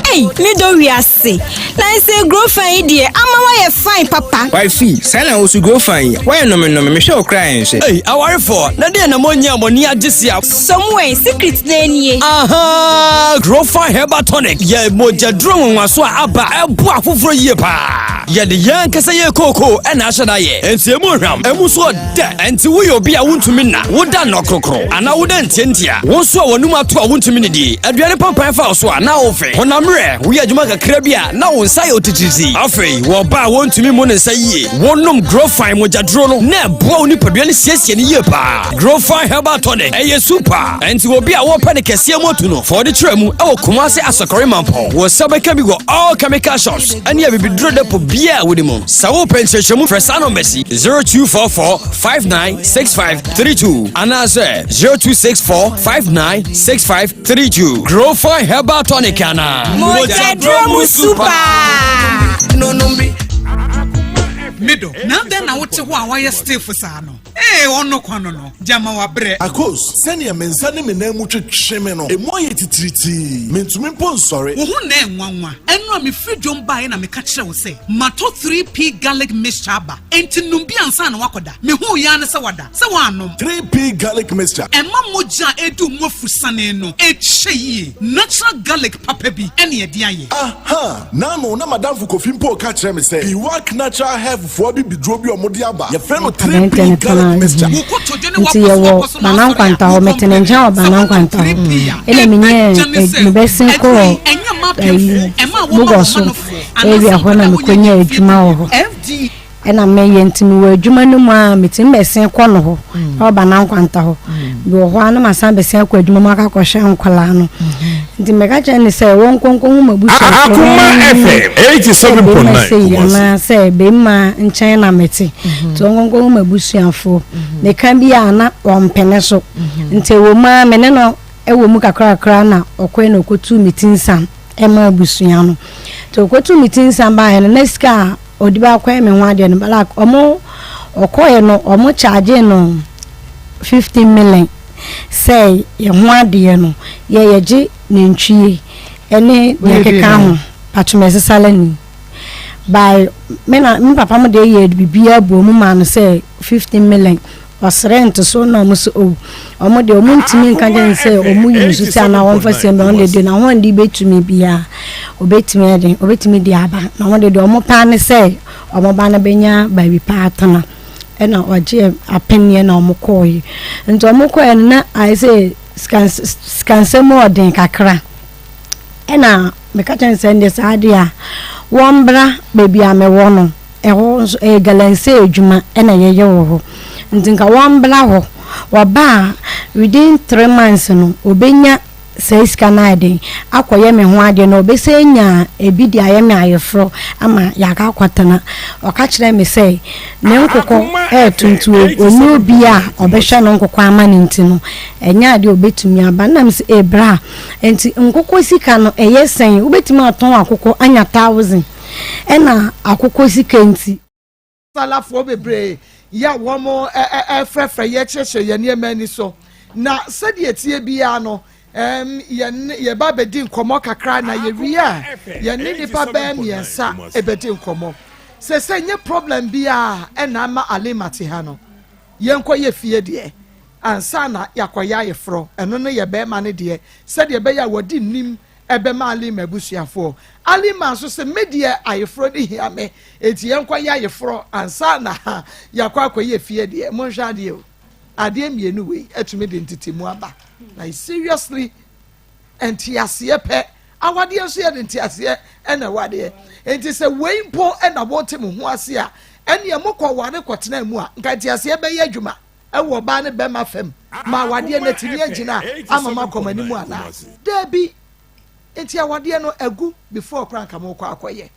Ei, me dɔ wiase. Na nsɛ grofan yi deɛ ama wayɛ fine papa. Wifey, saa na wosu grofan yi. Wayɛ nɔmenɔme, mehwɛ wo koraa ɛnhwɛ. Ei, awarefoɔ, na deɛ na moanya a mo ani agye sia? Samuel, secret na nie. Aha, grofan herbal tonic yɛ mogyaduro nwonwaso a aba ɛboa afoforɔ yie paa. Yɛde yɛn ankasa yɛn kookoo na ahyɛ da yɛ. Enti emu hwam, emu nso ɔdɛ. Enti woyɛ obi a wontumi nna, woda nnɔkrokro, anaa woda ntiantia, wo nso a w'anum ato a wontumi nnidi, aduane pampan fa wo so a na wofe, honam mmerɛ, woyɛ adwuma kakra bi a na wo nsa yɛ wo titiritii. Afei, wɔ ɔbaa a wontumi mmu ne nsa yie, wonom Growfine mogyaduro no na ɛboa wo nipadua no siesie no yie paa. Growfine Herbal Tonic, ɛyɛ super. Enti obi a wɔpɛ ne kɛseɛ mu atu no, fa ɔde kyerɛ mu wɔ Kumasi Asɔkɔre Mampɔn. Wo nsa bɛka bi wɔ all chemical shops ne abibiduro depot biara a wode mu. Sɛ wopɛ nkyerɛkyerɛmu frɛ saa nɔmba yi 0244 596532 anaasɛ 0264 596532. Growfine Herbal Tonic anaa? Mogyaduro mu super. Middle. Na dɛn na wote hɔ a woayɛ stiff saa no? Ee, ɔno kwa no no, gyama wabrɛ. Akos, sɛnea me nsa ne me nan mu twetwe me no, emu ayɛ titiritii. Mintumi mpo nsɔre. Wo ho nnɛ nwanwa. Ɛno a mefiri dwom baeɛ na meka kyerɛɛ wo sɛ matɔ 3P Garlic Mixture aba. Enti nom bi ansa na woakɔda. Mehuu yi ara ne sɛ woada. Sɛ woannom. 3P Garlic Mixture. Ɛma mogya a ɛredi wo mu afusane no kyɛ yie. Natural garlic papa bi na yɛde ayɛ. Aha! N'ano na m'adamfo Kofi mpo reka kyerɛ me sɛ Biwak Natural Health foɔ abibiduro bi a wɔde aba, yɛfrɛ no Aberanteɛ 3P no Garlic tena Mixture. nti yɛwɔ Bana Nkwanta hɔ mete ne nkyɛn wɔ Bana Nkwanta hɔ ɛna menyɛ mebɛsen kɔɔ ayi Bogɔ so area hɔ na mekɔnya adwuma wɔ hɔ ɛna meyɛ nti mewɔ adwuma no mu a metumi bɛsen kɔ no hɔ ɛwɔ Bana Nkwanta hɔ mewɔ hɔ a na masan bɛsen akɔ adwuma mu akɔ akɔhwɛ nkwadaa no nti mɛka kyerɛ ne sɛ wɔn nkonko ho m'abusuafoɔ Akoma FM 87.9 sɛ Kumasi. anaasɛ bɛrima nkyɛn na mete nti wɔn nkonko ho m'abusuafoɔ meka bi a na wɔmpene so nti ɛwɔ mu a me ne no ɛwɔ mu kakrakra na ɔkɔe na ɔkɔtuu me ti nsa ɛma abusua no nti ɔkɔtuu me ti nsa baeɛ no na sika a ɔde baakɔɛ me ho adeɛ no balak ɔmo ɔkɔɛ no ɔmo kyaagye no 15 million sɛ yɛ ho adeɛ no yɛ yɛgye nantwie ɛne deɛ ɛkeka ho patwom ɛsesala ni by me na me papa mo deɛ yɛ biribiara bu ɔmo maa no sɛ 15 million ɔsrɛ ntoso na ɔmo sɛ owu ɔmo deɛ ɔmo ntumi nka kyɛn sɛ ɔmo yi nso sɛ anaa wɔmfa sɛ mbɛ ɔmo deɛ na wɔn de betumi biara obetumi ɛde obetumi de aba na ɔmo de deɛ ɔmo paa ne sɛ ɔmo ba no benya baabi paa atena ɛna ɔgye apɛneɛ na ɔmo kɔɔɛ nti ɔmo kɔɔɛ no na ayɛ sɛ sikansɛm ɔden kakra ɛna meka kyɛn sɛ ɛndeɛ saa adeɛ a wɔmbra baabi a mewɔ no ɛhɔ nso ɛyɛ galamsey adwuma ɛna yɛyɛ wɔ hɔ nti nka wɔmbra hɔ wɔba a within 3 months no obenya saa sika no ayɛ den akɔyɛ me ho adeɛ na ɔbɛsɛ nya ebi de ayɛ me ayeforɔ ama yɛaka akɔtena. Ɔka kyerɛ me sɛ ne nkokɔ ɛɛto nti ɔnyɛ obi a ɔbɛhwɛ no nkokɔ ama no nti no ɛnyɛ adeɛ a ɔbɛtumi aba. Nam sɛ ebra nti nkokɔ sika no ɛyɛ sɛn wobɛtumi atɔn akokɔ anya 1,000 ɛna akokɔ sika nti. Salafoɔ bebree yɛ a wɔn ɛfrɛfrɛ yɛ kyerɛkyerɛ yɛn nneɛma ani so na sɛdeɛ tie biara no yɛn yɛba abɛdi nkɔmɔ kakra na yɛwie a yɛne nipa bɛyɛ mmiɛnsa ɛbɛdi nkɔmɔ sɛ nye problem biara ɛna ama Alima te ha no yɛnkɔ yɛ fie deɛ ansa na yɛakɔyɛ ayeforɔ. Ɛno no yɛ bɛrima no deɛ sɛdeɛ ɛbɛyɛ a wɔde nim ɛbɛma Alima abusuafoɔ. Alima nso sɛ me deɛ ayeforɔ de hia me eti yɛnkɔ yɛ ayeforɔ ansa na yɛakɔ akɔyɛ fie deɛ. Monhwɛ adeɛ o, adeɛ mmienu wei atumi de ntete mu aba na seriously nteaseɛ pɛ awadeɛ nso yɛ de nteaseɛ ɛna ɛwadeɛ. Nti sɛ wei mpo ɛna wɔte mo ho ase a ɛnea mokɔ ware kɔtena mu a nka nteaseɛ bɛyɛ adwuma ɛwɔ ɔbaa ne bɛrima fam ma awadeɛ no atumi agyina ama ma akɔm anim anaa daabi. Nti awadeɛ no agu before koraa nka mokɔ akɔyɛ.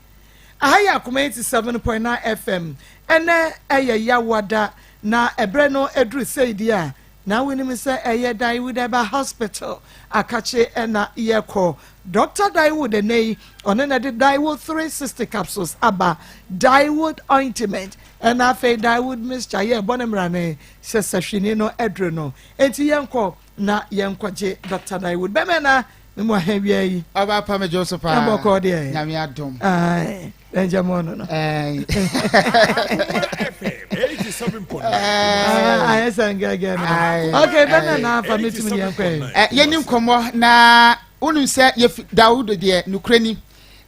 Aha yɛ Akoma 87.9 FM. Ɛnɛ ɛyɛ Yawada na ɛberɛ no aduru sɛi deɛ a na wonim sɛ ɛyɛ Daewood Herbal Hospital akakye ɛna yɛkɔ. Dr. Daewood ɛnɛ yi ɔne na de Daewood 360 capsules aba, Daewood ointment ɛna afei Daewood mixture yɛ ɛbɔ ne mmerane sɛ sahwini no aduru no. Enti yɛnkɔ na yɛnkɔgye Dr. Daewood bɛmɛ na memu ahɛn wia yi. Ɔba pa me dwo so paa. Ɛbɔkɔ deɛ. Nyame adom. Ae, ɛnkyɛ mu ɔno no. Ayɛ sɛ ngɛgɛ no. Ok, bɛmɛ na afa metumi ne yɛnkɔ yi. Yɛni nkɔmmɔ na wonim sɛ yɛfi Dawudo deɛ nokorɛ ni.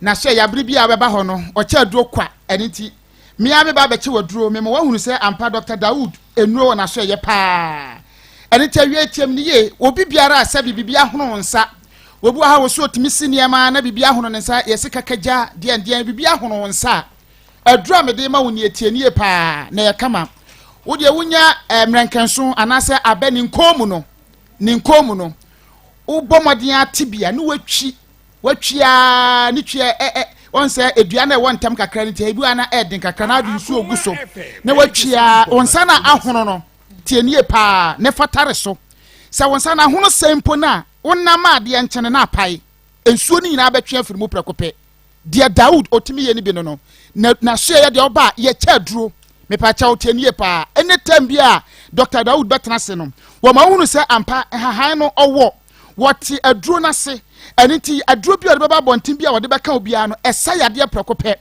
Na hyɛ ya bere biara a wobɛba hɔ no, ɔkyɛ aduro kwa. Ɛno nti, me ara meba abɛkyɛ wo aduro. Mema woahunu sɛ ampa Dɔkta Daud nnuro wɔ n'asoɛeɛ paa. Ɛno nti awiei tie me no yie, obi biara a sɛbe biribi ahono wo nsa, obi wɔ ha a ɔso ɔtumi si nneɛma na biribi ahono ne nsa, yɛse kakagya, deɛn deɛn, biribi ahono wo nsa a, aduro a mede rema wo nie, tie no yie paa na ɛyɛ kama. Wo deɛ wonya eh, mmerɛnkɛnso anaasɛ abɛ ne nkɔn mu no, ne nkɔn mu no, wobɔ mmɔden ate bi a ne watwi Watwi ara ne twi ɛ ɛ wɔn sɛ edua na ɛwɔ ntam kakra no nti ebi wɔ na ɛɛden kakra na ade nsuo gu so na watwi ara wɔn nsa na ahono no tie nie paa ne fatare so sɛ wɔn nsa na ahono sɛn mpo na wonam adeɛ nkyɛn na apae nsuo no nyinaa bɛtwe afiri mu prɛko pɛ deɛ Daud otumi yɛ no bi no no na n'asoɛ yɛ deɛ ɔba a yɛkyɛ aduro mepakyɛw tie nie paa ɛne tɛm bi a Dr. Daud bɛtena ase no wɔn ahunu sɛ ampa nhahan no ɔwɔ Wɔte aduro no ase. Ɛno nti, aduro bi a wɔde bɛba abɔnten bi a wɔde bɛka obiara no, ɛsa yadeɛ prɛko pɛ.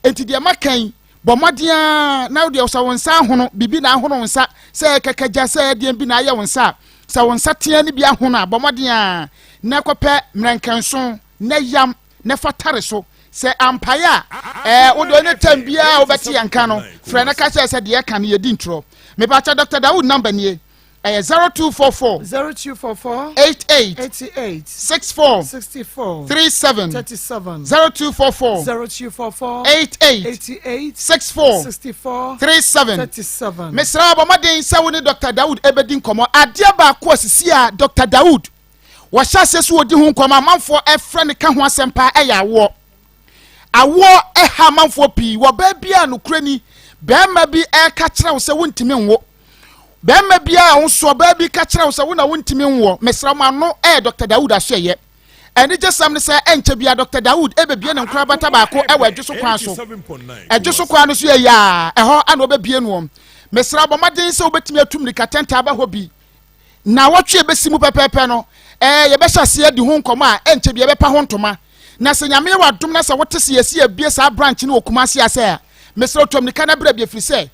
Enti deɛ maka yi, bɔ mmɔden ara na wodeɛ sɛ wo nsa ahono, biribi na ahono wo nsa, sɛ ɛyɛ kɛkɛgya, sɛ ɛyɛ deɛn bi na ayɛ wo nsa a, sɛ wo nsa teaa no bi ahono a, bɔ mmɔden ara na kɔpɛ mmerɛnkɛnson na yam na fa tare so. Sɛ ampae a, ɛɛ wo deɛ ne tɛm biara a wobɛte yɛn nka no, frɛ na ka kyerɛ sɛ deɛ ɛka no yɛdi ntorɔ. Mepakyɛ Dr. Dawood number nie. Ɛyɛ 0244. 0244. 88. 88. 64. 64. 37. 37. 0244. 0244. 88. 88. 64. 64. 37. 37. Mesrɛ wo bɔ mmɔden sɛ wo ne Dr. Dawood ɛbɛdi nkɔmmɔ. Adeɛ baako a sisi a Dr. Dawood wɔhyɛ aseɛ so wɔdi ho nkɔmmɔ amanfoɔ ɛfrɛ no ka ho asɛm paa ɛyɛ awoɔ. Awoɔ ɛha amanfoɔ pii wɔ baa bi a nokorɛ ni barima bi ɛreka kyerɛ wo sɛ wontumi nwo. Barima biara a wo nso ɔbaa bi ka kyerɛ wo sɛ wo na wontumi nwoɔ, mesrɛ wo ma ano ɛyɛ Dɔkta Dawood asoɛeɛ. Anigyesɛm ne sɛ ɛnkyɛ biara Dɔkta Dawood ɛbɛbie ne nkorabata baako wɔ Adwo so kwan so. Adwo so kwan no so yɛ yaa, ɛhɔ ana ɔbɛbie noɔ. Mesrɛ wo bɔ mmɔden sɛ wobɛtumi atu mmirika tɛntɛ aba hɔ bi. Nnawɔtwe a ɛbɛsi mu pɛpɛɛpɛ no, ɛɛ, yɛbɛhyɛ aseɛ adi ho nkɔmmɔ a ɛnkyɛ biara yɛbɛpa ho ntoma. Na sɛ Nyame yɛ w'adom na sɛ wote sɛ yɛasi abue saa branch no wɔ Kumasi ase a, mesrɛ wo tu ammirika na bra bi ɛfiri sɛ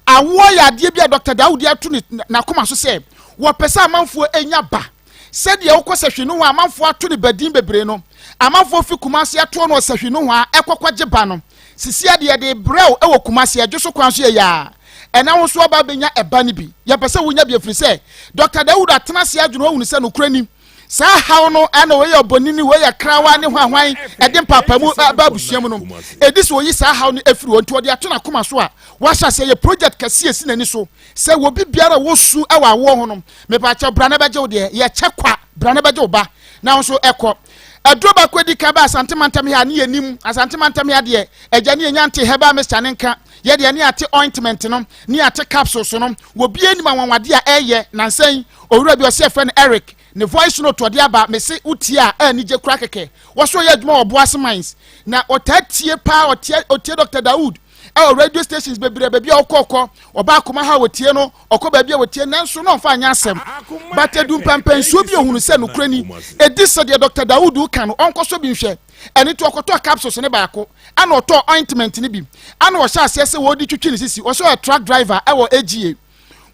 awoɔ yɛ adeɛ bi a Dɔkta Dawood ato ne n'akoma so sɛ wɔpɛ sɛ amanfoɔ nya ba. Sɛdeɛ wokɔ sahwi nohoa a amanfoɔ ato ne ba din bebree no, amanfoɔ fi Kumasi atoɔ no wɔ sahwi nohoa ɛkɔ kɔgye ba no. Sisi adeɛ yɛde rebrɛ wo wɔ Kumasi, Adwo so kwan so yɛ yaa. Ɛnɛ wo nso aba abɛnya ɛba no bi. Yɛpɛ sɛ wonya bi ɛfiri sɛ Dɔkta Dawood atena ase adwene ahunu sɛ nokorɛ ni. Saa haw no na wei yɛ ɔbɔnini, wei yɛ krawa ne hwanhwan ɛde mpaapaemu ba abusua mu no. Ɛdi sɛ wɔyi saa haw no afiri hɔ nti ɔde ato n'akoma so a wahyɛ aseɛ yɛ project kɛseɛ si n'ani so sɛ wɔ bi biara a wɔsu wɔ awoɔ ho no mepaakyɛw bra na bɛgye wo deɛ yɛkyɛ kwa bra na bɛgye wo ba na wo nso ɛkɔ. Aduro baako adi kan ba Asante mantam ha ne yɛnim Asante mantam ha deɛ agya ne yɛnya nte herbal mixture ne nka yɛ deɛ ne ate ointment no ne ate capsules no wɔ bi anim anwanwadeɛ a ɛyɛ nansa yi Owura bi ɔse yɛfrɛ no Eric ne voice note ɔde aba mese wotie a anigye kora kɛkɛ wɔso ɔyɛ adwuma wɔ Boase Mines na ɔtaa tie paa ɔtie ɔtie Dr. Dawood ɛwɔ radio stations bebree baabi a ɔkɔ ɔkɔ ɔba akoma ha wɔtie no ɔkɔ baabi a wɔtie nanso na ɔmfa anyɛ asɛm but edu mpɛmpɛnsuo bi ohunu sɛ nokorɛ ni edi sɛ deɛ Dr. Dawood ka no ɔnkɔ so bi nhwɛ ɛne nti ɔkɔtɔɔ capsules ne baako ɛna ɔtɔɔ ointment ne bi ɛna ɔhyɛ aseɛ sɛ wɔde twitwi ne sisi ɔsɛ ɔyɛ truck driver ɛwɔ AGA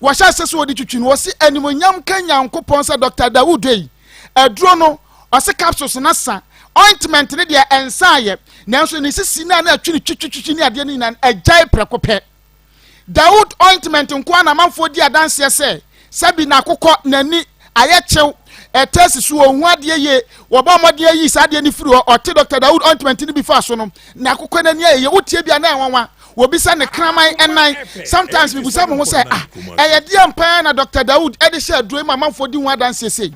Wɔhyɛ ase sɛ wɔde twitwi no, wɔse animuonyam nka Nyankopɔn sɛ Dɔkta Dawood ei, aduro no, ɔse capsules no asa, ointment no deɛ ɛnsaeɛ, nanso ne sisi no a na ɛtwe no twitwitwitwi ne adeɛ no nyinaa no, agyae prɛko pɛ. Dawood ointment nko ara na amanfoɔ di adanseɛ sɛ, sɛbi n'akokɔ, n'ani, ayɛ kyew, ɛtɛ si so, ɔnhu adeɛ yie, wɔbɔ mmɔden ayi saa adeɛ no firi hɔ, ɔte Dɔkta Dawood ointment no bi faa so no, n'akokɔ n'ani ayɛ yie, wotie bi a na ɛyɛ nwanwa. Wɔbisa ne kraman nan. Sometimes mebisa me ho sɛ, ah, ɛyɛ deɛn paa na Dr. Dawood de hyɛ aduro yi ma amanfoɔ di ho adanseɛ sei?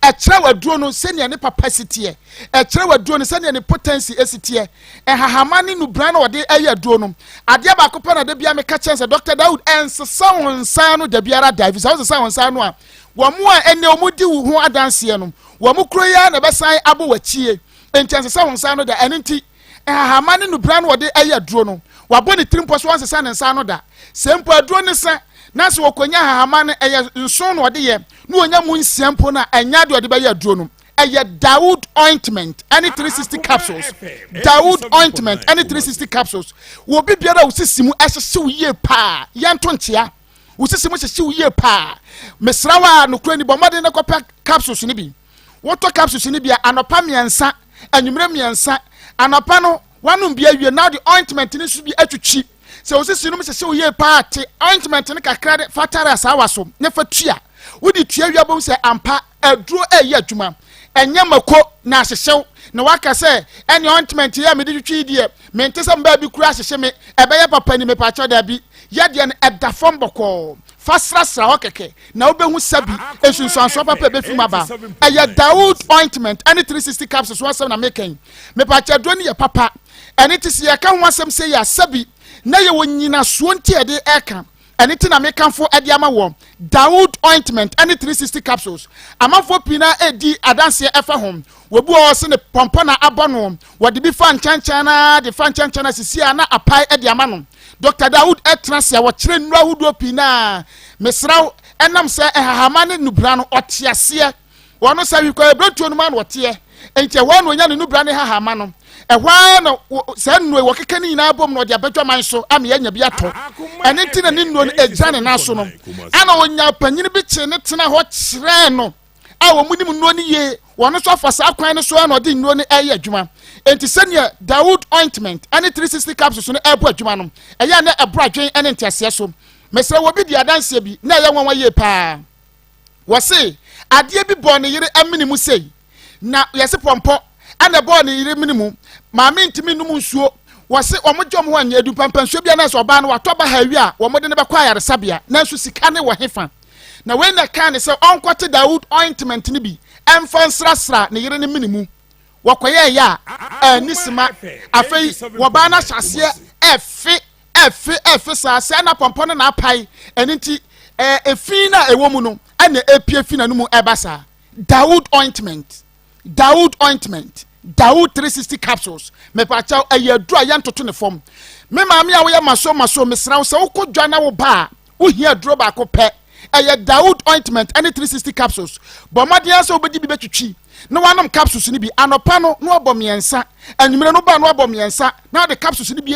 Ɛkyerɛw aduro no sɛnea ne papa si teɛ. Ɛkyerɛw aduro no sɛnea ne potency si teɛ. Nhahama ne nubran na wɔde ɛyɛ aduro no. Adeɛ baako pɛ na da biara meka kyerɛ sɛ Dr. Dawood ɛnsesa wo nsa ano da biara da. Efisɛ wosesa wo nsa ano a, wɔn a ɛnɛ wɔn di wo ho adanseɛ no, wɔn kuro yi ara na ɛbɛsan abɔ w'akyie. Enti ɛnsesa wo nsa ano da. Ɛno nti, Nhahama ne nnubran na wɔde yɛ aduro no. Wabɔ ne tirim mpo sɛ ɔnsesa ne nsa ano da. Sɛ mpo aduro no sa na sɛ ɔkɔnya nhahama no, ɛyɛ nson na ɔde yɛ, na ɔnya mu nsia mpo no a, ɛnyɛ adeɛ a ɔde bɛyɛ aduro no. Ɛyɛ Dawood ointment ne 360 capsules. Dawood ointment ne 360 capsules. Wɔ obi biara a wo sisi mu hyehye wo yie paa, yɛnto nkyea. Wo sisi mu hyehye wo yie paa. Mesrɛ wo a, nokorɛ ni, bɔ mmɔden na kɔpɛ capsules no bi. Wotɔ capsules no bi a, anɔpa mmiɛnsa. anwummerɛ mmiɛnsa. Anɔpa no, woanom bi awie na wode ointment no nso bi atwitwi. Sɛ wo sisi nom hyehye wo yie paa te ointment no kakra de fa tare asaawa so na fa tua. Wode tua wie a wobɛhu sɛ ampa aduro ɛreyɛ adwuma. Ɛnyɛ mako na ahyehyew na waka sɛ ɛne ointment yi a mede twitwi yi deɛ mente sɛ mbaa bi kura ahyehye me ɛbɛyɛ papa ni mepaakyɛw daabi. Yɛdeɛ no ɛda fam bɔkɔɔ. Fa srasra hɔ kɛkɛ na wobɛhu sɛbi nsunsuansoɔ papa ɛbɛfi mu aba. Ɛyɛ Dawood ointment ɛne 360 capsules ho asɛm na meka yi. Mepaakyɛw aduro no yɛ papa. Ɛno nti sɛ yɛka ho asɛm sei a, sɛbi na yɛwɔ nyinasoɔ nti a yɛde reka. Ɛno nti na mekamfo de ama woɔ. Dawood ointment ne 360 capsules. Amanfoɔ pii no ara redi adanseɛ ɛfa ho. Obi wɔ hɔ ɔse ne pɔmpɔ na abɔ no, wɔde bi fa nkyɛnkyɛn no ara de fa nkyɛnkyɛn no asisi a na apae de ama no. Dɔkta Dawood tena ase a ɔkyerɛ nnuro ahodoɔ pii no ara. Mesrɛ wo, ɛnam sɛ nhahama ne nnubena no, ɔte aseɛ. Ɔno sɛ hwekɔ abirentuo no mu ara na ɔteɛ, enti ɛhɔ ara na ɔnya ne nubra ne hahama no. Ɛhɔ ara na saa nnuro yi wɔkeka ne nyinaa bom na ɔde abɛdwaman so ama yɛanya bi atɔ. Ɛno nti na ne nnuro no ɛgyina ne nan so no. Ɛna ɔnya panyini bi kyee ne tena hɔ kyerɛɛ no a wɔn nim nnuro no yie. Wɔn nso afa saa kwan no so ara na ɔde nnuro no ɛreyɛ adwuma. Enti sɛdeɛ Dawood ointment ne 360 capsules no ɛrebɔ adwuma no, ɛyɛ a na ɛboro adwene ne nteaseɛ so. Mesrɛ wɔ bi di adanseɛ bi na ɛyɛ nwanwa yie paa. Wɔse adeɛ bi bɔɔ ne yere amene mu sei, na yɛse pɔmpɔ ɛna ɛbɔɔ ne yere mene mu. Maame ntumi nnom nsuo. Wɔse wɔn gye wɔn ho anyɛ edu pampa nsuo bi anaasɛ ɔbaa no watɔ ba ha awie a wɔn de no bɛkɔ ayaresabea, nanso sika ne wɔ hefa? Na wei na ɛkaa ne sɛ ɔnkɔte Dawood ointment no bi ɛmfa nsrasra ne yere no mene mu. Wɔkɔyɛɛyɛ a anni sima. Afei wɔbaa no ahyɛ aseɛ ɛfe ɛfe ɛfe saa sɛ na pɔmpɔ no na apae, ɛno nti ɛɛ efi no a ɛwɔ mu no ɛna epie fi n'anomu ɛba saa. Dawood ointment, Dawood ointment, Dawood 360 capsules, mepakyɛw ɛyɛ aduru a yɛntoto ne fam. Me maame a woyɛ maso maso, mesrɛ wo sɛ wokɔ dwa na wo ba a, wohia aduro baako pɛ, ɛyɛ Dawood ointment ɛne 360 capsules. Bɔ mmɔden ara sɛ wobɛdi bi bɛtwitwi na wanom capsules no bi anɔpa no na wabɔ mmiɛnsa, anwummerɛ no ba na wabɔ mmiɛnsa, na wode capsules no bi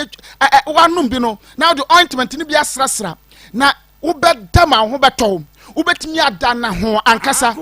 wanom bi no na wode ointment no bi asrasra na wobɛda ma wo ho bɛtɔ wo. Wobɛtumi ada na ho ankasa.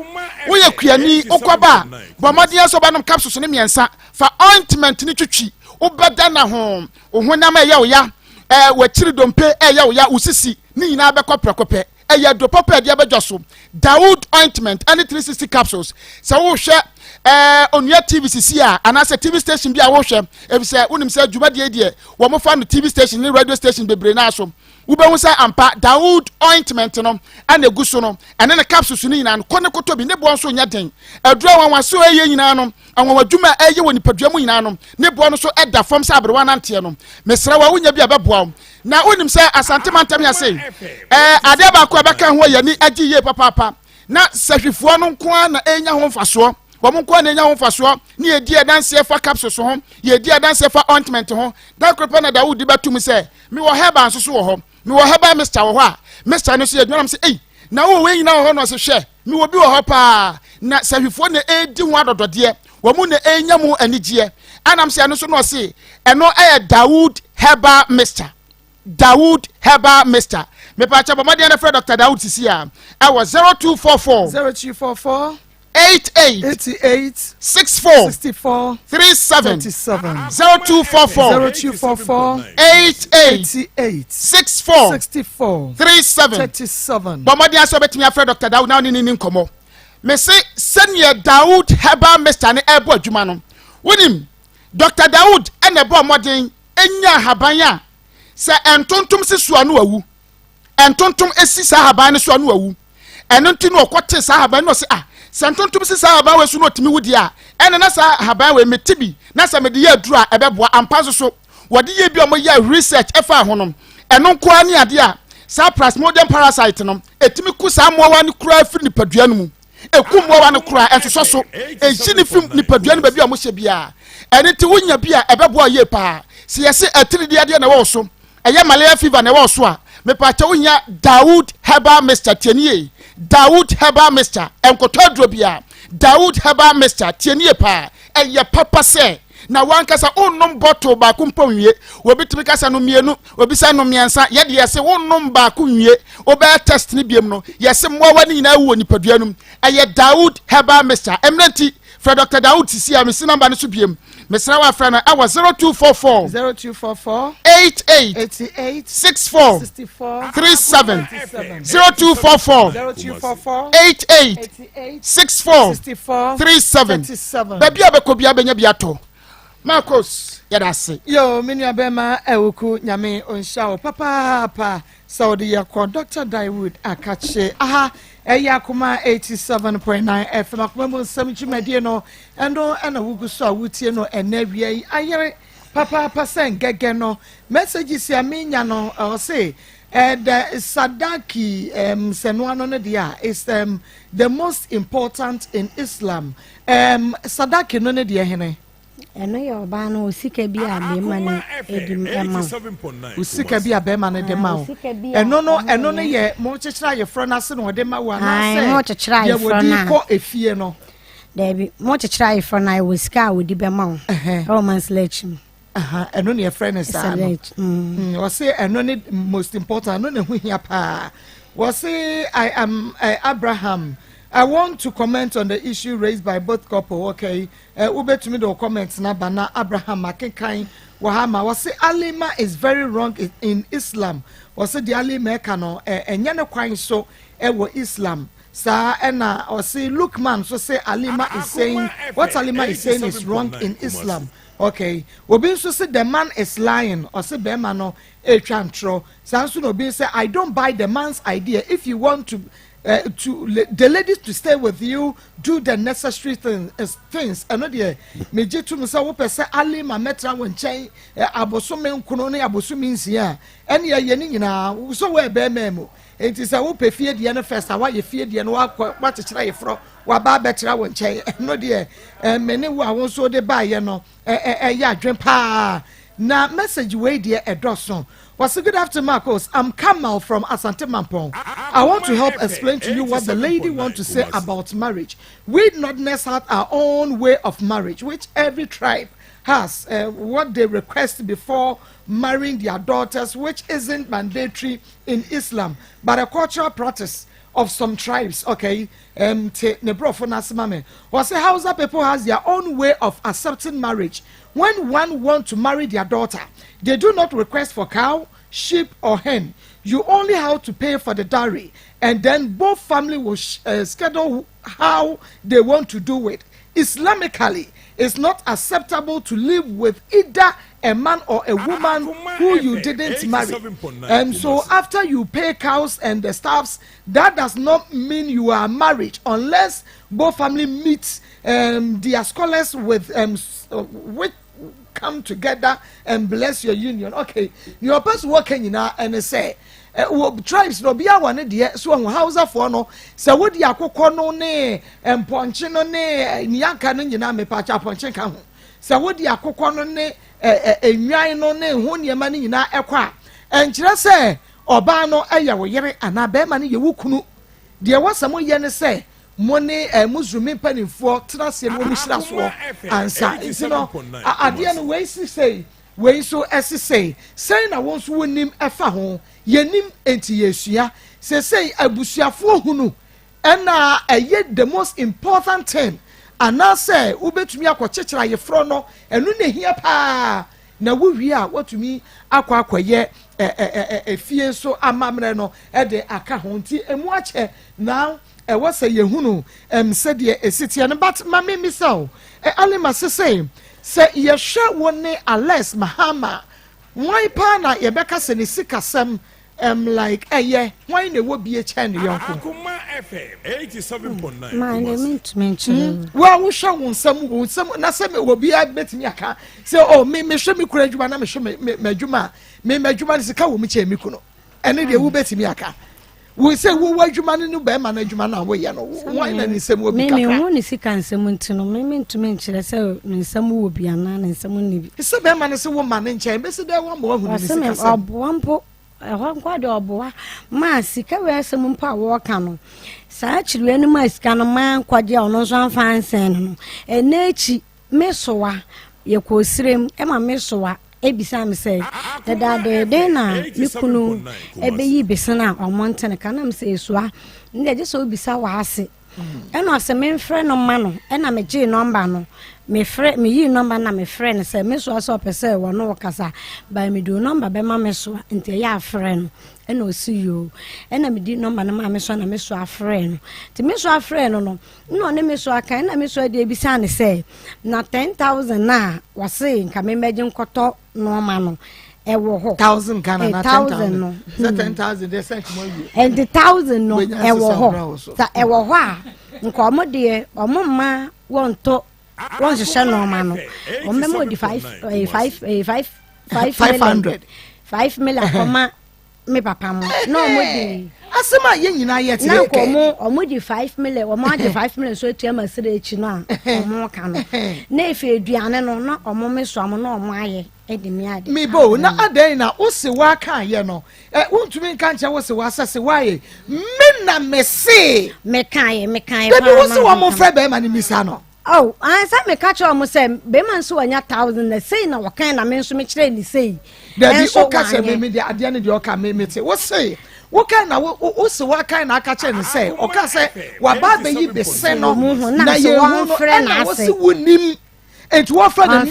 Woyɛ kuani wokɔba a, bɔ mmɔden sɛ wobɛnom capsules no mmiɛnsa, fa ointment no twitwi, wobɛda na ho. Wo honam ɛyɛ wo ya, ɛɛ w'akyiri dompe ɛyɛ wo ya, wo sisi ne nyinaa bɛkɔ prɛko pɛ. Ɛyɛ aduro papa a ɛde abɛdwa so. Dawood ointment ɛne 360 capsules. Sɛ wohwɛ ɛɛ Onua TV sisi a anaasɛ TV station bi a wohwɛ, efisɛ wonim sɛ dwumadie deɛ wɔn fa no TV station ne radio station bebree naa so. Wobɛhu sɛ ampa Dawood ointment no ɛna egu so no, ɛne ne capsules no nyinaa no, kɔ ne kɔtɔ bi, ne boɔ nso nyɛ den. Aduro a nwanwaso a ɛyɛ nyinaa no, anwanwadwuma a ɛyɛ wɔ nipadua mu nyinaa no, ne boɔ no so da fam sɛ aberewa nanteɛ no. Mesrɛ wo a wonya bi a bɛboa wo. Na wonim sɛ Asante mantam yɛ ase ɛɛ adeɛ baako a ɛbɛka ho a yɛni agye yie papaapa na sahwifoɔ no nko ara na ɛnya ho mfasoɔ. Wɔn nko ara na ɛnya ho mfasoɔ ne yɛdi adanseɛ fa capsules ho, yɛdi adanseɛ fa ointment ho. Da koro pɛ na Dawud bɛto mu sɛ mewɔ herbal nso so wɔ hɔ, mewɔ herbal mixture wɔ hɔ a mixture no nso yɛ adwuma nam sɛ ei na wowɔ wei nyinaa wɔ hɔ na ɔse hwɛ Mewɔ bi wɔ hɔ paa, na sahwifoɔ na ɛredi ho adɔdɔdeɛ, wɔn na ɛrenya mu anigyeɛ. Ɛnam sɛ ɛno nso na ɔse ɛno ɛyɛ Dawood Herbal Mixture. Dawood Herbal Mixture. Mepaakyɛ bɔ mmɔden na frɛ Dr. Dawood sisi a ɛwɔ 0244 0244 88 88 64 64 37 37 0244 0244 88 88 64 64 37 37. Bɔ mmɔden ara sɛ wobɛtumi afrɛ Dr. Dawood na wo ne no nni nkɔmmɔ. Mese sɛdeɛ Dawood Herbal Mixture no ɛrebɔ adwuma no, wonim, Dr. Dawood na ɛbɔɔ mmɔden nyaa ahaban a sɛ ntontom si so a na wawu. Ntontom si saa ahaban no so a na wawu. Ɛno nti na ɔkɔtee saa ahaban no na ɔse, ah, sɛ ntontom si saa ahaban wei so na ɔtumi wu deɛ a, ɛne na saa ahaban wei mete bi na sɛ mede yɛ aduro a ɛbɛboa. Ampa nso so, wɔde yɛ bi a wɔyɛɛ research ɛfaa ho no, ɛno nko ara ne adeɛ a saa plasmodium parasite no ɛtumi ku saa mmoawa no koraa firi nipadua no mu. Ɛku mmoawa no koraa, ɛnsosɔ so, ɛyi no firi nipadua no baabi a wɔhyɛ biara. Ɛno nti wonya bi a ɛbɛboa yie paa. Sɛ yɛse atiridii adeɛ na ɛwɔ wo so, ɛyɛ malaria fever na ɛwɔ wo so a, mepaakyɛ wohia Dawood herbal mixture, tie ne yie, Dawood herbal mixture, ɛnkɔtɔ aduro biara, Dawood herbal mixture, tie ne yie paa, ɛyɛ papa sɛ na wankasa wonnom bottle baako mpo nwie. Obi tumi ka sɛ nom mmienu, obi sɛ nom mmiɛnsa, yɛ deɛ yɛse wonnom baako nwie, wobɛyɛ test no biom no, yɛse mmoawa no nyinaa wu wɔ nipadua no mu. Ɛyɛ Dawood herbal mixture, mmerɛ nti. Frɛ Dr. Dawood sisi a mesi namba no so biem. Mesrɛ wo afrɛ no ɛwɔ 0244 0244 88 88 64 64 37 37 0244 0244 88 88 64 64 37 37. Baabi a bɛkɔ biara bɛnya bi atɔ. Marcos, yɛda ase. Yo, me nua bɛma Awuku, Nyame onhyira wo papaapa sɛ wode yɛ kɔ Doctor Dawood Akakye. Aha ɛyɛ Akoma 87.9 FM Akoma mu nsɛm dwumadie no, ɛno ɛna wogu so a wotie no ɛnɛ awia yi. Ayere papaapa sɛ ngɛgɛ no messages a menya no, ɔse the Sadaki um, sɛnoa no no deɛ a is um, the most important in Islam. Um, Sadaki no ne deɛ hene? Ɛno yɛ ɔbaa no sika bi a bɛrima no di ma wo. Sika bi a bɛrima no de ma wo. Ɛno no ɛno no yɛ mo kyekyere ayefrɔ no ase na ɔde ma wo anaasɛ deɛ wɔde kɔ efie no? Daabi, mo kyekyere ayefrɔ no a ɛwɔ sika a wɔde bɛma wo ɛwɔ mansla akyi mu. Ɛno ne yɛfrɛ no saa no. Wɔse ɛno ne most important, ɛno na ɛho hia paa. Wɔse I am uh, Abraham. I want to comment on the issue raised by both couple. Okay. Eh, wobɛtumi de wo comment no aba na Abraham akenkan wɔ ha ma. Wɔse Alima is very wrong in Islam. Wɔse deɛ Alima ɛka no, eh, ɛnyɛ ne kwan so ɛwɔ Islam. Saa ɛna ɔse Lukman nso se Alima is saying what Alima is saying is wrong in Islam. Okay. Obi nso se the man is lying. Ɔse bɛrima no ɛretwa ntorɔ. Saa nso na obi sɛ I don't buy the man's idea. If you want to uh, to the ladies to stay with you, do the necessary things. Eh, things. Ɛno deɛ megye tom sɛ wopɛ sɛ Alima mɛtra wo nkyɛn eh, abosome nkono ne abosome nsia a, ɛne ɛyɛ ne nyinaa sɛ wɔyɛ bɛrima mu. Enti sɛ wopɛ fie deɛ no first a, woayɛ fie deɛ no, wakɔ wakyekyere ayeforɔ, waba abɛtra wo nkyɛn. Ɛno deɛ eh, me ne wo a wo nso wode baayɛ no ɛyɛ adwen paa. Na message wei deɛ ɛdɔso. Wɔse good afternoon Marcos, I'm Kamal from Asante Mampong. I want to help explain to you what the lady want to say about marriage. We Northerners have our own way of marriage, which every tribe has uh, what they request before marrying their daughters, which isn't mandatory in Islam, but a cultural practice of some tribes. Okay, um, te ne brɔfo no ase ma me. Wɔse Hausa people has their own way of accepting marriage. When one want to marry their daughter, they do not request for cow, sheep or hen. You only have to pay for the dowry, and then both family will uh, schedule how they want to do it. Islamically, it's not acceptable to live with either a man or a woman who you didn't marry. And so after you pay cows and the staffs, that does not mean you are married unless both family meet um, their scholars with um, uh, with come together and bless your union. Okay, your person working nyinaa ɛne sɛ wɔ tribes na obiara wɔ ne deɛ so ɔho Hausafoɔ no sɛ wodi akokɔ no ne mpɔnkye no ne nea no nyinaa mepaakyɛ apɔnkye ka ho sɛ wodi akokɔ no ne nnwan no ne ho nneɛma no nyinaa ɛkɔ a ɛnkyerɛ sɛ ɔbaa no yɛ wo yere anaa bɛrima no yɛ wo kunu. Deɛ wɔsɛ mo yɛ ne sɛ mo ne Muslimi mpanimfoɔ tena aseɛ na wɔn hyira soɔ ansa. Nti no adeɛ no wei si sei, wei nso ɛsi sei. Sɛn na wɔn nso wɔnim ɛfa ho? Yɛnim nti yɛsua. Sesei abusuafoɔ hunu ɛna ɛyɛ the most important thing, anaasɛ wobɛtumi akɔkyekyere ayeforɔ no, ɛno na ehia paa. Na wowie a watumi akɔ akɔyɛ efie nso amammerɛ no de aka ho. Nti emu akyɛ na ɛwɔ sɛ yɛhunu ɛm sɛdeɛ esi teɛ no. But ma me misa o, ɛ Alima, sese sɛ yɛhwɛ wo ne Alex Mahama, wan paa na yɛbɛka sɛ ne sikasɛm ɛm like ɛyɛ hwan na ɛwɔ bie kyɛn ne yɔnko? Akoma FM 87.9 Maa ne Kumasi. mentumi nkyerɛ wo. Wo a wohwɛ wo nsɛm wo nsɛm na sɛ obiara bɛtumi aka sɛ o oh, me mehwɛ me kunu adwuma na mehwɛ me me m'adwuma a me m'adwuma no sika wɔ mu kyɛn me kunu, ɛne deɛ wobɛtumi aka wo sɛ wowɔ adwuma no ne bɛrima no adwuma no a woyɛ no, wɔn na ne nsɛm wɔ bi Me kakra. mehu ne sika nsɛm nti no me mentumi nkyerɛ sɛ ne nsɛm wɔ bi anaa ne nsɛm nni bi. Sɛ bɛrima no sɛ woma ne nkyɛn bɛsi dɛ woama wahu ne Ɔse me sikasɛm. ɔboa mpo ɛhɔ nko de ɔboa maa sika wei asɛm mpo a wɔreka no saa akyiriwia no maa sika no maa nkɔgye a ɔno nso amfa ansɛn no no ɛnɛ akyi me soa yɛkɔɔ serem ɛma me soa ebisaa me sɛ dadaada dɛn na me kunu ɛbɛyi besen a ɔmo ntene ka nam sɛ esua ne deɛ gye sɛ obisa w'ase. Ɛna ɔse memfrɛ no ma no, ɛna megyee nɔmba no, mefrɛ, meyii nɔmba no na mefrɛ no sɛ me soa sɛ ɔpɛ sɛ wɔne wo kasa, by mede wo nɔmba bɛma me soa, nti ɛyɛ a frɛ no. Ɛna ɔse yoo. Ɛna medi nɔmba no maa me soa na me soa frɛɛ no. Nti me soa frɛɛ no no, nna ɔne me soa kan, ɛna me soa deɛ bisaa no sɛ, na 10,000 no a wɔse nka memmɛgye nkɔtɔ nneɛma no ɛwɔ hɔ. Thousand Ghana na 10,000 no. Sɛ 10,000 deɛ sɛ nkuma wie. Ɛnti 1,000 no ɛwɔ hɔ. Sa ɛwɔ hɔ a nka ɔmo deɛ ɔmo mma wɔntɔ wɔnhyehyɛ nneɛma no. Ɔmo bɛma ɔdi five ɛɛ five ɛɛ five five million 5 million kɔma me papa mo na ɔmo di. Asɛm a yɛn nyinaa yɛ te na nka ɔmo ɔmo di 5 million, ɔmo agye 5 million so atua ma sere akyi no a ɔmo ka no na efi aduane no na ɔmo me so amo na ɔmo ayɛ ɛde mi ade. Mi bo na adan na o se wa ka yɛ no ɛ wuntumi nka nkyɛn wo se wa sɛ se wa yɛ me na me se. Me ka yɛ, me ka yɛ. Dabi, wo se wɔn mo fɛ bɛrima ni misa no. Oh, ansa meka kyerɛ wɔn sɛ bɛrima nso wanya 1,000 na sei na wɔkan na me nso mekyerɛ ne sei. Dabi, woka sɛ me me deɛ adeɛ no deɛ ɔka me me te wo se woka na wo wo se wakan na aka kyerɛ ne sɛ ɔka sɛ waba abɛyi bese no na yɛn hu no ɛna wo se wo nim nti wɔfrɛ no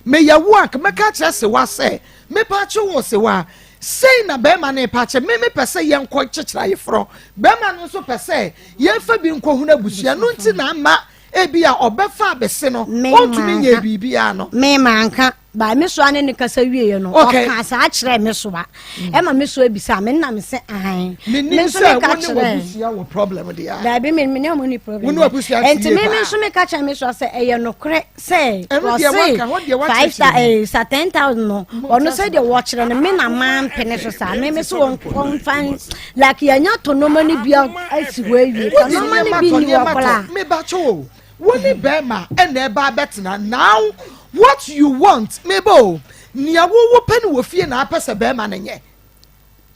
me meyɛ wo anka mɛka kyerɛ se wa sɛ mepa akye wo se wa sei na bɛrima no pa kyɛ me mepɛ sɛ yɛnkɔ kyekyere ayeforɔ, bɛrima no nso pɛ sɛ yɛmfa bi nkɔhunu abusua no nti na ama ebi a ɔbɛfa abese no ɔntumi nyɛ biribiara no. Me manka ba me soa ne ne kasa wieɛ no ɔka saa kyerɛ me soa ɛma me soa bisa me nna me sɛ ahan. Menim sɛ wo ne w'abusua wɔ problem deɛ. Daabi, me ne ɔmo ni problem. Wo ne w'abusua ti yie paa. Nti me nso meka kyerɛ me soa sɛ ɛyɛ nokorɛ sɛ wɔse five eh, sa 10,000 no ɔno sɛ deɛ wɔkyerɛ no me na maa mpene so saa me me so wɔn wɔnfa like yɛnya tɔ nneɛma no bi asi hɔ awie tɔ nneɛma no bi ni wɔ koraa. Mebakyɛ o, wo ne bɛrima ɛna ɛba abɛtena now, what you want meba o, nea wo wo pɛ no wɔ fie na apɛ sɛ bɛrima no nyɛ.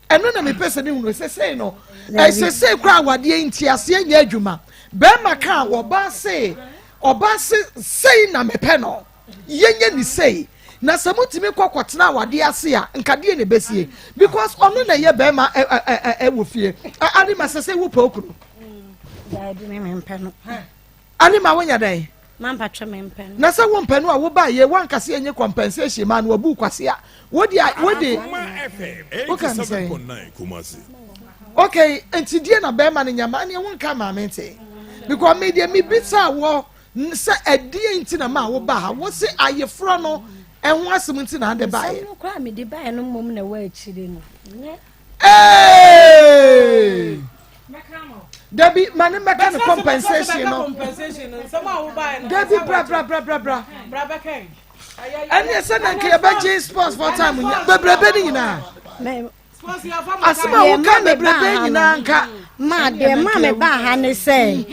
Ɛno na mepɛ sɛ mehunu sesei no. Sesei koraa awadeɛ nteaseɛ nyɛ adwuma. Bɛrima ka a ɔbaa se ɔbaa se sei na mepɛ no, yɛnyɛ ne sei. Na sɛ motumi kɔ kɔtena awadeɛ ase a, nka deɛ na ɛbɛsie? Because ɔno na ɛyɛ bɛrima ɛwɔ fie. Ade ma sɛ sɛ wopɛ okunu. Daabi, me mempɛ no. Ane ma wonya dɛn? Mampatwɛ mempɛ no. Na sɛ wompɛ no a woba yɛ wanka sɛ yɛnyɛ compensation ma no wabu kwasea. Wode wode woka ne sɛn? Okay, nti deɛ na bɛrima no nya ma neɛ wonka maame nte. Because me deɛ mebisa wɔ sɛ ɛdeɛ nti na ma woba ha, wo se ayeforɔ no ɛho asɛm nti na ade baeɛ. Nsɛm no koraa mede baeɛ no mmom na ɛwɔ akyire no. Nyɛ. Hey! Dabi, ma ne mmɛka ne compensation no. Dabi, bra bra bra bra bra. Ɛne sɛ na nka yɛbɛgye sports for time nya bebrebe ne nyinaa. Asɛm a woka bebrebe nyinaa nka. Ma deɛ ma me ba ha ne sɛ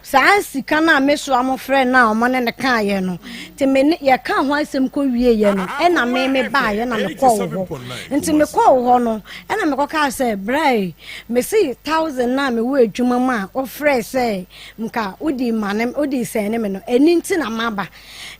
saa sika no a me soa mo frɛ no a ɔmo ne no kaeɛ no nti me ne yɛka ho asɛm kɔ wieɛ no ɛna me me baeɛ na mekɔɔ wo hɔ nti mekɔɔ wo hɔ no ɛna mekɔkaa sɛ brae mese 1,000 no a mewɔ adwuma mu a wofrɛ sɛ nka wode ma ne wode sɛn ne me no ɛni nti na maba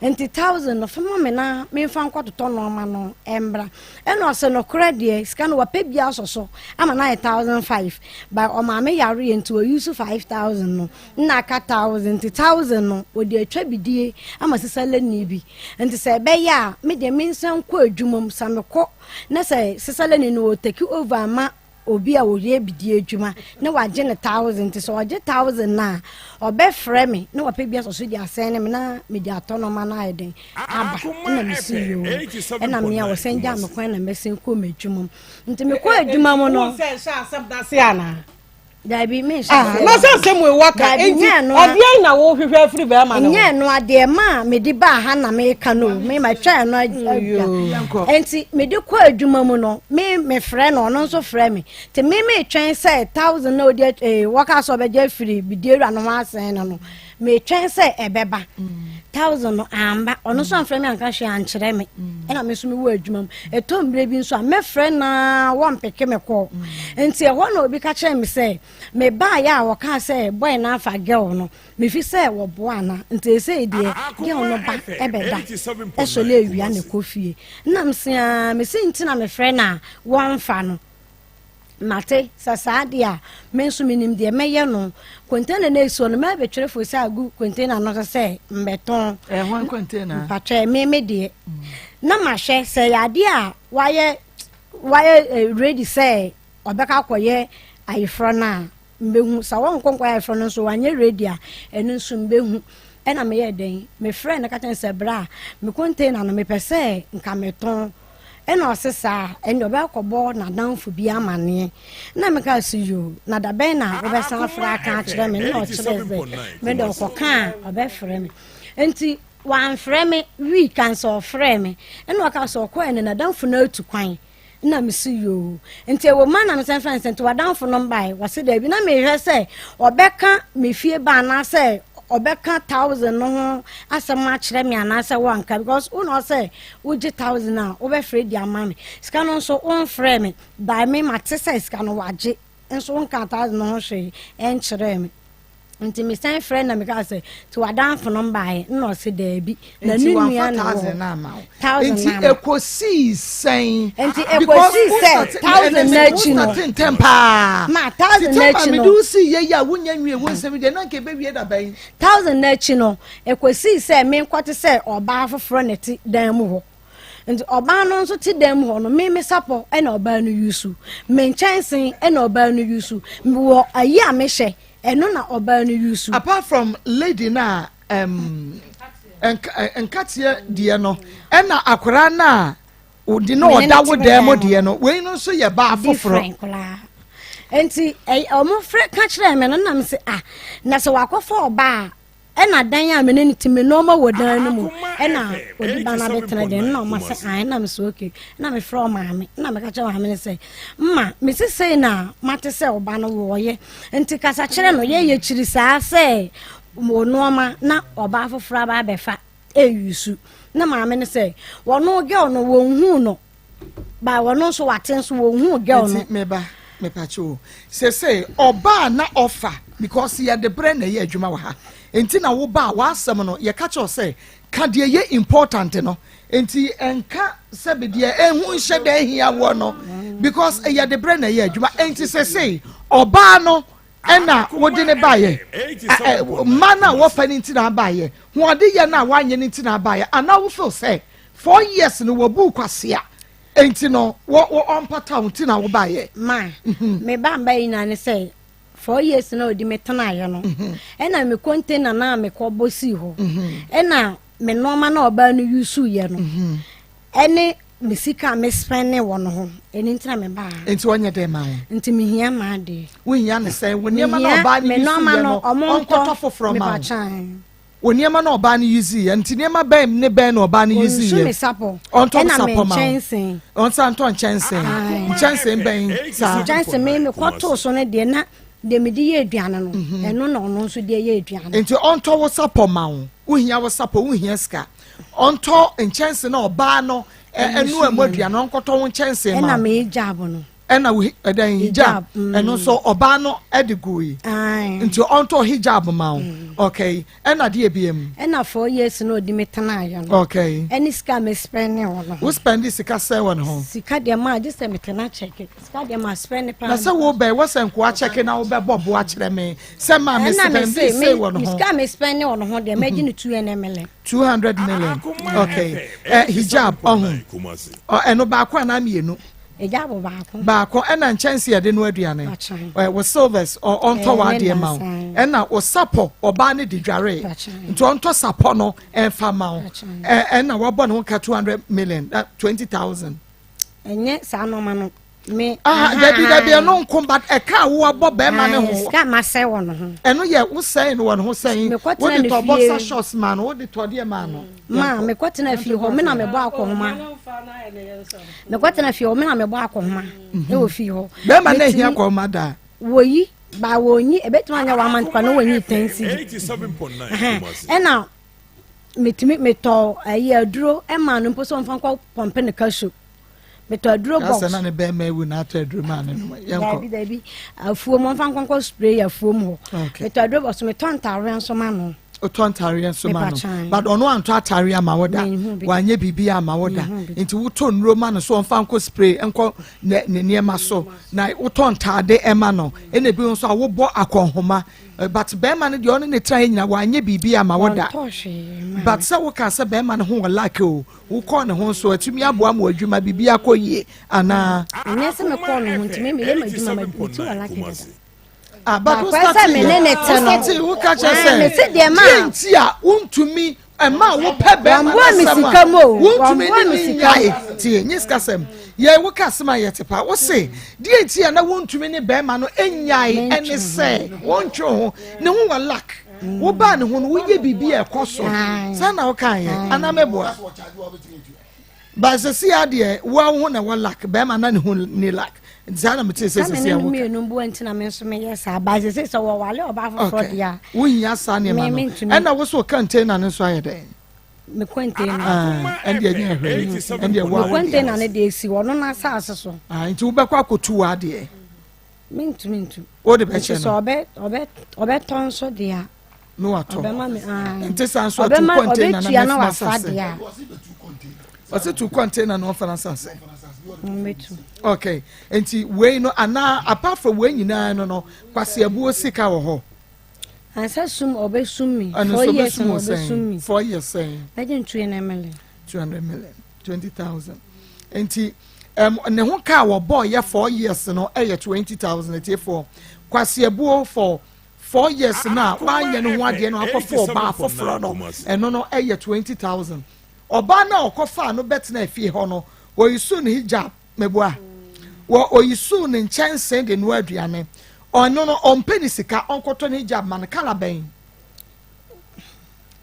nti 1,000 no fama me na memfa nkɔtotɔ nneɛma no ɛmbra. Ɛna ɔse nokorɛ deɛ sika no wapɛ bi asɔ so ama no ayɛ 1,500 but ɔmaame yareɛ nti ɔ use 5,000 no na aka 1,000 nti 1,000 no ɔde atwa bidie ama sisalani bi nti sɛ ɛbɛyɛ a me deɛ mensan nkɔ adwuma mu sɛ mekɔ na sɛ sisalani no ɔ take over ama obi a ɔyɛ bidie adwuma na wagye ne 1,000 nti sɛ ɔgye 1,000 no a ɔbɛfrɛ me na wapɛ bi asɔ so de asɛn ne me na mede atɔ nɔɔma no ayɛ den aba. Ɛna mesi yoo ɛna me a wɔsɛn gyaa me kwan na mɛsɛn kɔ m'adwuma mu nti mekɔ adwuma mu no. Dabi me nhyɛ ah, na sɛ asɛm wei waka enti ɛdeɛn na wohwehwɛ afiri bɛrima no nyɛ ɛno adeɛ ma a mede baa ha na meka no me matwa ɛno adwa enti mede kɔ adwuma mu no me mefrɛ no ɔno nso frɛ me nti me metwɛn sɛ 1,000 na ɔde eh, wɔka sɛ ɔbɛgye afiri bidiewura no ho asɛn no no metwɛn sɛ ɛbɛba 1,000 no amba ɔno nso amfrɛ me anka hwee ankyerɛ me ɛna me nso mewɔ adwuma mu ɛtɔ mmerɛ bi nso a mɛfrɛ na wɔmpeke me kɔɔ nti ɛhɔ na obi ka kyerɛ me sɛ mebaeɛ a wɔkaa sɛ boy no afa girl no mefi sɛ wɔboa ana nti ɛsei deɛ girl no ba ɛbɛda ɛsɔle awia ne kɔ fie nam sea mese nti na mefrɛ no a wɔmfa no. Mate, sɛ saa deɛ a, me nso menim deɛ mɛyɛ no. Container no ɛsi hɔ no, mɛbɛtwerɛ fo sɛ agu container no so sɛ mbɛtɔn. Ɛhwan container? Mpatwɛ, me me deɛ. Na mahwɛ sɛ ɛyɛ adeɛ a wayɛ wayɛ eh, ready sɛ ɔbɛka akɔyɛ ayeforɔ no a, mbɛhu. Sɛ wɔnkɔ nkɔyɛ ayeforɔ no nso wanyɛ ready a, ɛno nso mbɛhu. Ɛna meyɛɛ dɛn? Mefrɛɛ no ka kyerɛ no sɛ bra, me container no mepɛ sɛ nka metɔn. Ɛna ɔse saa a, ɛnde ɔbɛkɔbɔ n'adamfo bi amaneɛ. Na mekaa se yoo, na da bɛn na wobɛsan afrɛ aka akyerɛ me? Na ɔkyerɛɛ sɛ me de ɔkɔka a ɔbɛfrɛ me. Nti wamfrɛ me week ansa ɔfrɛɛ me. Ɛna ɔkaa sɛ ɔkɔɛ no n'adamfo no atu kwan. Nna mese yoo. Nti ɛwɔ mu a na mesan frɛ no sɛ nti w'adamfo no mbae? Ɔse daabi. Na mehwɛ sɛ ɔbɛka me fie ba anaasɛ ɔbɛka thousand no ho asɛm akyerɛ me anaasɛ wanka because wo na ɔsɛ wogye thousand a wobɛfrɛ di ama me. Sika no nso womfrɛ me by me mate sɛ sika no wagye nso wonka thousand no ho hwee ɛnkyerɛɛ me. Nti mesan frɛ na meka sɛ nti w'adamfo no mbaeɛ nna ɔse daabi na ne nua na wɔ hɔ thousand nti ekosii sɛn nti ekosii sɛ thousand n'akyi no ntɛm paa ma thousand n'akyi no mede wo sii yɛ yi a wonya nwie wo nsɛm deɛ na nka ɛbɛwie da bɛn thousand n'akyi no ekosii sɛ menkɔte sɛ ɔbaa foforɔ na ɛte dan mu hɔ nti ɔbaa no nso te dan mu hɔ no me me sapɔ ɛna ɔbaa no yusu me nkyɛnse ɛna ɔbaa no yusu wɔ ayi a mehyɛ Ɛno na ɔbaa no use. Apart from lady no a um, nkateɛ deɛ no ɛna akwaraa no a odi na ɔda wo dan mu deɛ no wei no nso yɛ baa foforɔ. Nti ɔmo frɛ ka kyerɛ me no nam sɛ ah na sɛ wakɔfa ɔbaa Ɛna dan a me ne no te me nneɛma wɔ dan no mu ɛna ɔde ba no abɛtena dan no na ɔma sɛ ae na mesɛ okay na mefrɛ ɔmaame na meka kyerɛ maame no sɛ mma mese sei na mate sɛ ɔba no wɔyɛ nti kasa kyerɛ no yɛyɛ kyiri saa sɛ wɔ nneɛma na ɔbaa foforɔ aba abɛfa ɛyusu na maame no sɛ wɔno girl no wɔnhuu no Ba wɔno nso wate nso wɔnhuu girl no. Nti meba mepakye o sese ɔbaa na ɔfa because yɛde brɛ na ɛyɛ adwuma wɔ ha nti na wo ba a w'asɛm no yɛka kyerɛ sɛ ka deɛ ɛyɛ important no nti ɛnka sɛbi deɛ ɛho nhyɛ dɛ hia wɔ no because yɛde brɛ na ɛyɛ adwuma nti sese ɔbaa no ɛna wode ne baayɛ mma no a wɔfa no nti na abaayɛ ho ade yɛ no a wanyɛ no nti na abaayɛ anaa wo feel sɛ Four years no wɔbuu kwasea nti no wɔ wɔ ɔmpata wo nti na wo baeɛ. Ma mhm. me ba mba yi nyinaa ne sɛ four years na ɔdi me tenaeɛ no mhm. ɛna me container na mekɔ bɔ sii hɔ mhm. ɛna me nneɛma na ɔbaa no yusu yɛ no ɛne me sika a me spend wɔ no ho ɛno nti na me baa. Nti ɔnyɛ dɛ ma wo. Nti mehia m'adeɛ. Wohia ne sɛn wo nneɛma na ɔbaa no yusu yɛ no ɔnkɔtɔ foforɔ ma wo. Wɔ nneɛma na ɔbaa no use yɛ nti nneɛma bɛn ne bɛn na ɔbaa no use yɛ. Ɔnsu me sapɔ. Ɔntɔ sapɔ ma wo. Ɔnsa ntɔ nkyɛnsee. Nkyɛnsee bɛn saa. Nkyɛnsee me me kɔ too so no deɛ na deɛ mede yɛ aduane no mhm. ɛno na ɔno nso deɛ yɛ aduane. Nti ɔntɔ wo sapɔ ma wo. Wohia wo sapɔ wohia sika. Ɔntɔ nkyɛnsee na ɔbaa no ɛnu ɛmu aduane ɔnkɔtɔ wo nkyɛnsee ma wo. Ɛna me gya bo no. Ɛna wo ɛdɛn hijab mm. ɛno nso ɔbaa no ɛde gu yi nti ɔntɔ hijab ma wo mm. okay ɛna deɛ bi mu. Ɛna four years na ɔdi mi tena ayɛ no. Okay. Ɛne sika mi spend wɔ no ho. Wo spend sika sɛ wɔ ne ho. Sika deɛ maa gye sɛ mi tena kyɛke sika deɛ maa spend paa. Na sɛ wo bɛ wɔ sɛ nkoa kyɛke na wo bɛ bɔ bo akyerɛ mi sɛ maa mi spend sɛ wɔ ne ho. Sika mi spend wɔ ne ho deɛ mɛ gye ne 200 million. 200 million okay ɛ hijab ɔho ɛno baako anaa mmienu. Egya bɔ baako. Baako ɛna nkyɛnse yɛde no aduane. Ɛ wɔ silvers ɔntɔ w'adeɛ ma wo. Ɛna wɔ sapɔ ɔbaa no de dwaree. Nti ɔntɔ sapɔ no ɛnfa ma wo. Ɛ ɛna wabɔ ne ho ka 200 million 20,000. Ɛnyɛ saa nɔɔma no. Me. Aha dabi dabi ɛno nko but ɛka a wo abɔ bɛrima ne ho. Sika ma sɛ wɔ ne ho. Ɛno yɛ wo sɛn no wɔ ne ho sɛn. Wode tɔ boxer shorts ma no wode tɔ deɛ ma no. Ma mekɔtena fie hɔ me na mebɔ akɔhoma. Mekɔtena fie hɔ me na mebɔ akɔhoma mhm. ɛwɔ fie hɔ. Bɛrima na ehia kɔhoma daa. Wɔyi ba wɔnyi ebetumi anya one month kwa na wɔnyi ten cedi. Ɛna metumi metɔ ɛyi aduro ɛma no mpo sɛ ɔmfa nkɔ pɔmpe ne kaso metɔ aduro box. Yasɛ na ne bɛrima ewu na atɔ aduro maa ne nom yɛn kɔ. Dabi dabi afuom ɔmfa nkɔnkɔ spray afuom hɔ. Metɔ aduro box metɔ ntaareɛ nso ma no. Wotɔ ntaareɛ nso ma no. But ɔno antɔ ataareɛ ama wo da. Wanyɛ biribi ama wo da. Nti wotɔ nnuro ma no so ɔmfa nkɔ spray nkɔ ne ne nneɛma so. Na wotɔ ntaade ma no. Ɛna ebi nso a wobɔ akɔnhoma. Eh, but bɛrima no deɛ ɔne ne tra yɛ nyina wanyɛ biribi ama wo da. But sɛ woka sɛ bɛrima no ho wɔ luck o, wokɔɔ ne ho nso atumi aboa ma adwuma biribi akɔ yie anaa? Ɛnyɛ sɛ mekɔɔ ne ho nti me meyɛ m'adwuma meti wɔ luck dada. Ah, but wo start yɛ wo start wo ka kyerɛ sɛ mese deɛ ma deɛ nti a wontumi ɛma a wopɛ bɛrima n'asɛm a wontumi ne ne nyae tie nye sikasɛm yɛ wo ka asɛm a yɛte pa wo se deɛ nti a na wontumi ne bɛrima no nyae ɛne sɛ wontwe ho ne ho wɔ luck wobaa ne ho no woyɛ biribi a ɛkɔ so saa na woka yɛ anaa mɛboa But sɛsi a deɛ wo a wo ho na ɛwɔ luck bɛrima na ne ho ni luck nti saa na mete sɛ sɛsi a woka. Mmienu bu nti na me nso meyɛ saa but sɛsi sɛ wɔwale ɔbaa foforɔ deɛ a. Wohia saa nneɛma no ɛna wo so container no nso ayɛ dɛn. Me container. Ɛnde ɛnyɛ hwee ɛnde ɛwɔ awo. Me container no deɛ esi ɔno n'asaase so. Nti wobɛkɔ akɔtu w'adeɛ. Mentumi ntu. Wode bɛkyɛ no. Nti sɛ ɔbɛ ɔbɛ ɔbɛtɔ nso deɛ a. Ne watɔ. Ɔbɛma me aa. Nti saa nso atu container na mɛfuma asase. Ɔsɛ tu container na ɔfa n'asase. Mɛtu. Okay nti wei no anaa apart from wei nyinaa no no kwasi abuo sika wɔ hɔ. Ansa sum ɔbɛsum mi. 4 years na ɔbɛsum mi. 4 years sɛn. Bɛgye 200 million. 200 million 20,000 nti. Um, ne ho ka a wɔbɔɔ yɛ 4 years no yɛ 20,000. Atiefoɔ, kwaseabuo for 4 years no a wanyɛ ne ho adeɛ no akɔfo ɔbaa foforɔ no, ɛno no yɛ 20,000. Ɔbaa no a ɔkɔfaa no bɛtena afie hɔ no, wɔyisu ne hijab meboa wɔ oyisu ne nkyɛnsee de noa aduane. Ɔno no ɔmpɛ ne sika, ɔnkɔtɔ ne hijab ma no colour bɛn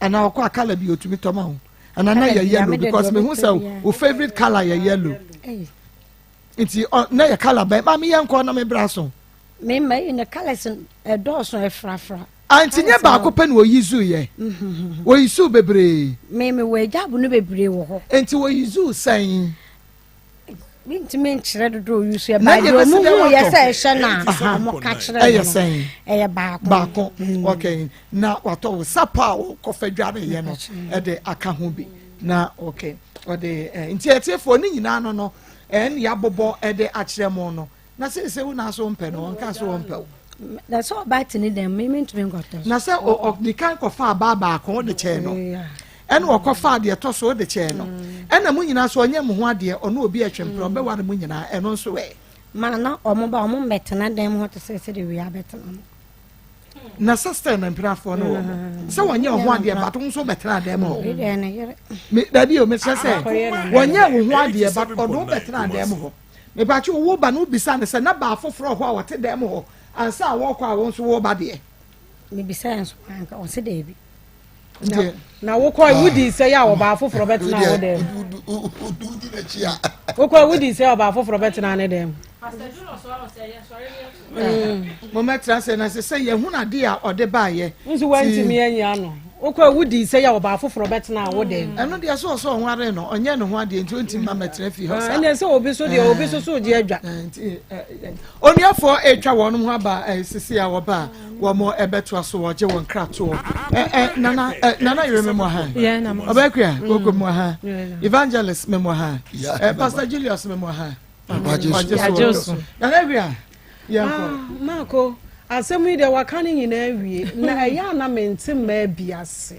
anaa ɔkɔ a colour bi otumi tɔ ma wo ɛna na yɛ yellow because mehu sɛ wo favourite colour yɛ yellow, nti ɔ na yɛ colour bɛn? Maame, yɛ nkɔ na me bra so. Me ma yi ne colours ɛdɔɔso, ɛfrafra. Anti nye baako pɛ na oyi zu yɛ, oyi zu bebree. Me me wɔ hijab no bebree wɔ hɔ. Nti oyi zu sɛn? Mintumi nkyerɛ dodo oyi so ɛba deɛ ɔmo hu yɛ sɛ ɛhyɛ na ɔmo ka kyerɛ ɛyɛ sɛn? Ɛyɛ baako. Baako, okay. Na watɔ wo sapo a wokɔfɛ dware yɛ no ɛde aka ho bi na okay ɔde ɛ nti ɛtiefoɔ ne nyinaa no ɛn yabobɔ ɛde akyerɛ mo no na sɛ wo na so mpɛ no, ɔnka so ɔmpɛ wo. Na sɛ ɔbaa te ne dɛm, me mentumi nkɔtɔ so. Na sɛ ɔde kan kɔfa abaa baako ɔde kyɛɛ no, ɛna ɔkɔfa adeɛ tɔ so ɔde kyɛɛ no, ɛna mo nyinaa so ɔnyɛ mo ho adeɛ, ɔno obi ɛtwe mpere ɔbɛware mo nyinaa, ɛno nso ɛ. Ma na ɔmo ba ɔmo mbɛtena dan mu hɔ te sɛ sɛdeɛ wia bɛtena no. Na sɛ still na mpenafoɔ no wɔ hɔ sɛ wɔnyɛ ɔho adeɛ but nso bɛtena dan mu hɔ. Dabi o, mesrɛ sɛ wɔnyɛ wo ho adeɛ but ɔno bɛtena dan mu hɔ. Mepatwo wo ba no, wobisa no sɛ na baa foforɔ hɔ a wɔte dan mu hɔ ansa a wɔkɔ a wo nso wo ba deɛ? Mebisa yɛn nso anka ɔse daabi. Na wokɔ wodi sɛ yɛ a ɔbaa foforɔ bɛtena wo dɛm, wokɔ wodi sɛ ɔbaa foforɔ bɛtena ne dɛm. Mommɛtena sɛ na sɛ sɛ yɛhunu adeɛ a ɔde baayɛ. Nso wantumi anyi ano, wokɔ wodi sɛ yɛ ɔbaa foforɔ bɛtena wo dɛm. Ɛno deɛ sɛ ɔsɛ ɔnware no, ɔnyɛ ne ho adeɛ nti ɔntumi ma mɛtena fie hɔ saa. Ɛnɛ sɛ obi so deɛ obi so so gye adwa. Nti onuafoɔ atwa wɔn ho aba sisi a wɔba a wɔn ɛbɛtoa so wɔgye wɔn kratoɔ. Nana nana yere mi mu ha, ɔbɛkua koko mu ha, evangelist mi mu ha, Pastor Julius mi mu ha. Wagye so nana wia yɛn kɔ. Maako, asɛm yi deɛ waka ne nyinaa wie na ɛyɛ a na mente mmaa bi ase.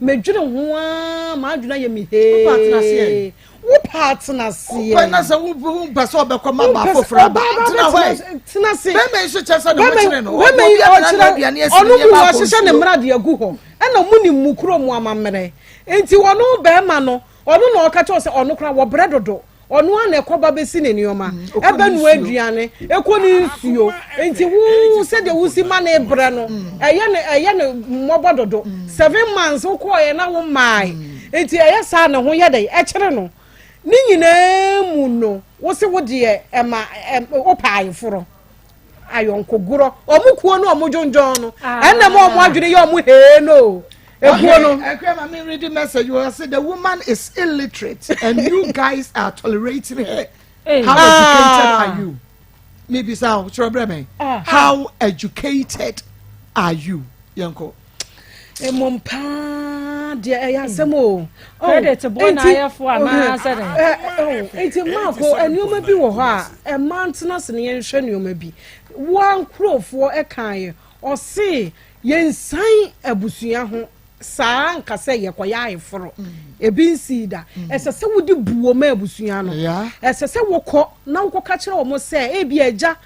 Medwene ho ara, m'adwene ayɛ me hee. Wo pa atena aseɛ. Wopɛ na sɛ wompɛ sɛ ɔbɛkɔ ma ba foforɔ aba, tena hɔ ɛ. Tena ase. Bɛrima yi nso kyerɛ sɛ ne ho kyerɛ no. Bɛrima yi ɔkyerɛ ɔno mu ɔhyehyɛ ne mmara de agu hɔ, ɛna mu nim mu kuro mu amammerɛ nti ɔno bɛrima no, ɔno na ɔka kyerɛ sɛ ɔno koraa wɔbrɛ dodo. Ɔno ara na ɛkɔba bɛsi ne nneɛma, ɛbɛnoa aduane, ɛkɔ ne nsuo. Nti wo sɛdeɛ wosi ma ne brɛ no, ɛyɛ no ɛyɛ no mmɔbɔ dodo. 7 months wokɔɔyɛ na wo mmae. Nti ɛyɛ saa ne ho yɛ dɛ ɛkyere no. Ne nyinaa mu no, wo se wo deɛ ɛma ɛ wopɛ ayeforɔ. Ayɔnkogorɔ. Ɔmo kuo no ɔmo dwondwɔn no. Ɛnna ma ɔmo adwene yɛ ɔmo hee no. Ekuo no. Ekua ma me read the message. Well, say the woman is illiterate and you guys are tolerating her. Hey. How educated are you? Maybe so. Kyerɛ brɛ me. How educated are you? Yɛnkɔ. Mmom paa deɛ ɛyɛ asɛm o. Oh, Credit boɔ na ayɛ fo anaa sɛ dɛn? Oh, nti Marko, nneɛma bi wɔ hɔ a ɛma ntena ase na yɛnhwɛ nneɛma bi. Woa nkurɔfoɔ ɛkaeɛ, ɔse yɛnsan abusua ho saa nka sɛ yɛkɔyɛ ayeforo. Ebi nsii da. Ɛsɛ sɛ wode buo ma abusua no. Ɛsɛ sɛ wokɔ na wokɔka kyerɛ wɔn sɛ ebi agya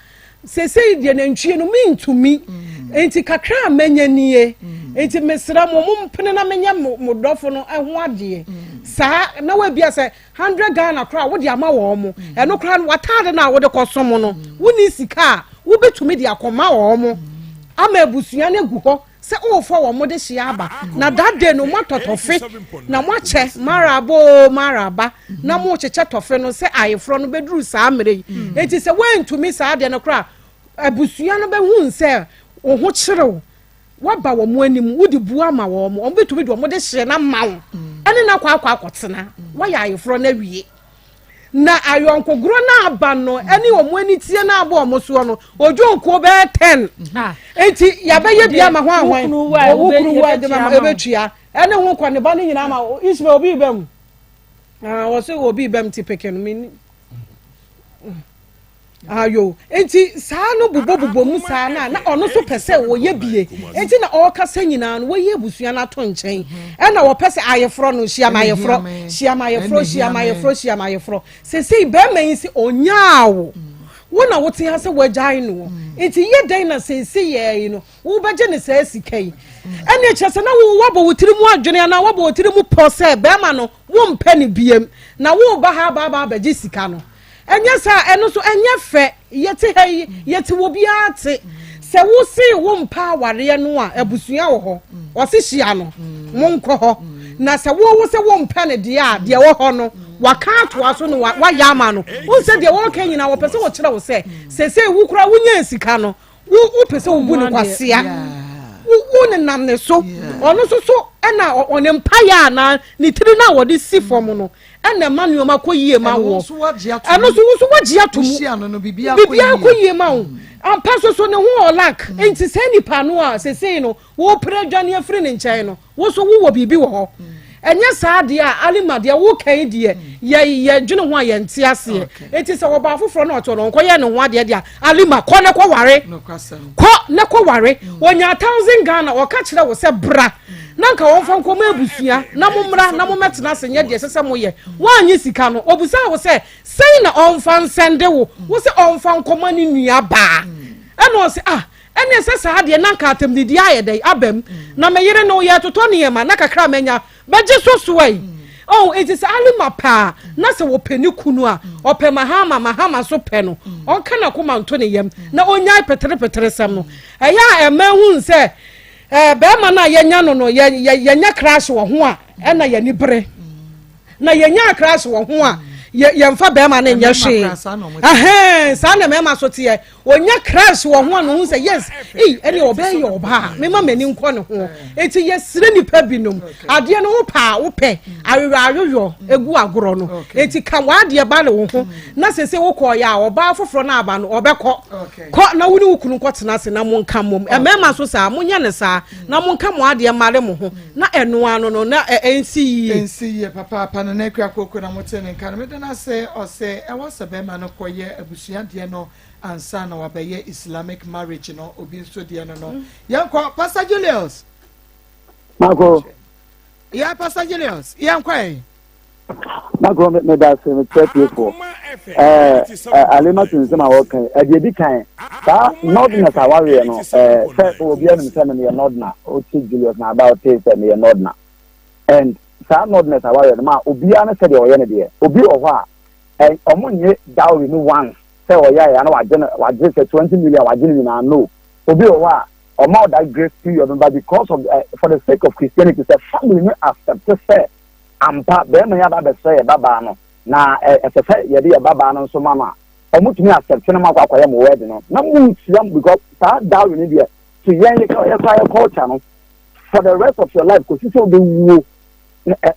Seesei deɛ nantwie no mentumi, enti kakra a manya nie. Enti mesrɛ mo, mompene na menyɛ mo mo dɔfo no ho adeɛ. Saa na woabia sɛ 100 Ghana koraa wode ama wɔn mo. Ɛno koraa no w'ataade no a wode kɔsom no, wonni sika a wobɛtumi de akɔma wɔn mo ama abusua no agu hɔ sɛ worefa wɔn de hyeɛ aba na that day no moatɔ tɔfe na moakyɛ maraba oo maraba na mokyekyɛ tɔfe no sɛ ayeforɔ no bɛduru saa mmerɛ yi mm. enti sɛ woantumi saa deɛ no koraa abusua no bɛhu sɛ wo ho kyerew woaba wɔn anim wode bu ama wɔn wɔn bɛtumi de wɔn de hyeɛ no ama wo mm. ɛne no akɔ akɔ akɔtena woayɛ ayeforɔ no awie Na ayɔnkogorɔ no aba no ne wɔn anitie no abɔ wɔn soɔ no, odwonkuo bɛyɛ tɛn. Nti yɛabɛyɛ bi ama ho ahwan. Wo kunu wu a ɛbɛtua. Ɛne ho kɔ ne ba no nyinaa ma Ismael obi ba mu. Wɔ sɛ obi ba mu ti peke no. Ayo, enti saa no bobɔbobɔ mu saa no a na ɔno nso pɛ sɛ wɔyɛ bie. Enti na ɔrekasa nyinaa no wɔyi abusua no ato nkyɛn. Ɛna wɔpɛ sɛ ayeforɔ no hyia ma ayeforɔ, hyia ma ayeforɔ, hyia ma ayeforɔ, hyia ma ayeforɔ. Sesei bɛrima yi sɛ ɔnyaa wo. Wo na wote ha sɛ woagyae noɔ. Enti yɛ dɛn na seesei yɛ yi no wobɛgye ne saa sika yi? Ɛne kyerɛ sɛ na wo woabɔ wo tiri mu adwene anaa woabɔ wo tiri mu pɔ sɛ bɛrima no wompɛ no biem na woreba ha aba aba abɛgye sika no. Ɛnyɛ saa a, ɛno nso ɛnyɛ fɛ. Yɛte ha yi, yɛte wɔ obiara te. Sɛ wose wompɛ awareɛ no a, abusua wɔ hɔ. Ɔse hyia no, monkɔ hɔ. Na sɛ wo wo sɛ wompɛ no deɛ a, deɛ ɛwɔ hɔ no, waka atoa so na wayɛ ama no. Wohu sɛ deɛ wɔreka nyinaa, wɔpɛ sɛ wɔkyerɛ wo sɛ, seesei wo koraa wonyaa sika no, wo wopɛ sɛ wobu no kwasea. Wo wo nenam ne so. Ɔno nso so ɛna ɔne mpaeɛ anaa ne tiri no a wɔde si fam no, ɛna ɛma nneɛma kɔ yie ma woɔ. Ɛno nso wo nso wagye ato mu. Biribiara kɔ yie ma wo. Ampa nso so ne ho wɔ lack. Nti saa nipa no a sesei no wopere adwane afiri ne nkyɛn no, wo nso wowɔ biribi wɔ hɔ. Ɛnyɛ saa deɛ a Alima deɛ woka yi deɛ yɛ yɛdwene ho a yɛnte aseɛ. Nti sɛ ɔbaa foforɔ na ɔte hɔ no ɔnkɔyɛ ne ho adeɛ deɛ a Alima kɔ ne kɔware. Kɔ ne kɔware. Ɔnya thousand Ghana ɔka kyerɛ wo sɛ bra. na anka wɔmfa nkɔma abusua na mommra na mommɛtena ase nyɛ deɛ ɛsɛ sɛ moyɛ. Woannye sika no, ɔbisaa wo sɛ, sɛn na ɔmfa nsɛnde wo? Wo sɛ ɔmfa nkɔma ne nua baa. Ɛna ɔse, ah, ɛneɛ sɛ saa deɛ na anka atɛmdidie ayɛ dɛn aba mu. Na me yere no yɛretotɔ nneɛma na kakra a manya bɛgye so soa yi. Oh, enti sɛ Alima pɛ a, na sɛ wɔpɛ ne kunu a, ɔpɛ Mahama, Mahama nso pɛ no. Ɔnka n'akoma nto ne yam na ɔnnyae peterepeteresɛm no. Ɛyɛ a ɛma ɛhunu sɛ Eh, bɛrima no a yɛnya no no, yɛ, yɛ, yɛnya crash wɔ ho a, ɛna yɛni bere. Na yɛnya crash wɔ ho a, yɛ, yɛmfa bɛrima no nyɛ hwee. Ɛhɛn, saa na mmarima so teɛ. Onya crash wɔ ho a na ohun sɛ yes, ei, ɛne ɔbɛyɛ ɔbaa a, mema m'ani nkɔ ne ho. Eti yɛsrɛ nipa binom, adeɛ no ho paa wopɛ, ayoyɔ ayoyɔ egu agorɔ no. Eti ka w'adeɛ ba ne wo ho, na sese wokɔɔyɛ a, ɔbaa foforɔ no aba no, ɔbɛkɔ. Kɔ na wo ne wo kunu nkɔtena ase na monka mmom. Mmarima nso saa, monyɛ no saa, na monka mo adeɛ mmare mo ho, na ɛno ano no, na ɛnsi yie. Ɛnsi yie papaapa. Nana Akua Koko na mote ne nka no. Meda no ase. Ɔse ɛwɔ sɛ bɛrima no kɔyɛ abusua deɛ no ansa na wabɛyɛ Islamic marriage no. Obi nso deɛ no no. Yɛnkɔ Pastor Julius. Mako. Yeah, Pastor Julius. Yɛnkɔ ɛ. Mako meda ase mekyerɛ tiefoɔ. Ɛɛ Alima to nsɛm a wɔka yi ɛdeɛ di kan saa nɔdness awareɛ no ɛɛ sɛ obi anim sɛ meyɛ nɔdna wote Julius na aba wote sɛ meyɛ nɔdna and saa nɔdness awareɛ no ma obiara ne sɛdeɛ ɔyɛ no deɛ obi wɔ hɔ a ɛ ɔmo nye dowry no once sɛ ɔyɛ ayɛ na wagye no wagye sɛ 20 million wagye no nyinaa no obi wɔ hɔ a ɔma wo that grace period no but because of uh, for the sake of Christianity sɛ family no accept sɛ ampa bɛrima yi aba abɛsrɛ yɛ babaa no na ɛsɛ sɛ yɛde yɛ babaa no nso ma no a ɔmo accept no ma akɔ akɔyɛ mo wedding no na mo ntua because saa dowry no deɛ to yɛn yɛ yɛ kora yɛ culture no for the rest of your life kò si sɛ ɔbɛwuo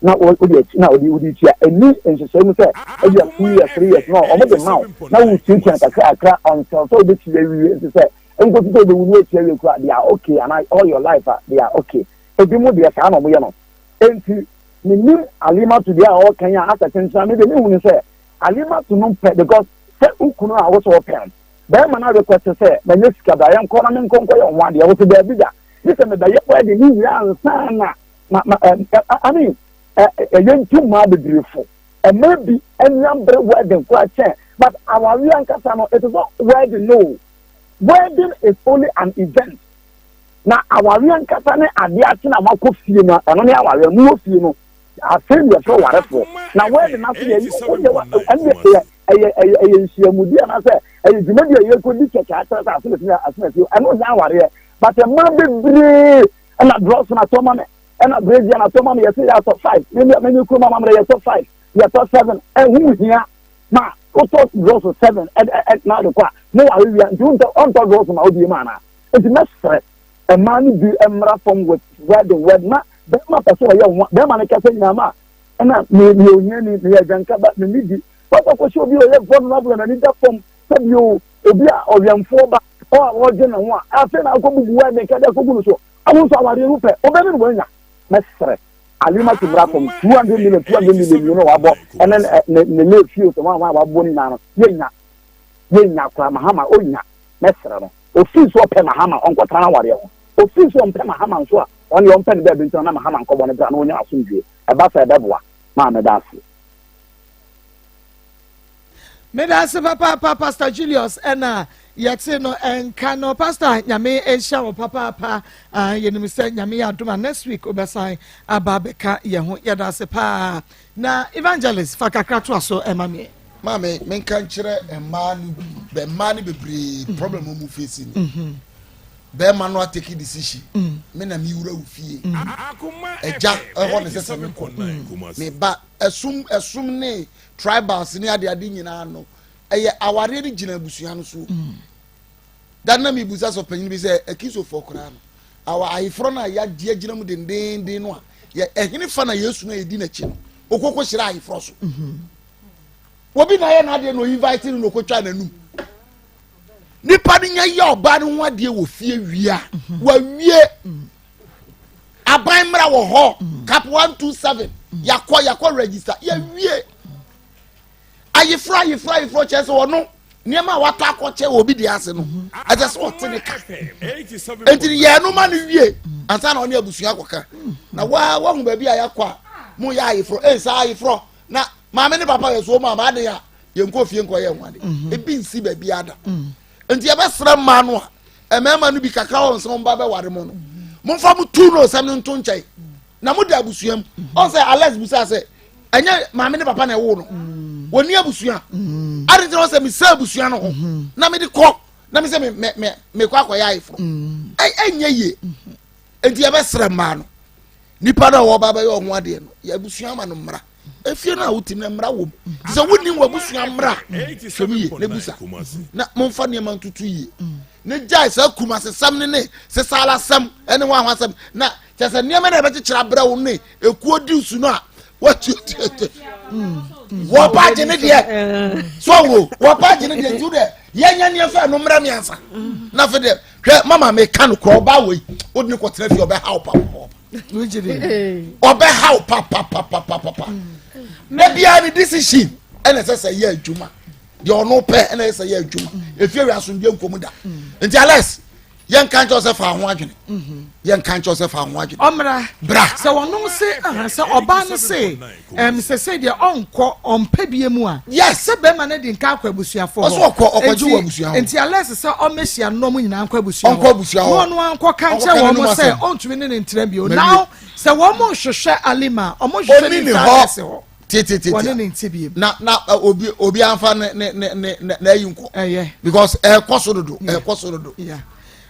na wode akyi na wode wode tua ɛni nhyehyɛ mu sɛ ebi a 2 years 3 years no ɔmo de ma wo na wotuatua kakra kakra until sɛ wobɛtua awie nti sɛ nkosi sɛ wobɛwu no atua awie kora they are okay and all your life a they are okay. Ebinom deɛ saa na wɔyɛ no. Enti mennim Alimatu deɛ a ɔreka yi a asɛ tenten a me deɛ mehu ne sɛ Alimatu no pɛ because sɛ wo kunu a wo sɛ ɔpɛ no bɛrima no request sɛ manya sika bra yɛnkɔ na menkɔ nkɔyɛ wo ho adeɛ wo sɛ daabi da gye sɛ mebɛyɛ wedding ne wie ansa na ma ma ɛ I mean ɛ ɛyɛ ntu mmaa bebree fo mmaa bi ani abere wedding koraa kyɛn but awareɛ ankasa no it is not wedding no wedding is only an event Na awareɛ ankasa ne adeɛ akye na moakɔ fie no, ɛno ne awareɛ, mowɔ fie no, afei na yɛfrɛ warefoɔ. Na wedding no ase deɛ, woyɛ wa, ɛno deɛ ɛyɛ, ɛyɛ, ɛyɛ, ɛyɛ nhyiamudi anaasɛ ɛyɛ dwumadi a yɛkɔdi kɛkɛ akyerɛ sɛ asemasi ne asemasi, ɛno nyɛ awareɛ. But mmaa bebree ɛna drɔs na atɔ ma me, ɛna brezia na atɔ ma me, yɛsɛ yɛatɔ five, me me me kurom amammerɛ yɛtɔ five, yɛtɔ seven, ɛho hia ma wotɔ drɔs seven ɛ ɛ na ade kɔ a, mo ware wia, nti wontɔ, ɔntɔ drɔs ma wo bie mu anaa? Nti mɛsrɛ mmaa no bi mmra fam with wedding wed na bɛrima pɛ sɛ ɔyɛ ho bɛrima no kasa nyinaa ma ɛna me meyɛ ohiani meyɛ agyanka ba me ne di wakɔ akɔhyɛ obi a ɔyɛ vulnerable na n'ani da fam sɛbi o obi a ɔwɛmfoɔ ba ɔ a ɔregye ne ho a afei na akɔ bubu wedding kɛde akɔgu no so ɔno nso awareɛ no pɛ ɔbɛne no wanya mɛsrɛ Alima ti mmra fam 200 million 200 million mmienu a wabɔ ɛne ne ne ne fie sɛ wɔn a wɔabɔ no nyinaa no yɛnya yɛnya koraa mahama ɔnya mɛsrɛ no Ofii so ɔpɛ Mahama ɔnkɔtra n'awareɛ ho. Ofii so ɔmpɛ Mahama nso a, ɔno deɛ ɔmpɛ no baabi ntena na Mahama nkɔbɔ no bra na ɔnya asomdwoeɛ. Ɛba saa ɛbɛboa. Maa meda ase. Meda ase papaapa Pastor Julius ɛna yɛte no nka no Pastor Nyame nhyira wo papaapa ah, yɛnim sɛ Nyame yɛ adom a next week wobɛsan aba abɛka yɛn ho yɛda ase paa na Evangelist fa kakra toa so ɛma me. Maame menka nkyerɛ mmaa no bi mmaa no bebree mm. problem wɔn face ni mm-hmm. bɛrima no atake decision mm. me na mi wura wo fie mm. ɛgya ɛhɔ na ɛsɛ sɛ me kɔ me ba ɛsum ɛsum ne tribals ne adeade nyinaa no ɛyɛ awareɛ no gyina abusua no so dan na mi busa sɔ panyin bi sɛ akristofoɔ koraa no awa ayeforɔ no a yɛagye agyina mu dendenden no a yɛ ɛhene fa na yesu no a yɛdi n'akyi no okoko hyira ayeforɔ so. Mm-hmm. Obi na ayɛ n'adeɛ na oinvite no na okotwa n'anum. Nipa no nya yɛ ɔbaa no ho adeɛ wɔ fie wia. Mhm. Wawie. Mm. Aban mmra wɔ hɔ. Mm. Cap 127. Mm. Yakɔ yakɔ register. Yɛwie. Ayeforo ayeforo ayeforo kyerɛ sɛ ɔno nneɛma a watɔ akɔkyɛ wɔ obi deɛ ase no mhm. ɛsɛ sɛ ɔte ne ka nti yɛn no ma no wie ansa na ɔne abusua akɔka na waa wahu baabi a yɛakɔ a mo yɛ ayeforɔ ɛnsa ayeforɔ na maame ne papa yɛ so maame adan a yɛn kɔ fie nkɔ yɛ ho ade mhm. ebi nsi baabi ada mm. nti yɛbɛsrɛ mmaa no a mmarima no bi kakra wɔn sɛ wɔn ba bɛware mo no momfa mo tu no nsɛm no nto nkyɛn na mo da abusua mu mhm. ɔn sɛ alex busa sɛ ɛnyɛ maame ne papa na ɛwo no mm. wɔn ni abusua mm. adi nti na wɔn sɛ mesɛ abusua no ho na mede kɔ na mesɛ me me me mekɔ akɔyɛ ayeforo ɛnyɛ yie nti yɛbɛsrɛ mmaa no nipa no a wɔba bɛyɛ ɔho adeɛ no yɛ abusua ama no mmara efie no a wote no mmara wɔ mu sɛ wonim w'abusua mmara hwɛ mu yie na busa na momfa nneɛma ntutu yie ne gyae saa kumasesɛm ne ne sesalasɛm ne ho ahosɛm na kyɛ sɛ nneɛma na ɛbɛkyekyere abrɛ wo ne ekuo di su no a watuatuatu wɔpa agye ne deɛ so wo wɔpa agye ne deɛ nti wo deɛ yɛnyɛ nneɛma fɛ no mmerɛ mmiɛnsa na afei deɛ hwɛ mama meka no korɔ ɔbaa wei wode ne kɔtena fie ɔbɛha wo papa ɔbɛha wo papapapapapa da biara ne decision ɛna ɛsɛ sɛ yɛ adwuma deɛ ɔno pɛ ɛna ɛsɛ sɛ yɛ adwuma efie wi asomdwe nkɔmu da nti alex yɛnka nkyɛw sɛ fa ho adwene yɛnka nkyɛw sɛ fa ho adwene ɔmmra bra sɛ wɔnom se sɛ ɔbaa no se ɛm sɛ sɛ deɛ ɔnkɔ ɔmpɛ bie mu a yes sɛ bɛrima no de nka akɔ abusuafoɔ hɔ ɔsɛ ɔkɔ ɔkɔgye wɔ abusua hɔ nti alɛs sɛ ɔmmɛhyia no na ɔmo nyinaa nkɔ abusua hɔ ɔnkɔ abusua hɔ na ɔno ankɔ ka nkyerɛ wɔn mo sɛ ɔntumi ne ne ntena bio now sɛ wɔn mo nhwehwɛ alima ɔmo nhwehwɛ ne nfa alɛs hɔ tititi wɔne ne nti biem na na obi obi anfa ne ne ne ne na ayi nkɔ ɛyɛ because ɛkɔ so dodo ɛkɔ so dodo. Yeah.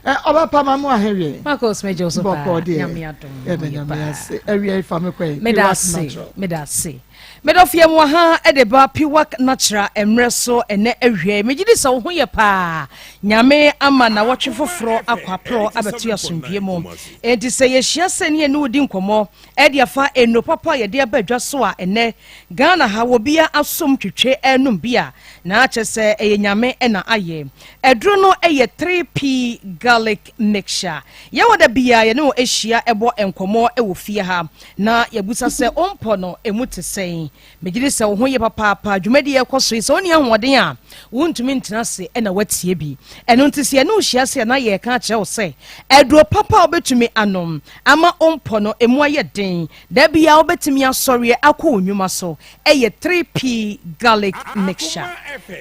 Ɔba pa ma mo ahɛwiɛ. Marcus mɛgye wo so paa Bɔkɔɔ deɛ nyame adom yɛda ho yɛ nyame paa ase awia yi fa me kɔ yi meda Piwak ase natural. meda ase. Medɔfo yɛn wɔ ha de ba Piwak Natural mmerɛ so ɛnɛ awia yi. Megye di sɛ wo ho yɛ paa. Nyame ama nawɔtwe foforɔ akɔ aporɔ abɛto yɛ asomdwie mu. Enti sɛ yɛhyia sɛ ne yɛne wo di nkɔmmɔ de afa nnuro papa a yɛde aba dwa so a ɛnɛ Ghana ha wɔbia asom twetwe ɛrenom bi a, na kyerɛ sɛ ɛyɛ Nyame na ayɛ. Aduro no yɛ 3P Garlic Mixture. Yɛwɔ da biara yɛne wo hyia bɔ nkɔmmɔ wɔ fie ha. Na yɛabisa sɛ, Wo mpɔ no, emu te sɛn? Megye di sɛ wo ho ye papaapa. Dwumadi a ɛrekɔ so yi, sɛ wonni ahoɔden a, wuntumi ntena ase na woatie bi. Ɛno nti, sɛ yɛne wo hyia ase a, na yɛreka akyerɛ wo sɛ, aduro papa a wobetumi anom ama wo mpɔ no emu ayɛ den da biara wobetumi asɔre akɔ wo nnwuma so yɛ 3P Garlic Mixture.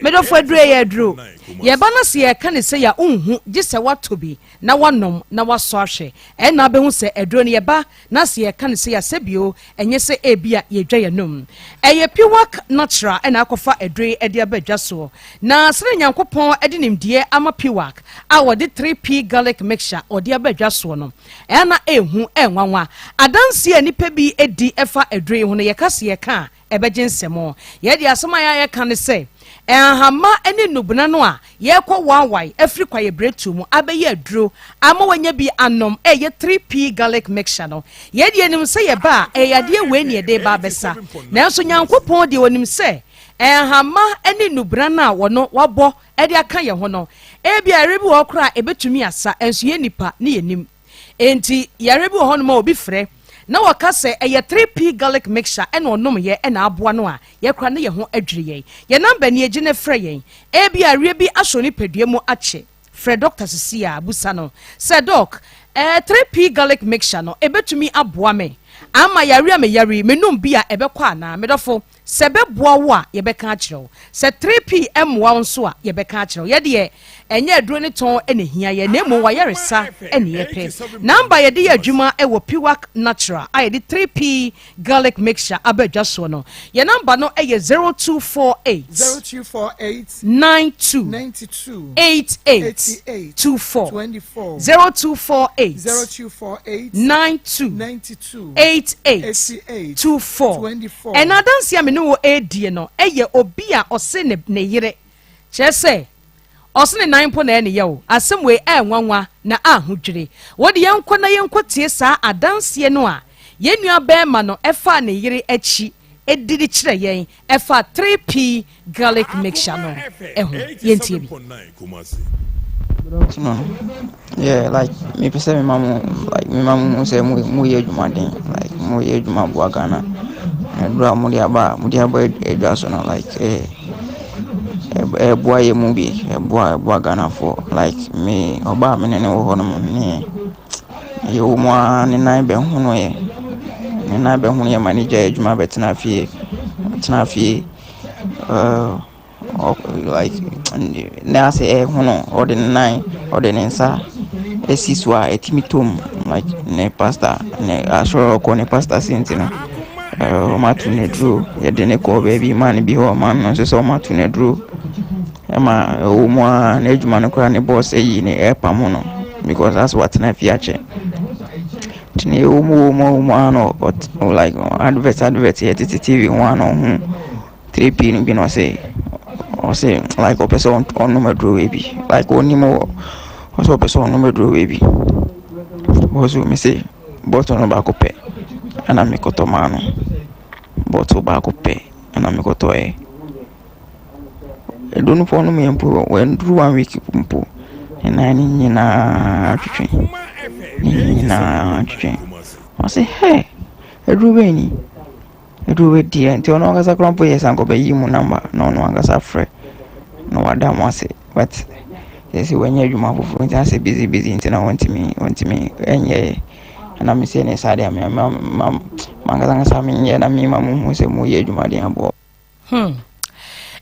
Me dɔfo, aduro yɛ aduro. Yɛba no sɛ yɛreka no sei a, wunhu, gye sɛ woatɔ bi na woanom na woasɔ ahwɛ. Ɛnna wobɛhu sɛ aduro no yɛba Na sɛ yɛka no sei a, sɛbio, ɛnyɛ sɛ ebia yɛredwa yɛn anom. Ɛyɛ Piwak Natural na akɔfa aduro yi de aba dwa soɔ. Na sɛdeɛ Nyankopɔn de nimdeɛ ama Piwak a ɔde 3P Garlic Mixture ɔde aba dwa soɔ no, ɛyɛ na ɛhu, ɛnwanwa. Adanseɛ a nnipa bi di fa aduro yi ho no, yɛka sɛ yɛka a, ɛbɛgye nsam. Yɛn deɛ asɛm a yɛn a yɛka ne sɛ, nhahama ne nnubena no a yɛrekɔ waawae afiri kwaeɛbiretuo mu abɛyɛ aduro ama wanya bi anom ɛyɛ 3P garlic mixture no, yɛn deɛ yɛnim sɛ yɛba a, ɛyɛ yadeɛ wei na yɛde reba abɛsa. Nanso Nyankopɔn deɛ ɔnim sɛ nhahama ne nnubena no a wɔno wabɔ de aka yɛn ho no, ebia yareɛ bi wɔ hɔ koraa a ɛbɛtumi asa, nso yɛn nnipa ne yɛnnim. Enti yare bi wɔ hɔnom a obi frɛ na wɔka sɛ ɛyɛ 3P garlic mixture ɛna ɔnomyɛ ɛna aboa no a, yɛkora ne yɛn ho adwiri yɛn. Yɛn namba nie, gye na frɛ yɛn. Ebia yareɛ bi asɔ wo nipadua mu akyɛ. Frɛ dɔkta seesei ara, bisa no sɛ, Dɔk, ɛɛ 3P garlic mixture no, ɛbɛtumi aboa me ama yareɛ a meyare yi, menom bi a ɛbɛkɔ anaa? Me dɔfo, Sɛ ɛbɛboa wo a, yɛbɛka akyerɛ wo. Sɛ 3P mmoa wo nso a, yɛbɛka akyerɛ wo. Yɛ deɛ, ɛnyɛ aduro ne tɔn na ɛhia yɛn, na mmom w'ayaresa na yɛpɛ. Number a yɛde yɛ adwuma wɔ Piwak Natural a yɛde 3P Garlic Mixture aba dwa soɔ no, yɛn number no yɛ 0248 0248 92 92 88 88 24 24 0248 0248 92 92 88 24. Ɛna adanse a me ne wo redie no yɛ obi a ɔse ne ne yere kyerɛ sɛ ɔse ne nan mpo na ɛyɛ ne yaw. Asɛm wei ɛyɛ nwanwa na ahodwiri. Wo de yɛnkɔ na yɛnkɔ tie saa adanseɛ no a yɛn nua bɛɛma no faa ne yere akyi di de kyerɛ yɛn ɛfa 3P garlic mixture no ho. Yɛntie bi. Good afternoon. Yeah, like me pɛ sɛ mema mo like mema mo hu sɛ mo moyɛ adwumaden like moyɛ adwuma boa Ghana. Aduro a mode aba mode aba adwa so no like eh ɛboa yɛ mu bi ɛboa ɛboa Ghanafoɔ like me ɔbaa me ne ne wɔ hɔ nom ne yɛwɔ mu ara ne nan bɛhonoeɛ ne nan bɛhonoeɛ ma ne gyae adwuma bɛtena fie tena fie uh, like ne ase ɛhono ɔde ne nan ɔde ne nsa esi so a ɛtumi tom like ne pastor ne asɔre ɔkɔ ne pastor si nti no wɔn ato ne duro yɛde ne kɔɔ baabi maa ne bi hɔ maa no nso sɛ wɔn ato ne duro ɛma ɛwɔ mu ara n'adwuma no koraa ne boss ayi ne ɛrepamo no because asɛ watena fie akyɛ nti ne ɛwɔ mu wɔ mu wɔ mu ara na ɔt like advert advert yɛ tete tv ho ara na ɔho 3p no bi na ɔse ɔse like ɔpɛ sɛ ɔnom aduro wei bi like ɔnim wɔ ɔsɛ ɔpɛ sɛ ɔnom aduro wei bi ɔso me se bottle no baako pɛ ɛna mekɔtɔ maa no bottle baako pɛ ɛna mekɔtɔɛ aduro no pɔ ɔnom yɛ mpo wanduru one week mpo ne nan no nyinaa twetwe ne nyinaa twetwe ɔse hɛ aduro bɛn ni Ɛduru bɛ deɛ nti ɔno ankasa koraa mpo yɛ sɛ anka ɔbɛyi mu namba na ɔno ankasa afrɛ na wada mo ase but yɛ sɛ wanya adwuma foforɔ nti asɛ busy busy nti na wɔntumi wɔntumi ɛnyɛ ɛna me sɛ ne saa deɛ me ma ma mankasa ankasa menyɛ na mema mo hu sɛ moyɛ adwuma den aboɔ. Hmm.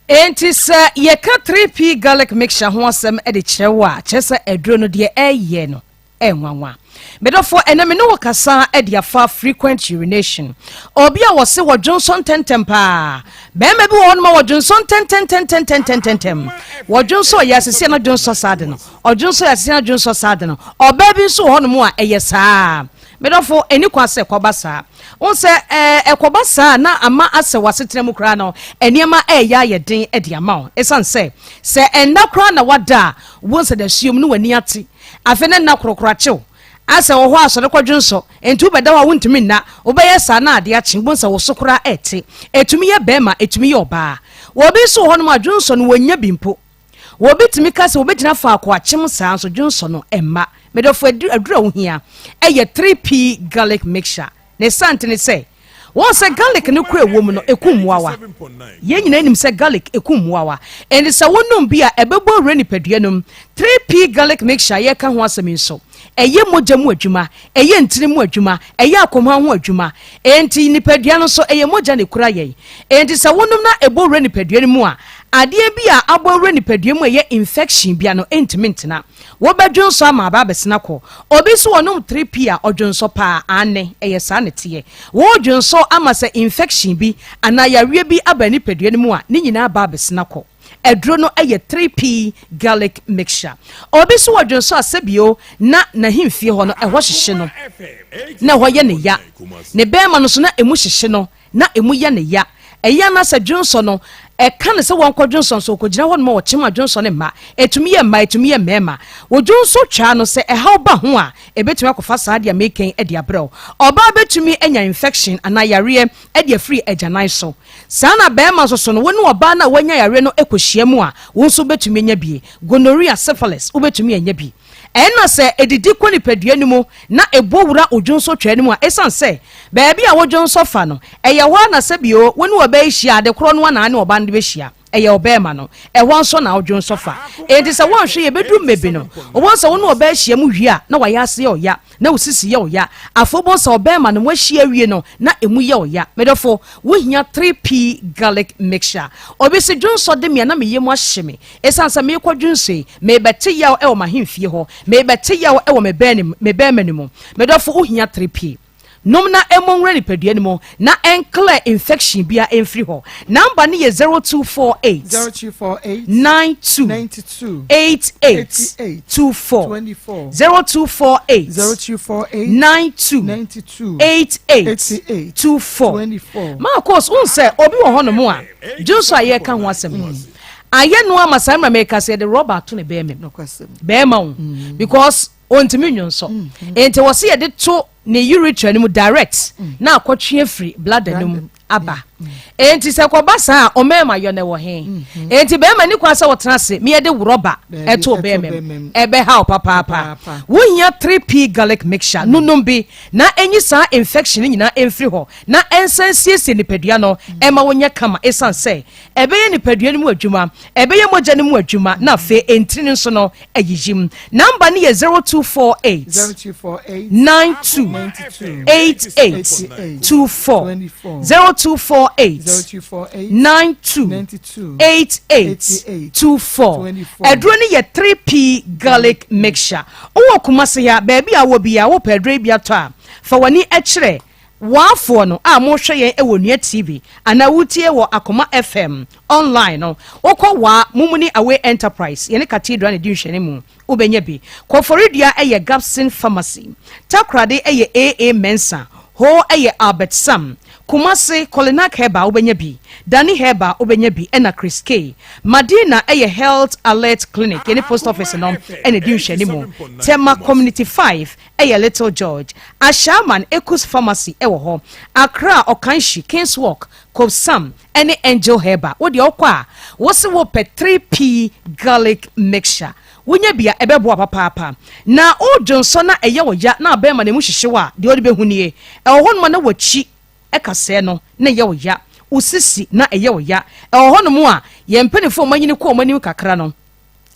Enti sɛ yɛka 3P garlic mixture ho asɛm de kyerɛ wo a, kyerɛ sɛ aduro no deɛ ɛyɛ no Ɛnwanwa. Me dɔfo, ɛnɛ me ne wo kasa de afa frequent urination. Obi a wɔse wɔdwonsɔ ntɛntɛm paa. Bɛrima bi wɔ hɔnom a wɔdwonsɔ ntɛntɛntɛntɛntɛntɛntɛm. Wɔdwonsɔ yɛ asese na dwonsɔ saa de no. Ɔdwonsɔ yɛ asese na dwonsɔ saa de no. Ɔbaa bi nso wɔ hɔnom a ɛyɛ saa. Me dɔfo, ɛnni kwan sɛ ɛkɔba saa. Wohu sɛ, ɛɛ, ɛkɔba saa a, na ama asɛ w'asetena mu koraa no, nneɛma reyɛ ayɛ den de ama wo. Esiane sɛ, sɛ ɛnna koraa na woada a, wobɛhu sɛ dasuom no w'ani ate. Afei na nna korokoro akye wo. Asɛ wɔ hɔ a, sɔre kɔdwe nsɔ. Enti wobɛda hɔ a wontumi nna. Wobɛyɛ saa na ade akye, wobɛhu sɛ wo so koraa rete. Ɛtumi yɛ barima, ɛtumi yɛ ɔbaa. Obi nso wɔ hɔnom a, dwonsɔ no, wɔnnya bi mpo. Obi tumi ka sɛ obegyina faako akyem saa nso dwonsɔ no mma. Me dɔfo aduru a wohia yɛ 3P garlic mixture. Ne saa nti ne sɛ, wɔn sɛ garlic no kura ɛwɔ mu no ɛku mmoawa. Yɛn nyinaa nim sɛ garlic ɛku mmoawa. Enti sɛ wonom bi a ɛbɛbɔ awura nipadua no mu. 3P garlic mixture a yɛreka ho asɛm yi nso, ɛyɛ mogya mu adwuma, ɛyɛ ntini mu adwuma, ɛyɛ akoma ho adwuma. Enti nipadua no nso, ɛyɛ mogya na ɛkura yɛn. Enti sɛ wonom na ɛbɔ wura nipadua no mu a, adeɛ bi a abɔ awura nipadua mu a ɛyɛ infection bia no ɛntumi ntena. Wobɛdwonsɔ ama aba abɛsene akɔ. Obi nso ɔnom 3P a, ɔdwonsɔ paa. Aane, ɛyɛ saa na ɛteɛ. Wodwonsɔ ama sɛ infection bi anaa yareɛ bi aba nipadua no mu a, ne nyinaa aba abɛsene akɔ. Aduro no yɛ 3P garlic mixture. Obi nso wɔ dwonsɔ a sɛbio na n'ahemfie hɔ no ɛhɔ hyehye no, na ɛhɔ yɛ ne ya. Ne bɛɛma no nso na ɛmu hyehye no, na ɛmu yɛ ne ya. Ɛyɛ a na sɛ dwonsɔ no ɛka no sɛ wɔnkɔ dwonsɔ nso ɔkɔgyina hɔ nom a ɔkyem a dwonsɔ no mma. Ɛtumi yɛ mmaa, ɛtumi yɛ mmarima. Wo dwonsɔ twaa no sɛ ɛhaw ba ho a, ɛbɛtumi akɔfa saa adeɛ a meka yi de abrɛ wo. Ɔbaa bɛtumi anya infection anaa yareɛ de afiri agyanan so. Saa na barima nso so no, wo ne ɔbaa no a wanya yareɛ no kɔhyia mu a, wo nso wobɛtumi anya bi. Gonorrhea, syphilis, wobɛtumi anya bi. Ɛnna sɛ ɛdidi kɔ nipadua no mu na ɛbɔ wura wo dwonsɔtwaa no mu a, ɛsiane sɛ baabi a wo dwonsɔ fa no, ɛyɛ hɔ ara na sɛbio wo ne ɔbaa yi hyia a, ade korɔ no ara na ne ɔbaa no de bɛhyia. Ɛyɛ ɔbarima no, ɛhɔ nso na wo dwonsɔ fa. Enti sɛ woanhwɛ yie, ɛbɛduru mmɛ bi no, wobɛhu sɛ wo ne ɔbaa hyia mu wie a, na wayɛ ase yɛ ɔya. Na wo sisi yɛ wo ya. Afei wobɛhu sɛ ɔbɛrima no moahyia awie no na ɛmu yɛ wo ya. Me dɔfo, wohia 3P garlic mixture. Obi se dwonsɔ de me a na me yam ahye me. Ɛsiane sɛ merekɔ dwonsɔ yi, merebɛte yaw wɔ m'ahemfie hɔ. Merebɛte yaw wɔ me bɛrima no mu. Me dɔfo, wohia 3P. Nom na ɛmmɔ nwura nipadua no mu na ɛnclear infection biara ɛmfiri hɔ. Number no yɛ 0248 0248 92 92 88 88 24 24 0248 0248 92 92 88 88 24 24 Marcos, wohu sɛ obi wɔ hɔnom a dwonsɔ a yɛreka ho asɛm yi ayɛ no ama saa mmerɛ meka sɛ yɛde rɔba ato ne bɛrima mu Nokwasɛm. bɛrima wo because ɔntumi nnwonsɔ nti wɔ se yɛde to ne urethra no mu direct na akɔtwe afiri bladder no mu aba enti sɛ kɔba saa a ɔmɛɛma yɔ no wɔ he enti bɛrima ni kwan sɛ wɔtena ase meyɛ de worɔba ɛto bɛrima mu ɛbɛha wo papaapa wohia 3p garlic mixture nonom bi na ɛnyi saa infection no nyinaa ɛmfiri hɔ na ɛnsan siesie nipadua no ɛma wonyɛ kama ɛsiane sɛ ɛbɛyɛ nipadua no mu adwuma ɛbɛyɛ mogya no mu adwuma na afei ɛntini no nso no ayiyim. Number no yɛ 0248 0248 92 92 88 24 0248 0248 92 92 88 24 24. Aduro no yɛ 3P garlic mixture. Wowɔ Kumasi ha, baabi a wɔ biara wopɛ aduro yi bi atɔ a, fa w'ani kyerɛ Waafoɔ no a mohwɛ yɛn wɔ Nua TV anaa wotie wɔ Akoma FM online no, wokɔ Waa Mumuni Away Enterprise, yɛne Cathedral na ɛdi nhwɛanimu, wobɛnya bi. Koforidua yɛ Gabson Pharmacy, Takoradi yɛ AA Mensah, Ho yɛ Albert Sam, Kumasi, Kolinak Herbal wobɛnya bi, Dani Herbal wobɛnya bi ɛna Chris K. Madina yɛ Health Alert Clinic, yɛne Post Office no na ɛdi nhwɛanimu, Tema Community 5 yɛ Little George, Ashaiman Ekus Pharmacy wɔ hɔ, Accra Okanshy, Kings Walk, Kobsam ne Angel Herbal. Wo deɛ wokɔ a, wose wopɛ 3P Garlic Mixture. Wonya bi a, ɛbɛboa papaapa. Na wodwonsɔ na ɛyɛ wo ya na abɛn ma na emu hyehye wo a, deɛ wode bɛhu nie. Ɛwɔ hɔnom a na w'akyi kasɛɛ no na ɛyɛ wo ya, wo sisi na ɛyɛ wo ya. Ɛwɔ hɔnom a yɛn mpanimfoɔ a wɔanyini kɔ wɔn anim kakra no,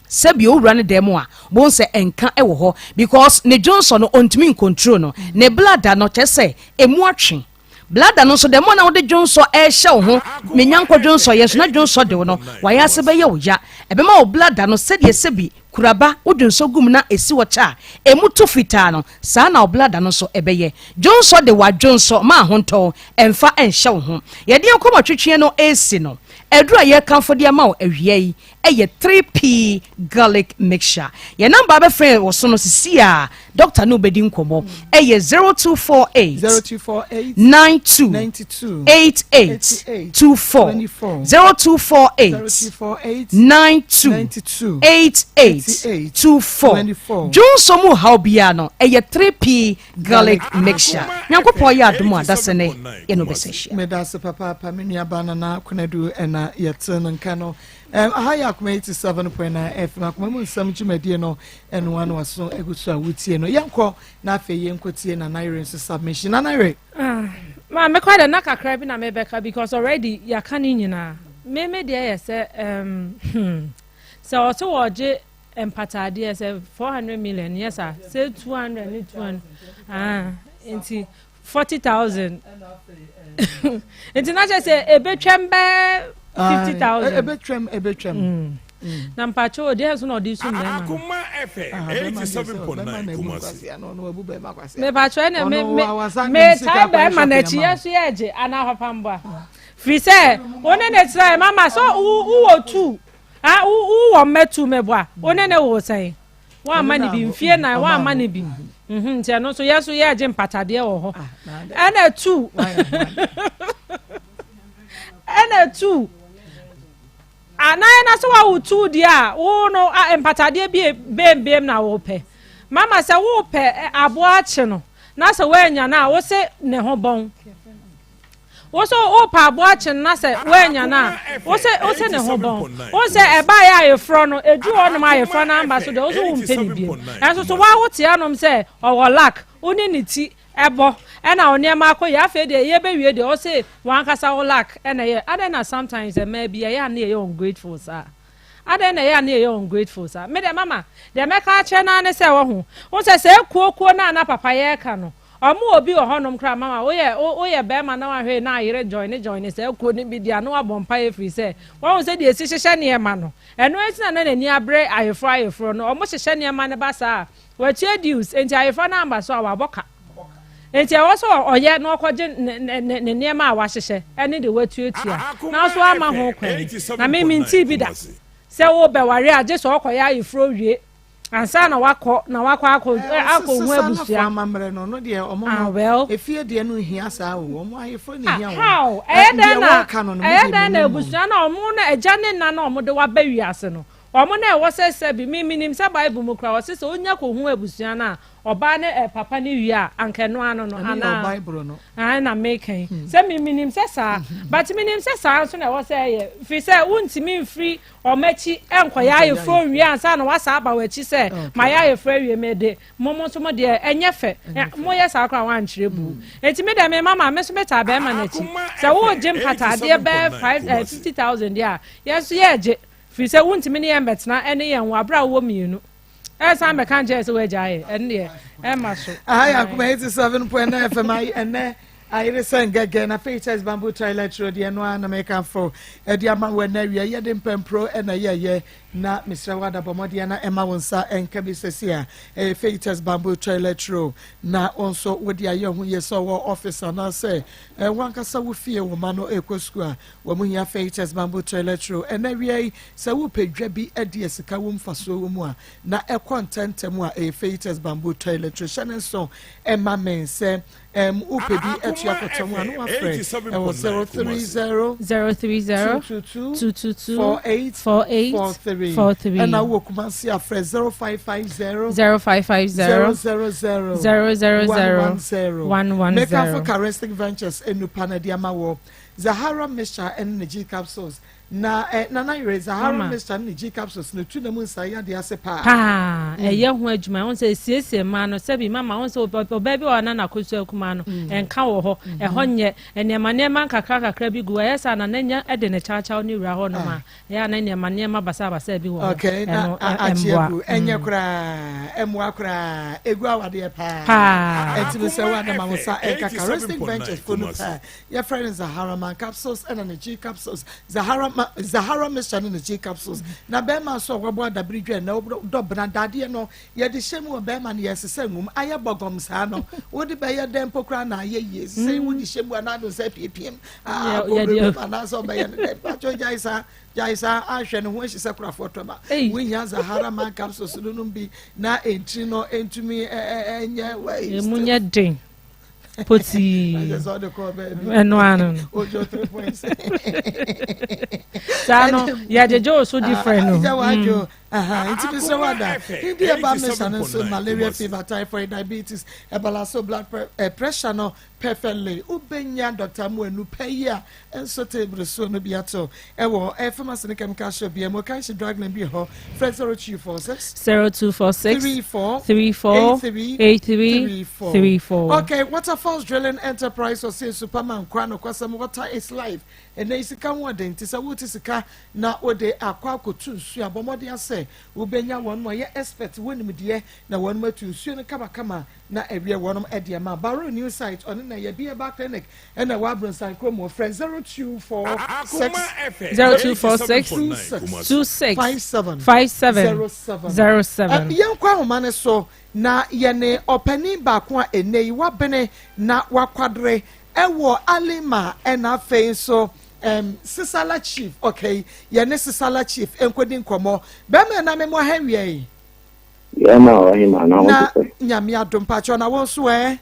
Sɛbi owura no dan mu a bohu sɛ nka wɔ hɔ because ne dwonsɔ no ontumi ncontrol no, ne bladder no kyerɛ sɛ emu atwe. Bladder no nso the more na wode dwonsɔ ɛrehyɛ wo ho, menya nkɔ dwonsɔ yɛ nso na dwonsɔ de wo no, wayɛ ase bɛyɛ wo ya. Ɛbɛma wo bladder no sɛdeɛ sɛbi kuraba wo dwonsɔ gu mu na esi hɔ kyɛ a emu to fitaa no, saa na wo bladder no nso ɛbɛyɛ. Dwonsɔ de wa dwonsɔ ma ahontɔ ɛmfa ɛnhyɛ wo ho. Yɛde yɛn kɔmɔtwetweɛ no resi no, aduru a yɛrekamfo de ama wo awia yi. Ɛyɛ 3P garlic mixture. Yɛn number a bɛfrɛ yɛn wɔ so no sisi a doctor ne wobɛdi nkɔmmɔ ɛyɛ 0248 0248 92 92 88 24 0248 0248 92 92 88 24 Dwonsɔ mu haw biara no ɛyɛ 3P garlic mixture. Nyankopɔn yɛ adom a dasene yɛne wobɛsan ahyia. Medase papaapa me nua baa Nana Konadu ɛna yɛte no nka no. Ɛm, aha yɛ Akoma 87.9 FM, Akoma mu nsɛm dwumadie no, ɛno ano aso agu so a wotie no. Yɛnkɔ na afei yɛnkɔtie Nana Yere nso submission. Nana Yere. Ah, ma mekɔ dɛ na kakra bi na mebɛka because already yɛaka ne nyinaa. Me me deɛ yɛ sɛ um, hmm, sɛ ɔso wɔgye mpataadeɛ sɛ 400 million yɛ saa sɛ 200 ne 200 ah, nti 40,000 nti na kyerɛ sɛ ebetwam bɛɛ 50,000 ebetwam ebetwam mm. mm. na mpakyɛ o deɛ nso na ɔde sum bɛrima no Akoma FM 87.9 Kumasi mepakyɛ ɛna me me metae bɛrima n'akyi yɛ so yɛ gye anaa papa mboa firi sɛ wo ne ne tena mama sɛ wowɔ tu wowɔ mmɛtu mɛboa wo ne ne wo sɛn Woamma no bi mfie nan woamma no bi mhm, nti ɛno nso yɛ nso yɛregye mpatadeɛ wɔ hɔ ah, ɛna tu ɛna tu anan na sɛ wawo tu deɛ a wo no mpatadeɛ bi bembem na wopɛ mama sɛ wopɛ aboa akye no na sɛ woanya no a wo se ne ho bɔn Wo so wopɛ aboa kye no na sɛ woannya no a, wo se wo se ne ho bɔn. Wohu sɛ ɛbaeɛ ayeforɔ no, ɛduru hɔnom ayeforɔ no amba so deɛ, wo so wompɛ ne biom. Ɛnso so woa wote anom sɛ ɔwɔ luck, wo ne ne ti ɛbɔ, ɛna wo nneɛma akɔ yie, afei deɛ yɛbɛwie deɛ wo se w'ankasa wo luck ɛna ɛyɛ. Adɛn na sometimes mmaa bi ɛyɛ a na yɛyɛ ungrateful saa? Adɛn na ɛyɛ a na yɛyɛ ungrateful saa? Me deɛ mama, deɛ mɛka akyerɛ no ara ne sɛ wahu, wohu sɛ saa kuo kuo no a na papa yɛreka no, Ɔmo wɔ bi wɔ hɔ nom koraa mama woyɛ woyɛ bɛɛma na wahwɛ na ayere joine joine saa kuo no bi deɛ a na wabɔ mpaeɛ firi sɛ wahu sɛ deɛ esi hyehyɛ nneɛma no ɛno nti na na n'ani abere ayeforɔ ayeforɔ no ɔmo hyehyɛ nneɛma no ba saa a watua dues nti ayeforɔ no amba so a wabɔ ka nti ɛwɔ sɛ ɔyɛ na ɔkɔgye ne ne ne nneɛma a wahyehyɛ ɛne deɛ watuatua nanso ama ho kwan na me mentii bi da sɛ wobɛware a gye sɛ ɔkɔyɛ ayeforɔ wie Ansa na wakɔ na wakɔ akɔ akɔ hu abusua. Sesa amammerɛ no no deɛ ɔmo ah, no well. Efie deɛ no nhia saa o ɔmo ayefo na ehia ah, wɔn. How ɛyɛ dɛn na ɛyɛ dɛn na abusua na ɔmo na agya ne na na ɔmo de waba wiase no ɔmo na ɛwɔ sɛ sɛ bi mi minim sɛ bible mu kura ɔsi sɛ onya kɔ hu abusua na ɔbaa ne ɛ papa ne wie a anka ɛno ano no anaa bible no ɛn na meka yi hmm. sɛ mi minim sɛ saa hmm. but minim sɛ saa nso na ɛwɔ sɛ ɛyɛ firi sɛ wuntumi nfiri wɔn akyi nkɔyɛ ayeforɔ nwie ansa na wasa aba wɔn akyi sɛ mayɛ ayeforɔ awie me de mo mo nso mo deɛ ɛnyɛ fɛ moyɛ saa koraa wankyerɛ bu mm. eti mi deɛ mi mama mi nso mi taa bɛrima n'akyi sɛ wɔregye mpataadeɛ bɛɛ five eh, 50,000 deɛ a yɛn nso yɛregye firi sɛ wuntumi ne yɛn bɛtena ɛne yɛn wɔ abere a wɔwɔ mmienu ɛsan bɛka nkyɛn sɛ wɔagya ayɛ ɛne deɛ ɛma so. Aha yɛ Akoma 87.9 FM ayi ɛnɛ ayere sɛ ngɛgɛ na afei chess bamboo trailer turo deɛ no ara na mekamfo ɛde ama wo ɛnɛ awia yɛde mpɛmpro ɛna yɛyɛ na mesrɛ wo adabɔ mmɔdeɛ na ɛma wo nsa ɛnka bi sɛsi a ɛyɛ Feitas bamboo trailer turo na wo nso wode ayɛ ho yie sɛ ɔwɔ office anaasɛ wankasa wo fie wo ma no ɛkɔ sukuu a wɔn hia Feitas bamboo trailer turo ɛnɛ awia yi sɛ wopɛ dwa bi adi a sika wɔ mfasoɔ wɔ mu a na ɛkɔ ntɛmntɛm a ɛyɛ Feitas bamboo toilet hyɛ ne nso ɛma men sɛ ɛm wopɛ bi atua kɔtɔ mu a na wafrɛ ɛwɔ 030 030 222 222 48 48 43 43 ɛna wowɔ Kumasi afrɛ 0550 0550 000 000 110 110. Mekamfo Charistic Ventures enupa na ɛde ama wɔ Zahara mixture ɛne ne G capsules Na eh, Nana Yere, Zahara Mama. mixture ne ne G capsules no tu na mu nsa yadeɛ ase paa. Paa, ɛyɛ ho adwuma. Wɔn sɛ esiesie mmaa no sɛbi mama wɔn sɛ ɔbaa bi wɔ hɔ na n'akosua kumaa no ɛnka wɔ hɔ, ɛhɔ nyɛ nneɛma nneɛma nkakra kakra bi gu hɔ. Ɛyɛ saa na n'anya de ne kyawkyaw ne wura hɔ nom a, ɛyɛ a na nneɛma nneɛma basabasa bi wɔ hɔ. Okay, na Ɛno a- agye ɛmmoa. agu ɛnyɛ koraa ɛmmoa koraa egu awadeɛ paa. Paa. Ɛtumi sɛ wo adama wo nsa ɛnka Charistic 87.9 Ventures fo no Kumasi. paa. Yɛfrɛ no Zahara Man capsules ɛna ne G capsules. Zahara Man. Ma Zahara mixture ne ne G capsules. Na bɛrima nso a wabɔ adabere dwa na dɔ bena dadeɛ no yɛde hyɛ mu wɔ bɛrima no yɛsesɛ ngum ayɛ bɔgɔm saa no wode bɛyɛ dɛn mpo koraa na ayɛ yie sɛ wode hyɛ mu anaa de nsa apiapiam akɔbrɛ mu anaasɛ ɔbɛyɛ no dɛn patwɔ gyae saa gyae saa ahwɛ ne ho ahyi sɛ korafoɔ tɔba wohia Zahara man capsules no nom bi na ɛntiri no ɛntumi ɛnyɛ ɛmu nyɛ den potii ɛno ano no saa no yɛgyegye wo so different no mm. nti mesrɛ wada hindi ɛba mesa no nso malaria fever typhoid diabetes ɛbala so blood eh, pressure no perfectly wobɛnya dr mu anu pɛ yi a nso table so no bi ato ɛwɔ eh, pharmacy ne chemical shop bi mu kanhye drug na bi hɔ frɛ 0246 0246 34 34 83 83 34. Okay, Waterfalls Drilling Enterprise ɔsɛ Superman kwa no kwasɛm water is life. Ɛnɛ yi sika ho ɔden nti sɛ wote sika na wode akɔ akɔtu nsuo a bɔ mmɔden asɛ wobɛnya wɔn mu a yɛ expert wɔ nimdeɛ na wɔn mu atu nsuo no kamakama na awie wɔn de ama. Barrow New Site ɔne na yɛ Biaba Clinic ɛna ɛwɔ Abronsan kurom wɔ frɛ 0246 0246 26 57 57 07 07. Yɛnkɔ ahoma no so na yɛne ɔpanin baako a ɛnɛ yi wabene na wakwadere ɛwɔ Alima ɛna afei nso Sisala Chief. Okay, yɛne Sisala Chief nkɔdi nkɔmmɔ. Bɛrima ɛna memo ahɛnwia yi. Yɛn na ɔhema na wɔn na te sɛ. Nyame adom pakyɛ na wɔn nso ɛ.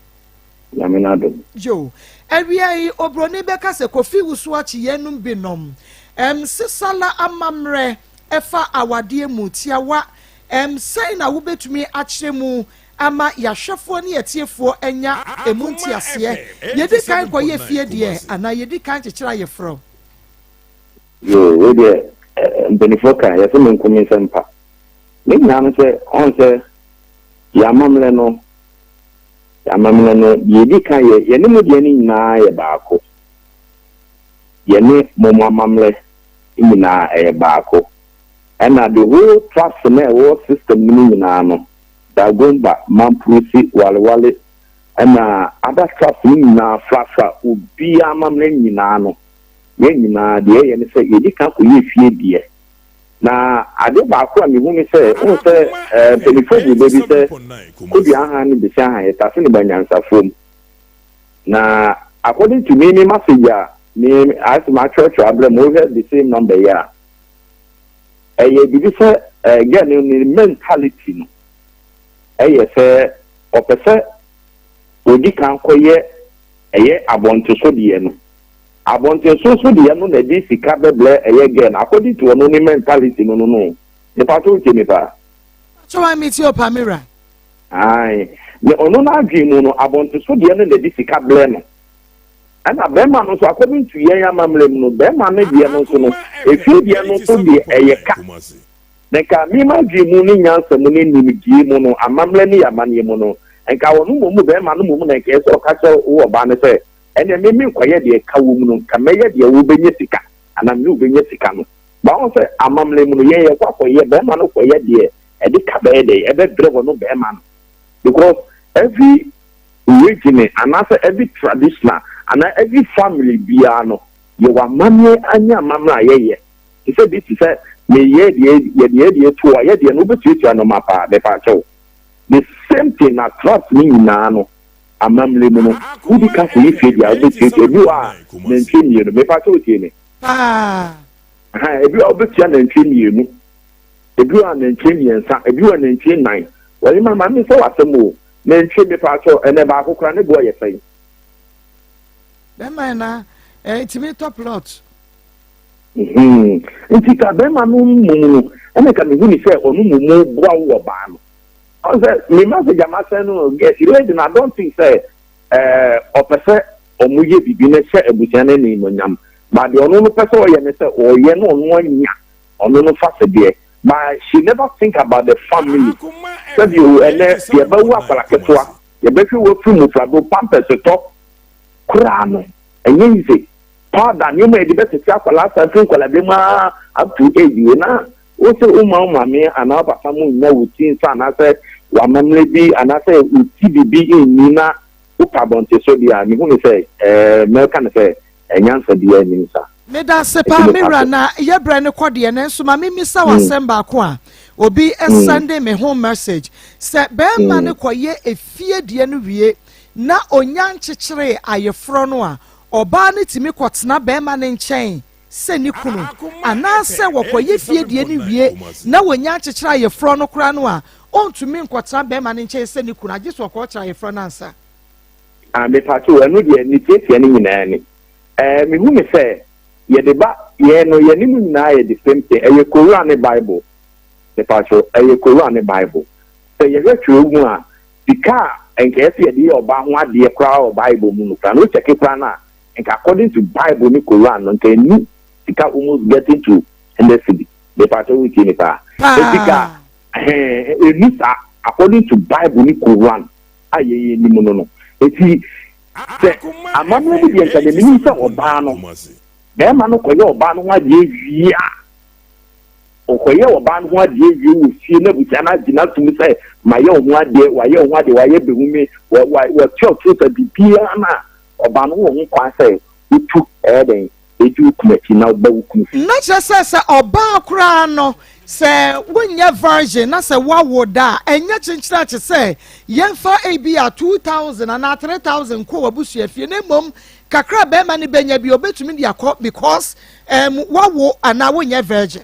Nyame n'adom. Yo, awia yi obroni bɛka sɛ Kofi Wusu akyi yɛnum bi nom Sisala amammerɛ ɛfa awadeɛ mu tiawa sɛn na wobɛtumi akyerɛ mu ama yɛahwɛfoɔ ne yɛtiefoɔ anya emu nteaseɛ? Yɛdi kan kɔyɛ fie deɛ anaa yɛdi kan kyekyere ayɛforɔ? Yo, wei deɛ mpanimfoɔ ka yɛsɛ me nko me nsɛm pa. Ne nyinaa no sɛ ɔn sɛ yɛ amammerɛ no deɛ yɛdi kan yɛ yɛne mo deɛ no nyinaa yɛ baako. Yɛne mo mo amammerɛ nyinaa ɛyɛ baako. Ɛna the whole trust na ɛwɔ system no mu nyinaa no, Dagomba, Mampurusi, Walewale ɛna other trust no nyinaa frafra obiara amammerɛ nyinaa no, yɛn nyinaa deɛ ɛyɛ ne sɛ yɛdi kan kɔyɛ fie deɛ. Na ade baako a mehu ne sɛ wohu sɛ mpanimfoɔ bu bɛ bi sɛ kodua ahan ne besi ahan yɛtase ne ba nyansafoɔ mu. Na according to me message a me ayɛ sɛ matwerɛtwerɛ abrɛ mu, wohwɛ the same number yi a, ɛyɛ biribi sɛ girl no ne mentality no ɛyɛ sɛ ɔpɛ sɛ odi kan kɔyɛ ɛyɛ abɔnteso deɛ no. Abɔntenso so deɛ no na ɛde sika bɛbrɛ ɛyɛ girl no according to ɔno ne mentality no. Nipa to tie mi paa. Kyɛ wa mi tie o, Pamira. Ayi ne ɔno n'adwene mu no, abɔntenso deɛ no na ɛde sika brɛ no. Ɛna bɛrima no nso, according to yɛn amammerɛ mu no, bɛrima no deɛ no nso no, efie deɛ no nso deɛ ɛyɛ ka. Na nka mímá adwene mu ne nyansa mu ne nimdie mu no, amammerɛ ne yamaneɛ mu no, nka wɔn mu mu bɛrima no mu na nka ɛsɛ ɔka kyerɛ wo ɔbaa no sɛ ɛnna mímí nkɔyɛ deɛ ka wɔ mu no, nka mɛyɛ deɛ wobɛnya sika anaa mi wobɛnya sika no. Báwọn sɛ amammerɛ mu no, yɛn yɛ kɔ akɔyɛ bɛrima no kɔyɛ deɛ ɛde ka bɛyɛ deɛ ɛbɛbrɛ wɔ no bɛrima no, because every region anaasɛ every traditional anaa every family biara no, yɛwɔ amammerɛ anya amammerɛ a yɛyɛ te sɛ bi te sɛ meyɛ deɛ yɛdeɛ deɛ to a yɛdeɛ no wobɛtuatua nɔɔma paa bɛpa akyɛw. The same thing na trust ne nyinaa no, amammerɛ mu no, wodi ka kɔyɛ fie deɛ a wobɛtuatua ebi wɔ a nantwie mmienu. Mepa kyɛw, tie me. Paa. Ebi wɔ a wobɛtua nantwie mmienu, ebi wɔ a nantwie mmiɛnsa, ebi wɔ nantwie nnan. Wɔyɛ ma maame sɛ wasɛm o nantwie. Mepa kyɛw, ɛnɛ baako koraa ne boɔ yɛ sɛn? Bɛrima na ɛtumi tɔ plot. Nti ka bɛrima no mmom no, ɛna ka mehu ne sɛ ɔno mmom boa wo wɔ baa no. Ɔn sɛ me message a masɛn no lady no, I don't think sɛ ɔpɛ sɛ ɔmo yɛ biribi na hyɛ abusua no animuonyam, but deɛ ɔno no pɛ sɛ ɔyɛ ne sɛ ɔyɛ na ɔno anya ɔno no fa sɛ deɛ, but she never think about the family. Sɛbi o, ɛnɛ yɛbɛwo akwara ketewa, yɛbɛhwɛ wafiri mmɔfra pampers tɔ koraa no ɛnyɛ easy, powder, nneɛma a yɛde bɛtete akwadaa san firi nkwadaa bi mu aa up to age wei na wosɛ woma wo maame anaa wo papa mu nya wo ti nsa anaasɛ wamammerɛ bi anaasɛ wo ti bibi nni na wopɛ abɔnte so deɛ a, mehu ne sɛ mɛka ne sɛ ɛnyansa biara nnim sa. Meda ase paa me wura na yɛ brɛ no kɔ deɛ nanso ma me misa wo asɛm baako a obi sɛnde me ho message sɛ bɛɛma no kɔ yɛ efie deɛ no wie na onya nkyekyeree ayeforɔ no a ɔbaa no tumi kɔ tena bɛɛma no nkyɛn sɛ ne kunu anaasɛ wɔkɔ yɛ fie deɛ no wie na wɔnya nkyekyere ayeforɔ no koraa no a ɔntumi nkɔtena bɛɛma no nkyɛn sɛ ne kunu agye sɛ ɔkɔkyerɛ ayeforɔ no ansa. Ah mepatwo ɛno deɛ ne tiatia no nyinaa ni. Ɛɛ mehu ne sɛ yɛde ba yɛn no yɛne mo nyinaa yɛ the same thing ɛyɛ Koran ne Bible mepatwo ɛyɛ Koran ne Bible sɛ yɛhwɛ twerɛ mu a sika a nka ɛsɛ yɛde yɛ ɔbaa ho adeɛ koraa wɔ Bible mu no koraa no wokyɛke koraa no a nka according to Bible ne Koran no nka ɛnu sika almost getting to hundred cedi mepatwo wotie me paa sika ɛhɛn ɛnu saa according to Bible ne Koran a yɛn yɛn nim no no eti Sɛ amammerɛ mu deɛ nka deɛ menim sɛ ɔbaa no bɛrima no kɔyɛ ɔbaa no ho adeɛ wie a ɔkɔyɛ ɔbaa no ho adeɛ wie wɔ fie na abusua no agye no atom sɛ mayɛ wo ho adeɛ wayɛ wo ho adeɛ wayɛ bɛhu me wɔtua ɔtoro sɛ biribiara no a ɔbaa no wɔ ho kwan sɛ wotu ɛyɛ dɛn Edi wo kunu akyi na woba wo kunu fi. Na kyerɛ sɛ sɛ ɔbaa koraa no sɛ wonyɛ virgin na sɛ woawo da a ɛnyɛ kyenkyerakye sɛ yɛmfa ebia 2000 anaa 3000 nkɔ w'abusua fie na mmom kakra a bɛrima no bɛnya bi obetumi de akɔ because um, woawo anaa wonyɛ virgin.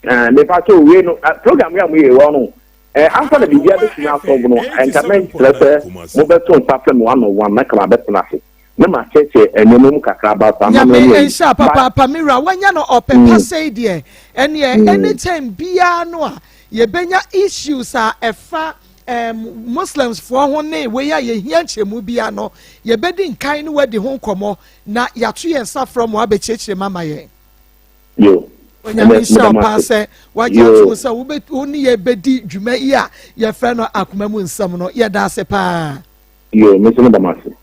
Ah, mepa kyɛw wei no ah, program yi a moyɛ wɔ no eh, ansa na biribiara bɛtumi asɔbo no nka mɛkyerɛ sɛ mobɛto nsa frɛ me one on one na kama bɛtena ase na makyerɛkyerɛ nneɛma mu kakra about saa Nyame amammerɛ no ayi nhyira but papaapa me wura wanya no ɔpɛ pa mm, sei deɛ ɛneɛ mm, anytime biara no a yɛbɛnya issues a ɛfa um, Muslims foɔ ho ne wei a yɛhia nkyerɛmu biara no yɛbɛdi nkan ne wadi ho nkɔmmɔ na yɛato yɛn nsa frɛ mo abɛkyerɛkyerɛ mu ama yɛn. yo Onyame ɛnɛ nhyira meda wo mo paa ase sɛ wagye ato mu yo sɛ wobɛ wo ne yɛ bɛdi dwuma yi a yɛfrɛ no akoma mu nsɛm no yɛda ase paa. yo me nso meda mo ase.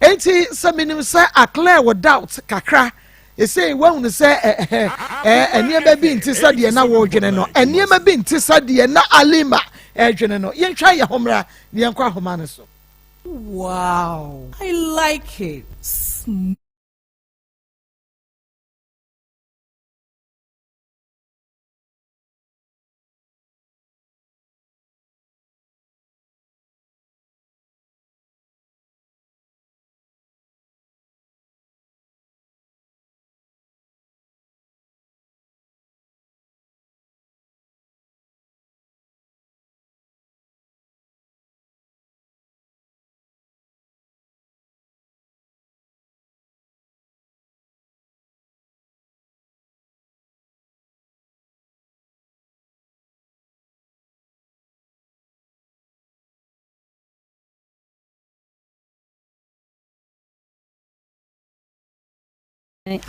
Enti sɛ menim sɛ a clear wo doubt kakra esei woahunu sɛ ɛ ɛ nneɛma bi nte sɛ deɛ na wɔredwene no nneɛma bi nte sɛ deɛ na Alima ɛredwene no yɛntwa yɛ ho mmra na yɛnkɔ ahoma no so. Wow, I like it. Smooth.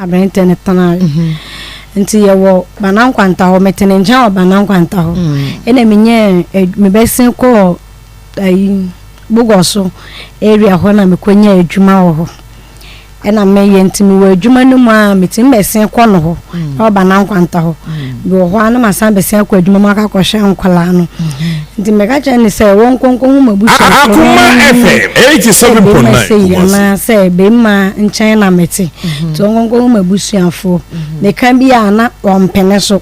Aberanteɛ no tenaeɛ. Nti yɛwɔ Bana Nkwanta hɔ, mete ne nkyɛn wɔ Bana Nkwanta hɔ. Ɛna menyɛɛ mebɛsen kɔɔ ayi Bogɔso area hɔ na mekɔnyaa adwuma wɔ hɔ. Ɛna meyɛ nti mewɔ adwuma no mu a metumi bɛsen kɔ no hɔ mm. na ɔba nankwanta hɔ mm. mewɔ hɔ a na masan bɛsen akɔ adwuma mu akɔ akɔhwɛ nkwadaa no mm-hmm. nti mɛka kyerɛ ne sɛ wɔn nkonko ho m'abusuafoɔ Akoma FM 87.9 sɛ anaasɛ bɛrima nkyɛn na mete mm-hmm. nti wɔn nkonko ho m'abusuafoɔ mm-hmm. meka bi a na wɔmpene so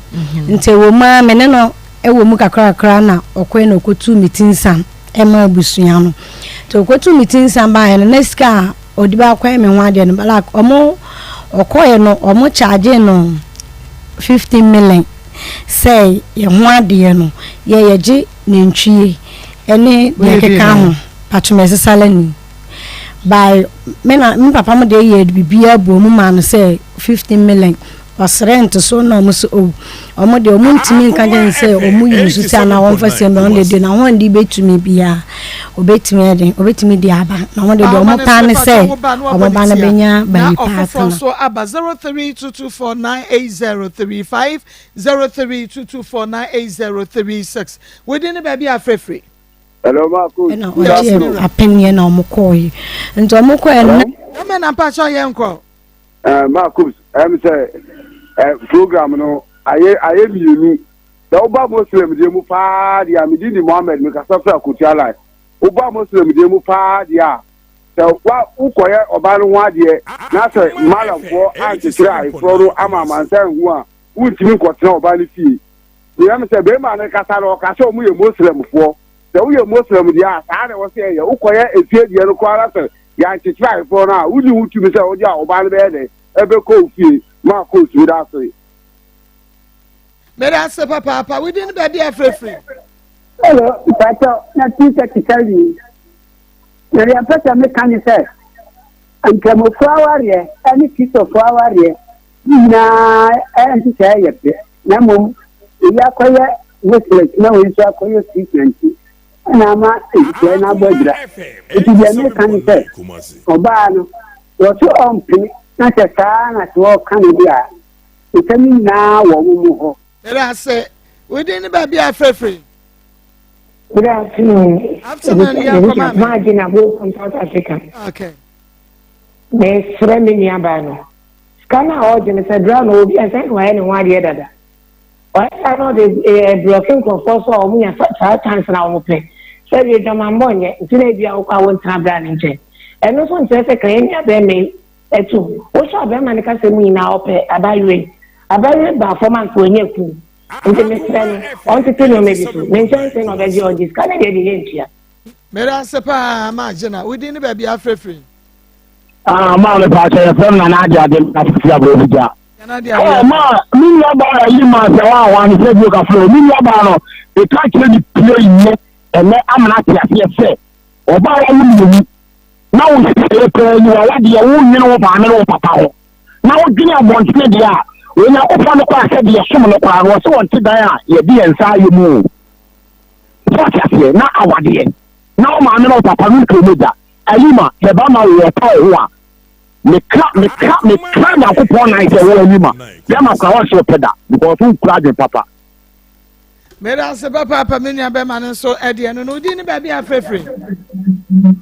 nti ɛwɔ mu a me ne no ɛwɔ mu kakrakra na ɔkɔe na ɔkɔtu me ti nsam ɛma abusua no nti ɔkɔtu me ti nsam baeɛ no na sika a ɔde ba akɔyɛ me ho adeɛ no like ɔmo ɔkɔɛ no ɔmo charge no 15 million sɛ yɛ ho adeɛ no yɛ yɛgye nantwie ɛne deɛ ɛkeka ho patwom ɛsesala ni by me na me papa mo deɛ yɛ biribiara bu ɔmo maa no sɛ 15 million Ɔsrɛ ntoso na ɔmo se oh ɔmo deɛ ɔmo ntumi nka nkyerɛ no sɛ ɔmo yi no so ti anaa wɔmfa sie mbra ɔno deɛ deɛ n'ahoɔden bɛtumi biara ɔbɛtumi ayɛ den ɔbɛtumi de aba na ɔmo deɛ deɛ ɔmo paa ne sɛ ɔmo ba no bɛnya Na bayi paa ɔfoforɔ atena. nso aba 0322498035 0322498036 Wo din ne baabi a afrɛfiri? Hello, Marcus. Ɛna Good ɔgye afternoon. apɛneɛ na ɔmo kɔɔɛ nti ɔmo kɔɛ no na. Amen ampa kyɛw yɛnkɔ. Eh, Marcus, ɛm sɛ eh, program no ayɛ ayɛ mmienu. Sɛ woba Muslim deɛ mu paa deɛ a, medin di Mohammed, mekasa firi Akotua line. Woba Muslim deɛ mu paa deɛ a, Sɛ wa wokɔyɛ ɔbaa no ho adeɛ na sɛ malamfoɔ ankyekyere ayeforɔ no ama amansan anhu a, wontumi nkɔtena ɔbaa no fie. Nea ɛm sɛ bɛrima no kasa no, ɔka sɛ wɔn yɛ Muslimfoɔ. Sɛ woyɛ Muslim deɛ a, saa na ɛwɔ sɛ ɛyɛ. Wokɔyɛ efie deɛ no koraa na sɛ yɛankyekyere ayeforɔ no a, wonni ho tumi sɛ wode a ɔbaa no bɛyɛ dɛn ɛbɛkɔ wo fie ma akɔ osumi da ase. Meda ase papaapa. Wo din ne baabi a afirafiri? Hello, mpakyɛw, na 2:30 sɛn Na deɛ mpɛ sɛ meka ne sɛ, Nkramofoɔ awareɛ ne Kristofoɔ awareɛ nyinaa nhyehyɛeɛ yɛ pɛ, na mmom eyi akɔyɛ Muslims na wei nso akɔyɛ Christian nti na ama nhyehyɛeɛ no abɔ adwira. Nti deɛ meka ne sɛ, ɔbaa no, wɔso ɔmpene na sɛ saa na sɛ wɔka no deɛ a, nsɛm no nyinaa wɔ wɔn mu hɔ. Meda ase. Wo din ne baabi a afrɛfiri? Good afternoon. Afternoon, yɛn kɔ maame. Maa gyina bo from South Africa. Okay. Mesrɛ me nuabaa no. Sika no a ɔregye no sɛ dra no obi a sɛ na wayɛ ne ho adeɛ dada. Ɔyɛ saa na ɔde ɛɛ blɔke nkurɔfoɔ so a wɔn nya saa chance na wɔn pɛ. Sɛ wie dwamammɔ nyɛ nti na ebi a wokɔ a wɔntena bra ne nkyɛn. Ɛno nso nkyerɛ sɛ ka yɛn nua bɛrima yi ɛto. Wohwɛ a bɛrima no kasa mu nyinaa ɔpɛ abayewa yi. Abayewa yi baa fam anka wanya kunu. Nti mesrɛ no ɔntete nneɛma bi so. Me nkyɛnse na ɔbɛgye ɔgye sika no deɛ deɛ yɛntua. Meda ase paa maa Gyina. Wo din ne baabi afrɛfiri? Ah, maa me paakyɛ yɛfrɛ me Nana Ade Ade na fiti aborɔfo gya. Nana Ade. Maa me nua baa ayi maa sɛ wa wa ne sɛ bio kafrɛ me nua baa no meka kyerɛ ne pie nnɛ ɛnɛ amena te aseɛ sɛ ɔbaa wa wo mmienu na wo nhyehyɛeɛ paa ni wa wadeɛ wo nwene wo maame ne wo papa ho na wodwene abɔntene deɛ a, Onyankopɔn no koraa sɛ deɛ som no koraa no, ɔse ɔnte dan a yɛde yɛn nsa ayɛ mu o. So ate aseɛ? Na awadeɛ, na wo maame ne wo papa no ntuo mogya. Alima, sɛ bɛrima wo ɔtɔ wo ho a, meka, meka, meka Nyankopɔn nan sɛ wo Alima, bɛrima koraa ɔnse ɔpɛ da, because wonkura adwene papa. Meda ase papaapa me nua bɛma no nso ɛdeɛ no no wodi ne baabi afrɛfiri.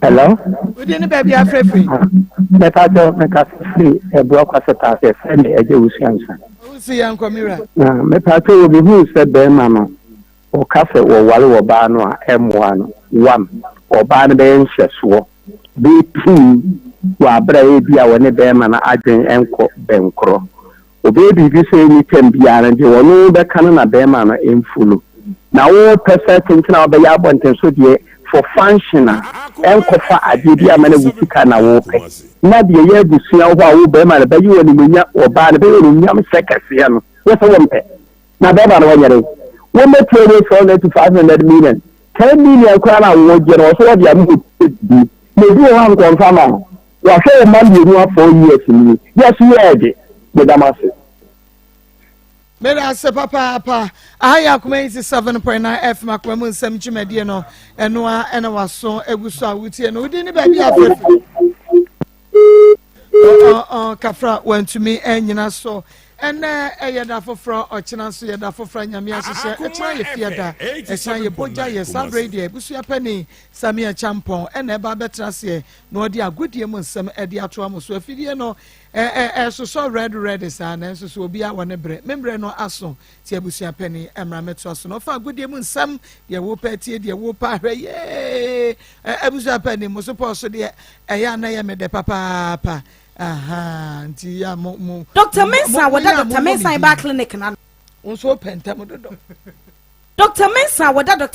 Hello. Wodi ne baabi afrɛfiri. Mɛpa kyɛw meka firi ɛboa kwasɛ paase ɛfrɛ me ɛgye wusua nsa. Owusu yɛn nkɔ mi wura. Mɛpa kyɛw obi hu sɛ bɛrima no ɔka sɛ wɔware ɔbaa no a ɛmmoa no one ɔbaa no bɛyɛ nhyɛsoɔ bɛpii wɔ abere a ebi a wɔne bɛrima no adwen ɛnkɔ bɛnkorɔ Ɔbɛyɛ biribi sɛ any term biara no deɛ ɔno bɛka no na bɛɛma no mfolo. Na wo pɛ sɛ kyenkyen a wobɛyɛ abɔnten so deɛ for function a ɛnkɔfa adeɛ bi ama no wo sika na wo pɛ. Na deɛ ɛyɛ abusua wɔ hɔ a wo bɛɛma no bɛyɛ wo animuonyam ɔbaa no bɛyɛ wo animuonyam hyɛ kɛseɛ no wo sɛ wo mpɛ. Na bɛɛma no wɔnyɛ dɛn? Wo mɛtua wei 400 to 500 million, 10 million koraa na wo gye no ɔso ɔde ama obi bi na ebi wɔ hɔ a nkɔmfa ma no. Wahwɛ wo mma mmienu a 4 years nie yɛ so yɛ ɛde meda mo ase. Meda ase papaapa. Aha yɛ Akoma 87.9 FM Akoma mu nsɛm dwumadie no. Ɛno a ɛna waso egu so a wotie no. Wodi ne baabi afefe. Kafra wantumi anyina so. Ɛnɛ ɛyɛ da foforɔ, ɔkyena nso yɛ da foforɔ Nyame ahyehyɛ. Ɛkyena yɛ fie da, ɛkyena yɛ bogya yɛ saa berɛ yi deɛ abusua panin Samia Champɔn ɛna ɛba abɛtena aseɛ na ɔde agodie mu nsɛm de atoa mo so. Afidie no ɛsosɔ red red saa nanso so obiara wɔ ne berɛ. Me mmerɛ no aso ti abusua panin mmra mɛtoa so na ɔfa agodie mu nsɛm deɛ wopɛ tie deɛ wopɛ ahwɛ yee abusua panin mo so pɔɔ so deɛ ɛyɛ a na ɛyɛ me dɛ papaapa aha nti ya mo mo. Dr. Mensah wɔda Dr. Mensah Herbal Clinic na. Wo nso wopɛ ntɛm dodo. Dr. Mensah wɔda Dr.